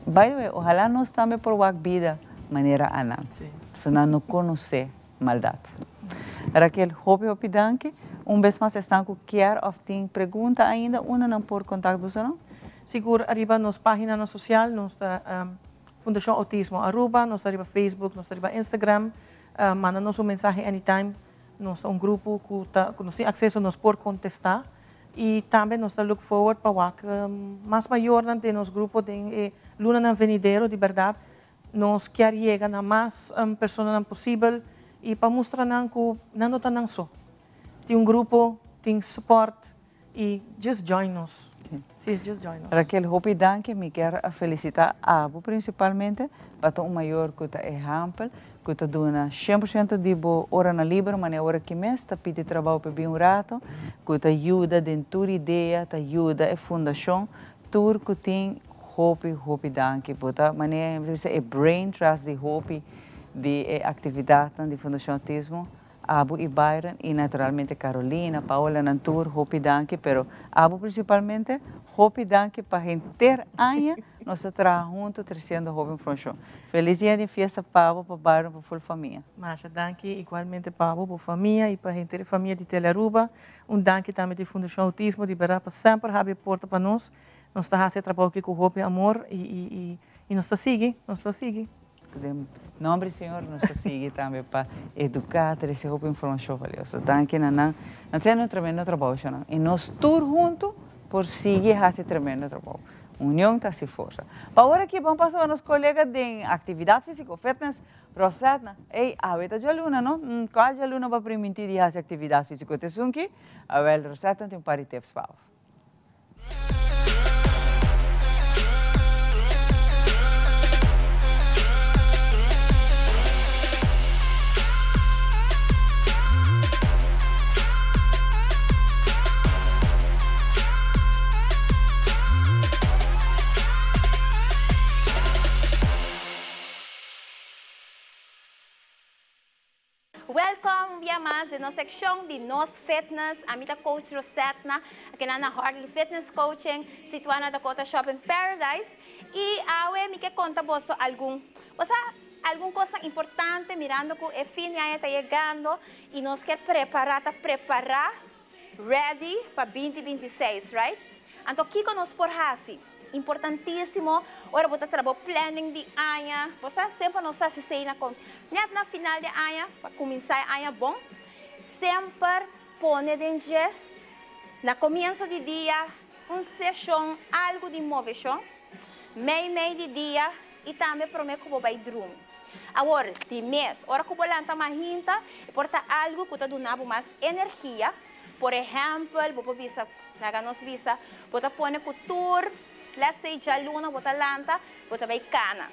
By the way, ohala nos tambe por wak bida manera anan. Pasobra nan no conoce maldad. Raquel, hopi hopi danki. Un bes mas esnan cu kier of tin pregunta ainda, unda nan por contact bosonan? Sigur ariba nos paginanan social, nos ta Fundacion Autismo Aruba, nos ta riba Facebook, nos ta riba Instagram. Manda nos un mensahe anytime. Nos ta un grupo cu ta cu nos tin acceso, nos por contesta. Y tambe nos ta look forward pa wak mas mayornan den nos grupo den e lunanan venidero, di berdad. Nos kier yega na mas personanan posibel y pa mustra nan cu nan no ta nan so. Tin un grupo, tin support y just join nos. Si, just join nos. Raquel, hopi danki. Mi kier a felicita abo principalmente pa ta un mayor cu ta ehempel, cu ta duna 100% di bo oranan liber, manera ora ki mes ta pidi trabao pa bin un rato, cu ta yuda den tur idea, ta yuda e fundacion, tur cu tin Hopi hopi danki. Bo ta manera mi ta bisa e brain trust di hopi di e actividadnan di Fundacion Autismo, abo y Byron y naturalmente Carolina, Paola, nan tur hopi danki, pero abo principalmente hopi danki pa henter aña nos ta traha hunto treciendo hopi informacion. Feliz dia di fiesta pa abo, pa Byron, pa full famia. Masha danki igualmente pa abo, bo famia y pa henter e famia di Telearuba. Un danki tambe di Fundacion Autismo di berdad pa semper habri e porta pa nos. Nos ta hasi e trabou aki ku hopi amor i i nos ta sigui, nos lo sigui. Den nomber di Señor nos ta sigui tambe pa educa, trece hopi informacion valioso. Danki na nan. Nan ta haciendo un tremendo trabou shownan. Y nos tur hunto por sigui haci tremendo trabou. Union ta haci forsa. Pa awor aki ban pasa pa nos colega den actividad fisico, fitness, Rosetna. Ey, awe ta djaluna no? Cual djaluna bo a priminti di haci actividad fisico? T'esun ki? Awel, Rosetna tin un par di tips pa bo. Welcome un bia mas den nos seccion di Nos Fitness. Ami ta Coach Rosetna, akinan na Hartley Fitness Coaching, situa na Dakota Shopping Paradise. Y awe mi ke conta boso algun, bo sa, algun cosnan importante mirando cu e fin di aña ta yegando y nos kier prepara, ta prepara, ready pa binti 26, right? Anto kico nos por haci? Importantísimo ora bo ta traha bo planning di aña. Bo sa semper nos ta haci esey na con net na final di aña pa cuminsa e aña bon. Semper pone den dje na comienso di dia un sesion algo di movecion, mei mei di dia y tambe prome cu bo bay drumi. Awor, di mes, ora cu bo lanta mahinta, e por ta algo cu ta duna bo mas energia. Por ehempel, bo por bisa, laga nos bisa, bo ta pone cu tur, let's say djaluna bo ta lanta, bo ta bay cana.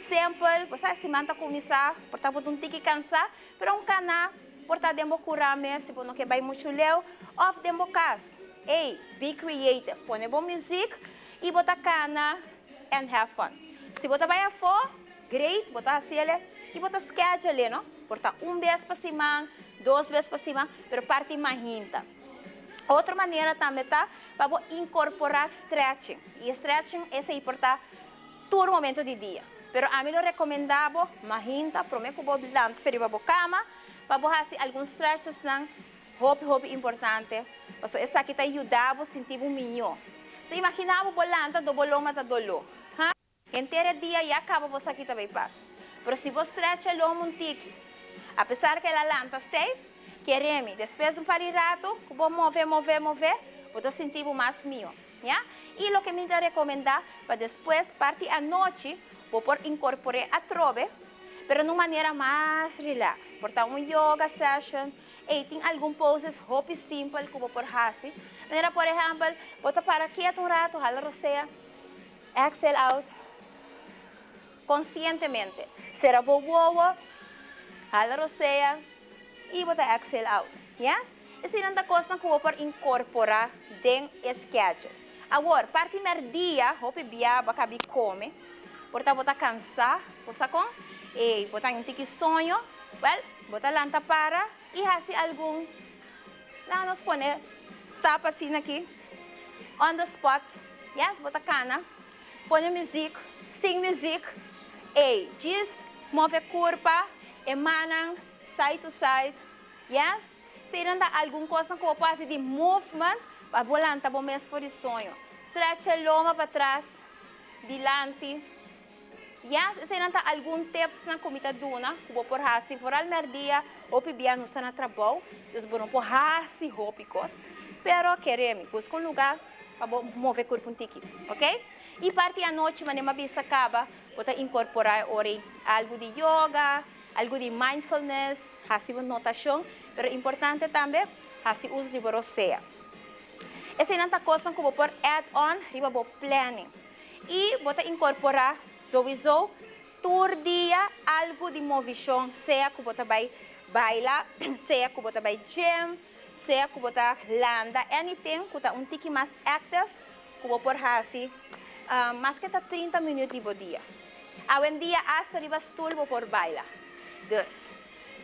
Simpel, bo sa e siman ta cuminsa, por ta bo ta un tiki cansa, pero un cana por ta den bo cura mes si bo no ke bay mucho leu, of den bo cas. Ey, be creative, pone bo muziek y bo ta cana and have fun. Si bo ta bay afo, great, bo ta haciele y bo ta schedule, no? Por ta un bes pa siman, dos bes pa siman, pero parti mahinta. Otro manera tambe ta pa bo incorpora stretching. Y stretching esey por ta tur momento di dia. Pero ami lo recomenda bo mahinta prome cu bo lanta fe riba bo cama pa bo haci algun stretchesnan hopi hopi importante pasobra esaki ta yuda bo sinti bo miyo. So imagina bo bo lanta do bo loma ta dolo. Ha? Henter e dia ya caba bo sa ki ta bay pasa. Pero si bo stretch e loma un tiki, apesar cu el a lanta stijf, keremi, despues di un par di rato cu bo move, move, move, bo ta sinti bo mas miyo. Ya? I loke mi ta rekomendá pa despues parti anochi bo por inkorpor'é atrobe, pero na un manera mas relax. Por ta un yoga session, ey tin algun poses hopi simpel ku bo por hasi. Manera por ehèmpel, bo ta para ketu un ratu, hala rosea, exhale out konsientemente. Sera bo wowo, hala rosea i bo ta exhale out. Yes? Eseinan ta kosnan ku bo por inkorporá den e schedule. Awor, parti mèrdia, hopi bia bo a kabi kome, por ta bo ta kansá, bo sa kon? Ey, bo ta un tiki soño, wèl, bo ta lanta para i hasi algun, laga nos pone stap asina aki, on the spot, yes, bo ta kana, pone muzik, sin muzik, ey, djis move kurpa, e mannan side to side, Yes, si nan ta algun kosnan ku bo por hasi di movement pa bo lanta bo mes for di soño. Stretch e loma patras, dilanti. Yes, esei nan ta algun tipsnan ku mi ta duna ku bo por hasi foral mèrdia. Hopi bia nos ta na trabou, dus bo no por hasi hopi kos. Pero kere mi, buska un lugá pa bo move kurpu un tiki, ok? I parti anochi manera mi a bisa kaba, bo ta inkorporá e ora ei algu di yoga, Algu di mindfulness, hasi bo notashon, pero importante tambe, hasi uso di bo rosea. Eseinan ta kosnan ku bo por add on riba bo planning. I bo ta inkorporá souiso tur dia algu di movishon, sea ku bo ta bai baila, sea ku bo ta bai gym, sea ku bo ta landa, anything ku ta un tiki mas active ku bo por hasi maske ta 30 minüt di bo dia. Awendia hasta riba stoel bo por baila. Dus,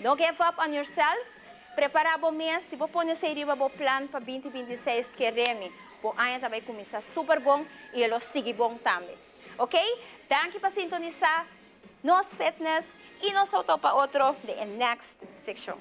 no give up on yourself, prepara bo mes, si bo pone esey riba bo plan pa 2026 kere mi, bo aña ta bay cuminsa super bon y e lo sigui bon tambe. Ok? Danki pa sintonisa Nos Fitness y nos ta topa otro den e next seccion.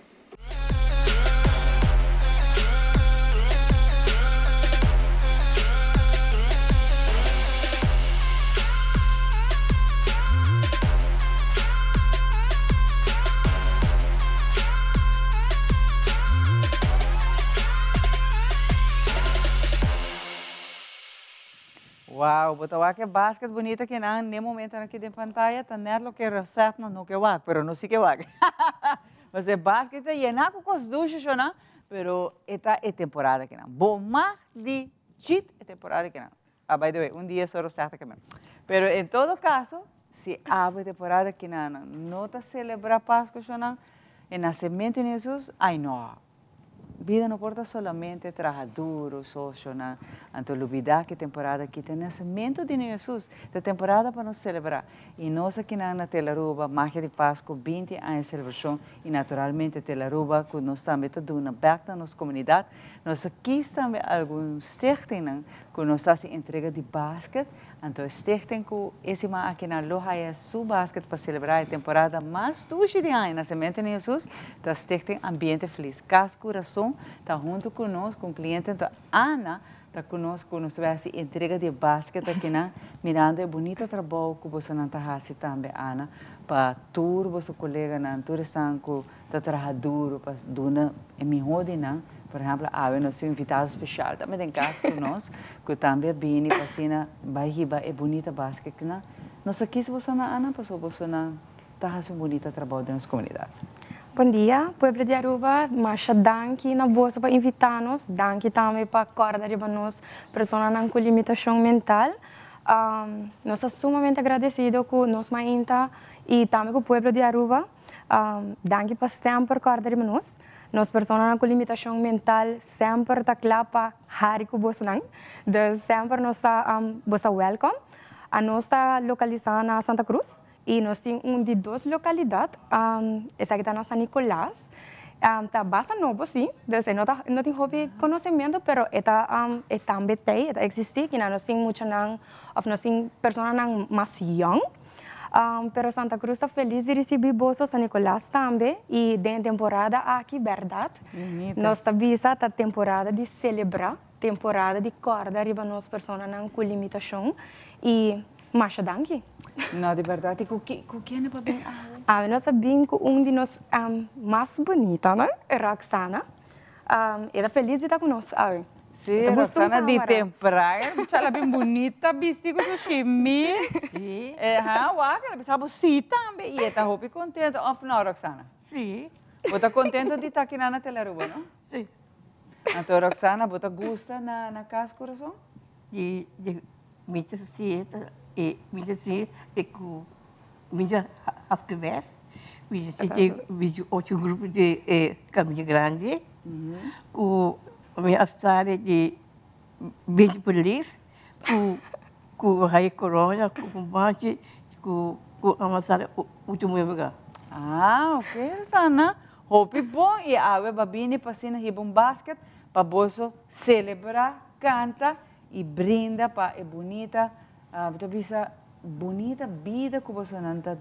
Wow, bo ta wak e basket bunita kinan n'e momentonan aki den pantaya ta net loke Rosetna no ke wak, pero nos si ke wak. Pasobra e basket ta yená ku kos dushi shona, pero e ta e temporada kinan. Bo mag di chit e temporada kinan. Ah, by the way, un dia so Rosetna ke men. Pero en todo kaso, si abo e temporada kinan no ta selebrá Pasku shona, e nasementu di Hesus, ai no. Bida no por ta solamente traha duro, socionan, anto lubida ki temporada aki ta nasementu di Niño Hesus, ta temporada pa nos celebra. Y nos akinan na Telaruba, Magia di Pasco, 20 aña celebracion y naturalmente Telaruba cu nos tambe ta duna bek na nos comunidad. Nos a kies tambe algun stichtingnan cu nos ta haci entrega di basket, Anto e stichting ku e siman akinan lo haya su basket pa selebrá e temporada mas dushi di aña, Nasementu di Hesus, ta Stichting Ambiente Felis. Kas Kurason ta huntu ku nos, ku un kliente, anto Ana ta ku nos ku nos ta bai hasi entrega di e basket akinan, mirando e bunita trabou ku bosonan ta hasi tambe, Ana, pa tur boso koleganan, tur esnan ku ta traha duro pa duna e mihó di nan. Por ehèmpel, awe nos tin un invitado speshal tambe den kas ku nos, ku tambe a bini pa asina bai hiba e bunita basketnan. Nos a kis bosonan, Ana, pasobra bosonan ta hasi un bunita trabou den nos komunidat. Bon dia, pueblo di Aruba. Masha danki na boso pa invitá nos. Danki tambe pa kòrda riba nos personanan ku limitashon mental. Nos ta sumamente agradesido ku nos mainta i tambe ku pueblo di Aruba. Danki pa semper kòrda riba nos. Nos personanan ku limitashon mental semper ta kla pa hari ku bosnan. Dus semper nos ta, bos ta wèlkòm. Anos ta lokalisá na Santa Cruz i nos tin un di dos lokalidat, esaki ta na San Nicolas. Ta basta nobo sí, dus e no ta no tin hopi konosementu pero e ta e tambe t'ei, e ta eksistí. Kina nos tin muchanan òf nos tin personanan mas yòn. Pero Santa Cruz ta felis di ricibi boso, San Nicolas tambe, y den e temporada aki, berdad, nos ta bisa ta temporada di celebra, temporada di corda riba nos personanan cu limitacion, y masha danki. No, di berdad, y cu cu kende bo a bin awe? Awe nos a bin cu un di nos mas bunitanan, Roxana. E ta felis di ta cu nos awe. Si, Roxana di tempran, e mucha la bin bunita bisti cu su shimis. Si. Ha, wak, el a bisa bo si tambe y e ta hopi contento, of no, Roxana? Si. Bo ta contento di ta aki nan na Telearuba, no? Si. Anto, Roxana, bo ta gusta na na Cas Corazon? Di, di, mi ta si, e mi ta si e cu mi ta haci bes, mi ta si mi tin otro grupo di e Caminda Grandi cu mi a sali di binti polis cu cu haya corona cu un banchi cu cu a sali ultimo lugar. Ah, ok, Rosanna. Hopi bon y awe ba bini pa asina hiba un basket pa boso celebra, canta y brinda pa e bunita, bo ta bisa bunita bida cu bosonan ta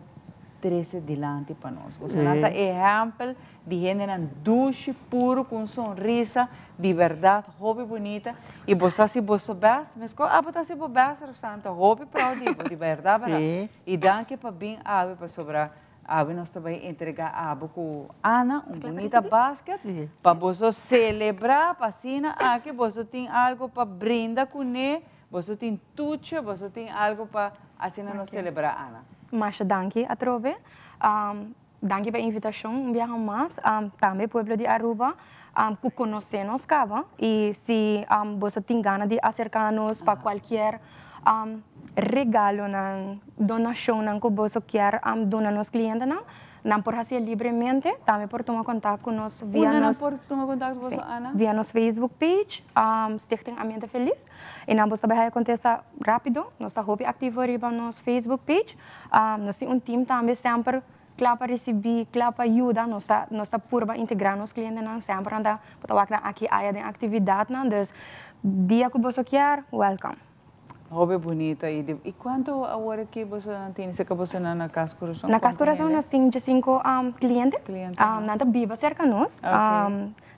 trece dilanti pa nos. Bosonan ta ehempel di hendenan dushi, puro, cu un sonrisa di berdad hopi bunita y bo sa haci boso best, mesco abo ta haci bo best Roxanne, ta hopi proud di bo, di berdad berdad. Y danki pa bin awe pasobra Awe nos ta bai entrega abo ku Ana un bunita basket pa boso selebrá, pa asina aki boso tin algu pa brinda kuné, boso tin tuche, boso tin algu pa asina nos selebrá Ana. Masha danki atrobe. Danki pa e invitashon un biaha mas. Tambe pueblo di Aruba ku konosé nos kaba i si boso tin gana di aserká nos pa kualkier Regalonan, donashonnan ku boso kier duna nos klientenan, nan por hasié libremente. Tambe por tuma kontak ku nos via Unda nan nos por tuma kontak ku boso, Ana? Via nos Facebook page, Stichting Ambiente Feliz. I nan boso ta bai haya kontesta rápido. Nos ta hopi aktivo riba nos Facebook page. Nos tin un team tambe semper kla pa risibí, kla pa yuda. Nos ta nos ta purba integrá nos klientenan semper nan ta bo ta wak nan aki aya den aktividatnan. Dus dia ku boso kier, wèlkòm. Hopi bunita y di y cuanto awor aki boso nan tin cerca boso nan na Cas Corazon? Na Cas Corazon nos tin diesinco cliente. Cliente. Nan ta biba cerca nos.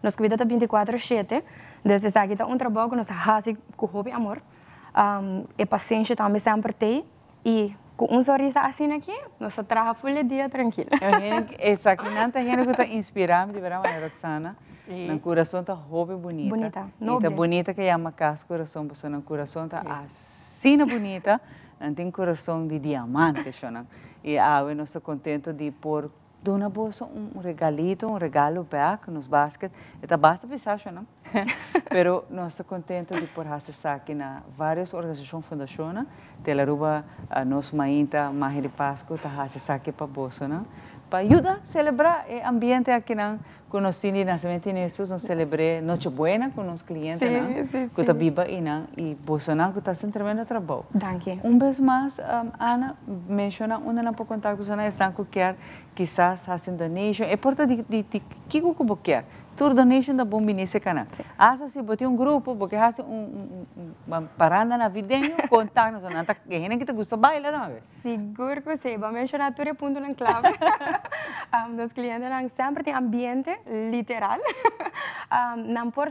Nos cuido ta binticuatro shete. Dus esaki ta un trabou cu nos ta haci cu hopi amor. E pasenshi tambe semper t'ey y cu un sonrisa asina aki nos ta traha ful e dia trankil. Esaki nan ta hende cu ta inspira mi di berdad Maria Roxana. Nan curason ta hopi bunita. Bunita, Y noble. ta bunita ke yama cas curason pasobra nan curason ta asina bunita, nan tin curason di diamante shonan. Y awe nos ta contento di por duna boso un regalito, un regalo bek, nos basket. E ta basta pisa shonan, pero nos ta contento di por haci esaki na varios organisacion, fundacionnan. Telaruba nos mainta Magia di Pascu ta haci esaki pa bosonan, pa yuda celebra e ambiente akinan Ku nos tin di nasementu di Hesus nos selebr'é Noche Buena ku nos klientenan ku ta biba einan i bosonan ku ta hasi un tremendo trabou. Danki. Un bes mas Ana, menshoná unda nan por kontak bosonan esnan ku kier kisas hasi un donation, e por ta di di kiko ku bo kier. Tur donation ta bon bini serka nan. Asta si bo tin un grupo, bo ke hasi un un paranda navideño, kontak nos. Nan ta e hende ki ta gusta baila tambe. Sigur cu si. Bo a menciona tur e puntonan clave. Nos clientenan semper tin ambiente, literal. Nan por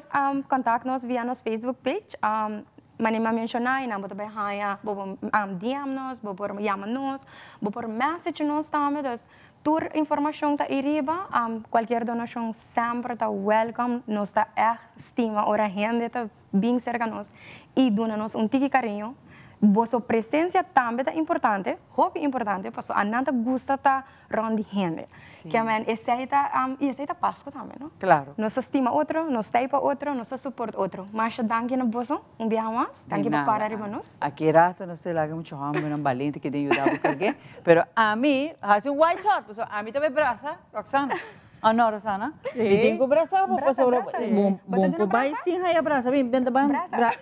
contact nos via nos Facebook page. Manera mi a menciona y nan bo ta bay haya, bo por DM nos, bo por yama nos, bo por message nos tambe. Dus tur informacion ta ey riba. Cualkier donacion semper ta welcome. Nos ta echt stima ora hende ta Bin serka nos i duna nos un tiki kariño. Boso presensia tambe ta importante, hopi importante, pasobra anan ta gusta ta rònt di hende. Ke men esei ta, i esei ta Pasku tambe, no? Klaro. Nos ta stima otro, nos ta ei pa otro, nos ta suport otro. Masha danki na boso un biaha mas. Danki pa kòrda riba nos. Aki rato nos ta laga muchu hòmbernan balente ke den yuda bo karg'é, pero ami hasi un wide shot, pasobra ami ta bai brasa Roxana. Ah no Rosana, mi tin cu brasa bo pasobra bo bo por bay sin haya brasa bin benta ban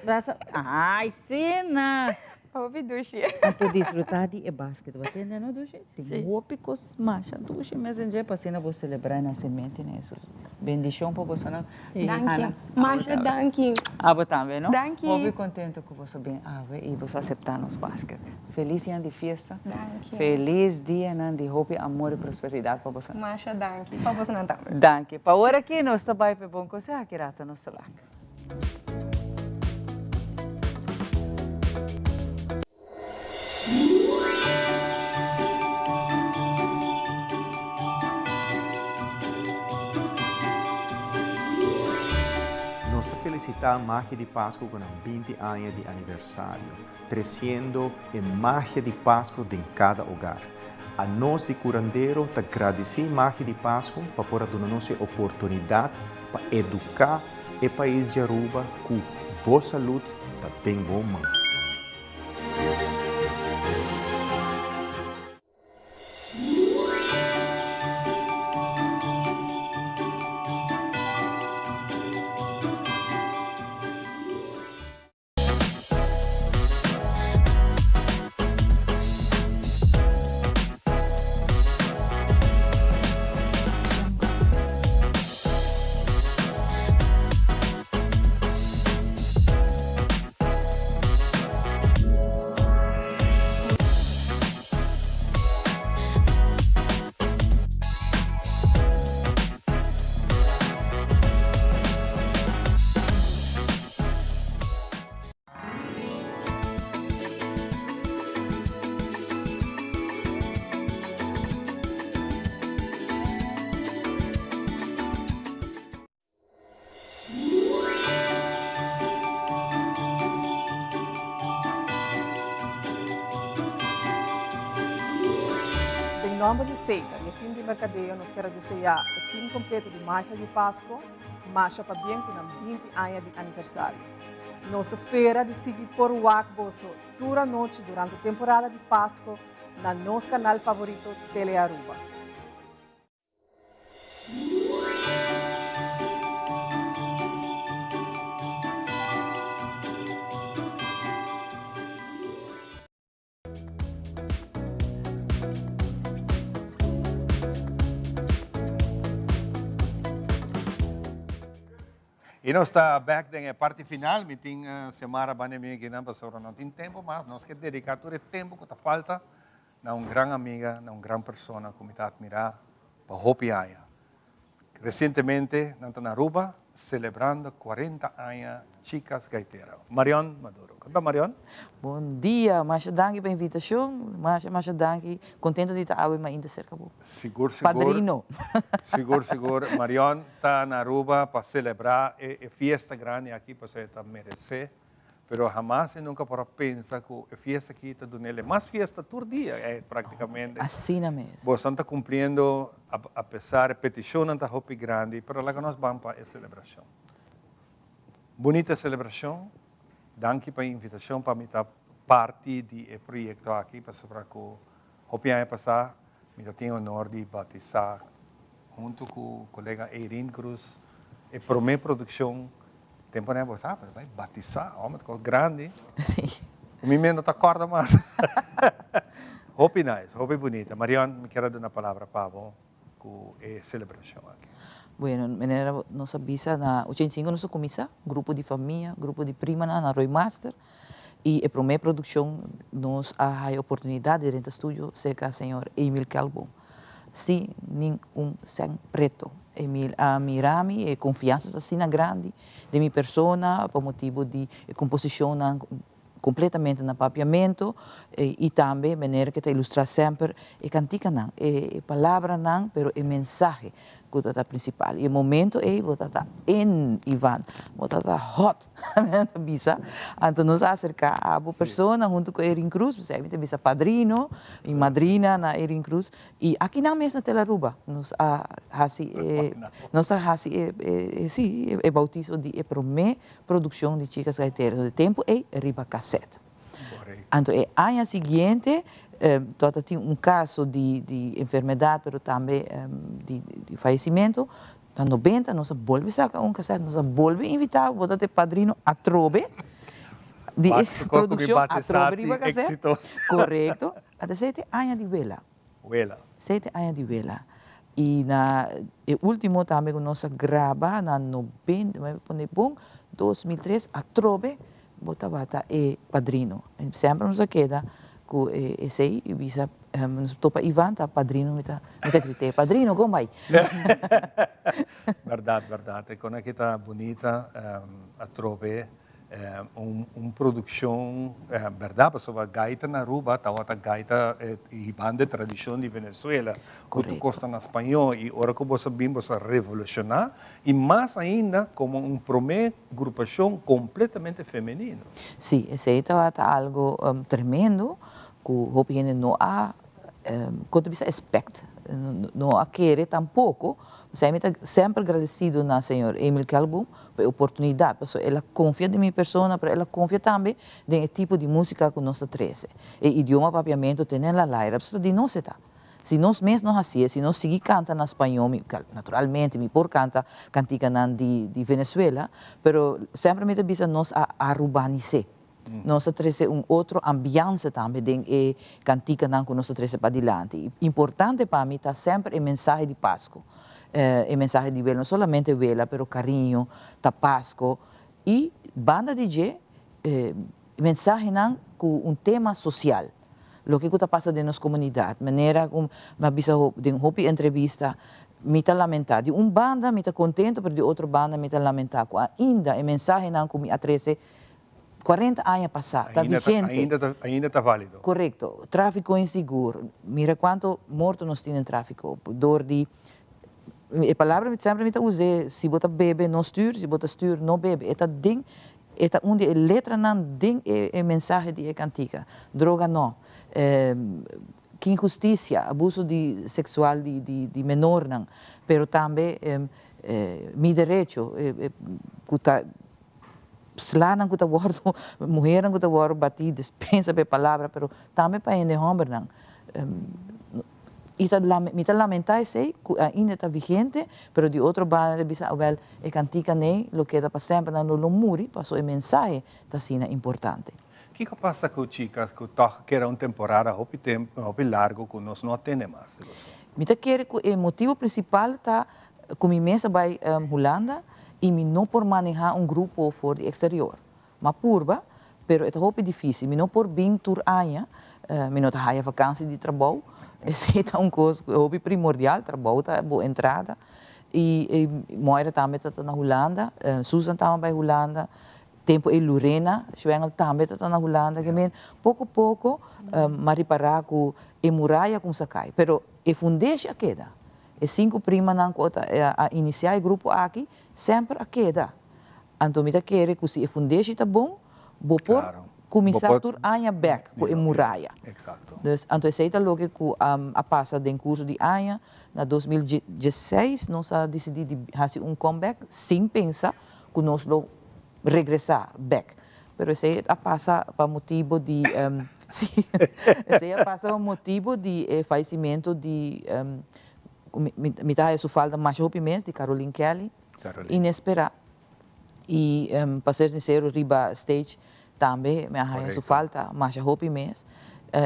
brasa ay sina. Hopi dushi. Anto disfruta di e basket bo tende no dushi tin hopi cos masha dushi mes en dje pa asina bo celebra e nacimento di Jesus bendicion pa bosonan. Danki masha danki. Abo tambe no. Danki. Hopi contento cu boso bin awe y boso acepta nos basket. Feliz dia di fiesta. Danki. Feliz dianan di hopi amor y prosperidad pa bosonan. Masha danki. Pa bosonan tambe. Danki. Pa ora aki nos ta bay pa e bon conseho aki rato nos ta lak. Nos ta felicita. felicita Magia di Pasco cu nan 20 aña di aniversario, treciendo e magia di Pasco den cada hogar. Anos di Curandero ta gradici Magia di Pasco pa por a duna nos e oportunidad pa educa e pais di Aruba cu bo salud ta den bo man. Den nomber di Seita y e team di mercadeo nos kier a desea e team completo di Magia di Pasco masha pabien cu nan 20 aña di aniversario. Nos ta spera di sigui por wak boso tur anochi durante temporada di Pasco na nos canal favorito Telearuba. Y nos ta back den e parti final. Mi tin Xiomara banda mi akinan pasobra no tin tempo mas. Nos ke dedica tur e tempo cu ta falta na un gran amiga, na un gran persona cu mi ta admira pa hopi aña. Recientemente nan ta na Aruba celebrando cuarenta aña Chicas Gaitera. Marion Maduro. Con ta Marion? Bon dia, masha danki pa invitacion, masha masha danki, contento di ta awe mainta cerca bo. Sigur sigur. Padrino. Sigur sigur, Marion ta na Aruba pa celebra e fiesta grandi aki pasobra e ta merece. Pero hamas e nunca por a pensa cu e fiesta aki ta dunele mas fiesta tur dia practicamente. Asina mes. Bosan ta cumpliendo a pesar e peticionnan ta hopi grandi, pero laga nos ban pa e celebracion. Bunita celebracion, danki pa e invitacion pa mi ta parti di e proyecto aki pasobra cu hopi aña pasa mi ta tin honor di batisa hunto cu colega Eirin Cruz e prome produccion. Tempo nan bo sa, pero bai batisa, homber, ta cos grandi. Sí. Mi mes no ta corda mas. Hopi nice, hopi bunita. Marion, mi kier a duna palabra pa bo cu e celebracion aki. Bueno, manera nos a bisa na 85 nos a cuminsa, grupo di famia, grupo di primanan na Roy Master, y e prome produccion nos a haya oportunidad di renta studio cerca señor Emil Kelboom. Sin ningun sèn preto. Emil a mira mi, e konfiansa ta asina grandi den mi persona pa motibu di e komposishonnan kompletamente na papiamentu i tambe manera ke ta ilustrá semper e kantikanan, e palabranan pero e mensahe ku ta ta prinsipal. I e momento ei bo ta ta in Ivan, bo ta ta hot. Mi ta bisa, anto nos a acerca a bo persona hunto cu Erin Cruz, p'esei mi ta bisa padrino y madrina na Erin Cruz, y aki nan mes na Telaruba nos a haci e, nos a haci e, e, si, e bautizo di e prome produccion di Chicas Gaiteras, e tempo ey riba cassette. Anto e aña siguiente tabata tin un caso di, di enfermedad pero tambe di, di fallecimento, Na nobenta nos a bolbe saka un kaset, nos a bolbe invitá bo ta te padrino atrobe di e produkshon atrobe riba kaset. Korekto. Ata sete aña di wela. Wela. Sete aña di wela. I na e último tambe ku nos a graba na nobenta, mi a pone bon, 2003 atrobe Bo tabata e padrino. Semper nos a keda ku esei i bisa nos topa Ivan ta padrino mi ta mi ta grit'é padrino kon bai. Bèrdat bèrdat e kon aki ta bunita atrobe. Un un produccion berdad pasobra gaita na Aruba tawata gaita hibando e tradicion di Venezuela cu tur cos ta na spañol y ora cu boso a bin boso a revoluciona y mas ainda como un prome grupacion completamente femenino. Si, esey tawata algo tremendo cu hopi hende no a con ta bisa expect, no a kere tampoco. P'esey mi ta semper gradecido na señor Emil Kelboom pa e oportunidad, pasobra el a confia den mi persona, pero el a confia tambe den e tipo di musica cu nos ta trece. E idioma papiamento tene la laira, pasobra di nos e ta. Si nos mes no haci'e, si nos sigui canta na spañol, mi, naturalmente mi por canta canticanan di di Venezuela, pero semper mi ta bisa nos a arubanis'e. Nos a trece un otro ambiance tambe den e canticanan cu nos a trece padilanti. Importante pa mi ta semper e mensahe di Pasco. E mensahe di wela, no solamente wela, pero cariño, ta Pasco. Y banda di dje, mensahenan cu un tema social. Loke cu ta pasa den nos comunidad. Manera cu mi a bisa den hopi entrevista, mi ta lamenta. Di un banda mi ta contento, pero di otro banda mi ta lamenta cu ainda e mensahenan cu mi a trece 40 aña pasá ta vigente. Ainda ta, ainda ta válido. Korekto. Tráfiko insigur. Mira kuantu morto nos tin den tráfiko dor di, e palabra mi semper mi ta us'é, si bo ta bebe no stür, si bo ta stür no bebe. E ta den, e ta un di e letranan den e e mensahe di e kantika. Droga no. Ki inhustisia, abuso di seksual di di di menornan, pero tambe mi derecho ku ta Slanan ku ta wòrdu, muhernan ku ta wòrdu batí, dispensa pa e palabra, pero tambe pa hende hòmbernan. I ta mi ta lamentá esei ku ainda ta vigente, pero di otro banda ta bisa, awèl, e kantika nei lo keda pa semper, nan lo lo muri paso e mensahe ta asina importante. Kiko pasa ku chikas ku tòg keda un temporada hopi tempu, hopi largu ku nos no a tende mas di boso? Mi ta kere ku e motibu prinsipal ta Cu mi mes a bay Hulanda y mi no por maneha un grupo for di exterior. M'a purba, pero e ta hopi dificil. Mi no por bin tur aña, mi no ta haya vakantie di trabou. Esey ta un cos hopi primordial, trabou ta bo entrada. Y Moira tambe ta na Hulanda, Susan tambe a bay Hulanda, tempo ey Lurena Schwengel tambe ta na Hulanda. Ke men poco poco m'a ripara cu e muraya a cuminsa cay, pero e fundeshi a keda. E sinku primanan ku a inisiá e grupo aki semper a keda. Anto mi ta kere ku si e fundeshi ta bon, bo por kuminsá tur aña bèk ku e muraya. Dus, anto esei ta loke ku a pasa den kurso di aña. Na 2016 nos a disidí di hasi un comeback sin pensa ku nos lo regresá bèk. Pero esei a pasa pa motibo di sí, esei a pasa pa motibo di e fallecimento di mi mi ta haya su falta masha hopi mes di Caroline Kelly, inesperá. I pa ser sincero riba stage tambe mi a haya su falta masha hopi mes.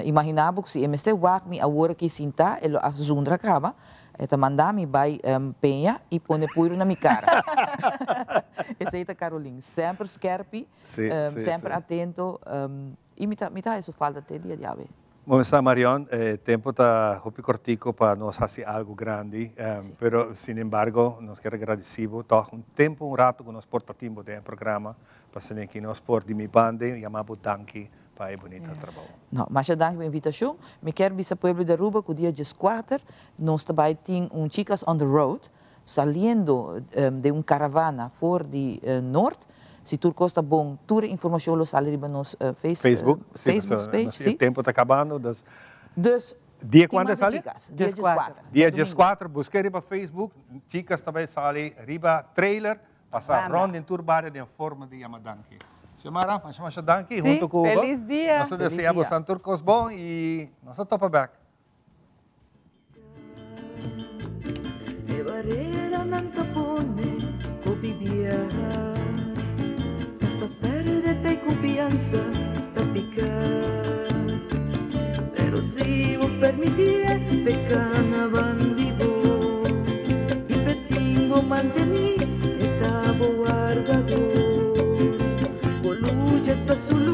Imagina bo ku si e mester wak mi awor aki sintá e lo a zundra kaba. E ta manda mi bai peña y pone puiro na mi cara. Esey ta Carolien. Semper skerpi, semper atento y mi ta mi ta haci su falta te dia di awe. Bon esta Marion, e tempo ta hopi cortico pa nos haci algo grandi, pero sin embargo nos kier a gradici bo toch un tempo, un rato cu nos por ta tin bo den e programa, pasobra aki nos por di mi banda yama bo danki pa e bunita trabou. No, masha danki pa e invitacion. Mi kier bisa pueblo di Aruba cu dia dieskuater nos ta bay tin un Chicas on the Road saliendo den un caravana for di Noord. Si tur cos ta bon, tur e informacion lo sali riba nos Facebook, Facebook page. Si, e tempo ta cabando, dus. Dus, Dia tin cuando mas e di sali? Chicas, dia dieskuater. Dia dieskuater, busca riba Facebook, Chicas ta bay sali riba trailer. Pasa rond den tur bario den forma di yama danki. Xiomara, masha masha danki hunto cu bo. Feliz dia. Nos ta desea bosan tur cos bon y nos ta topa bek. E bareranan ta pone cu bibiaha. Nos ta perde fe y confiansa ta pica. Pero si bo permiti'e peca na bandi bo. I petin bo mantení, e ta bo wardador. Bo lucha ta su lucha.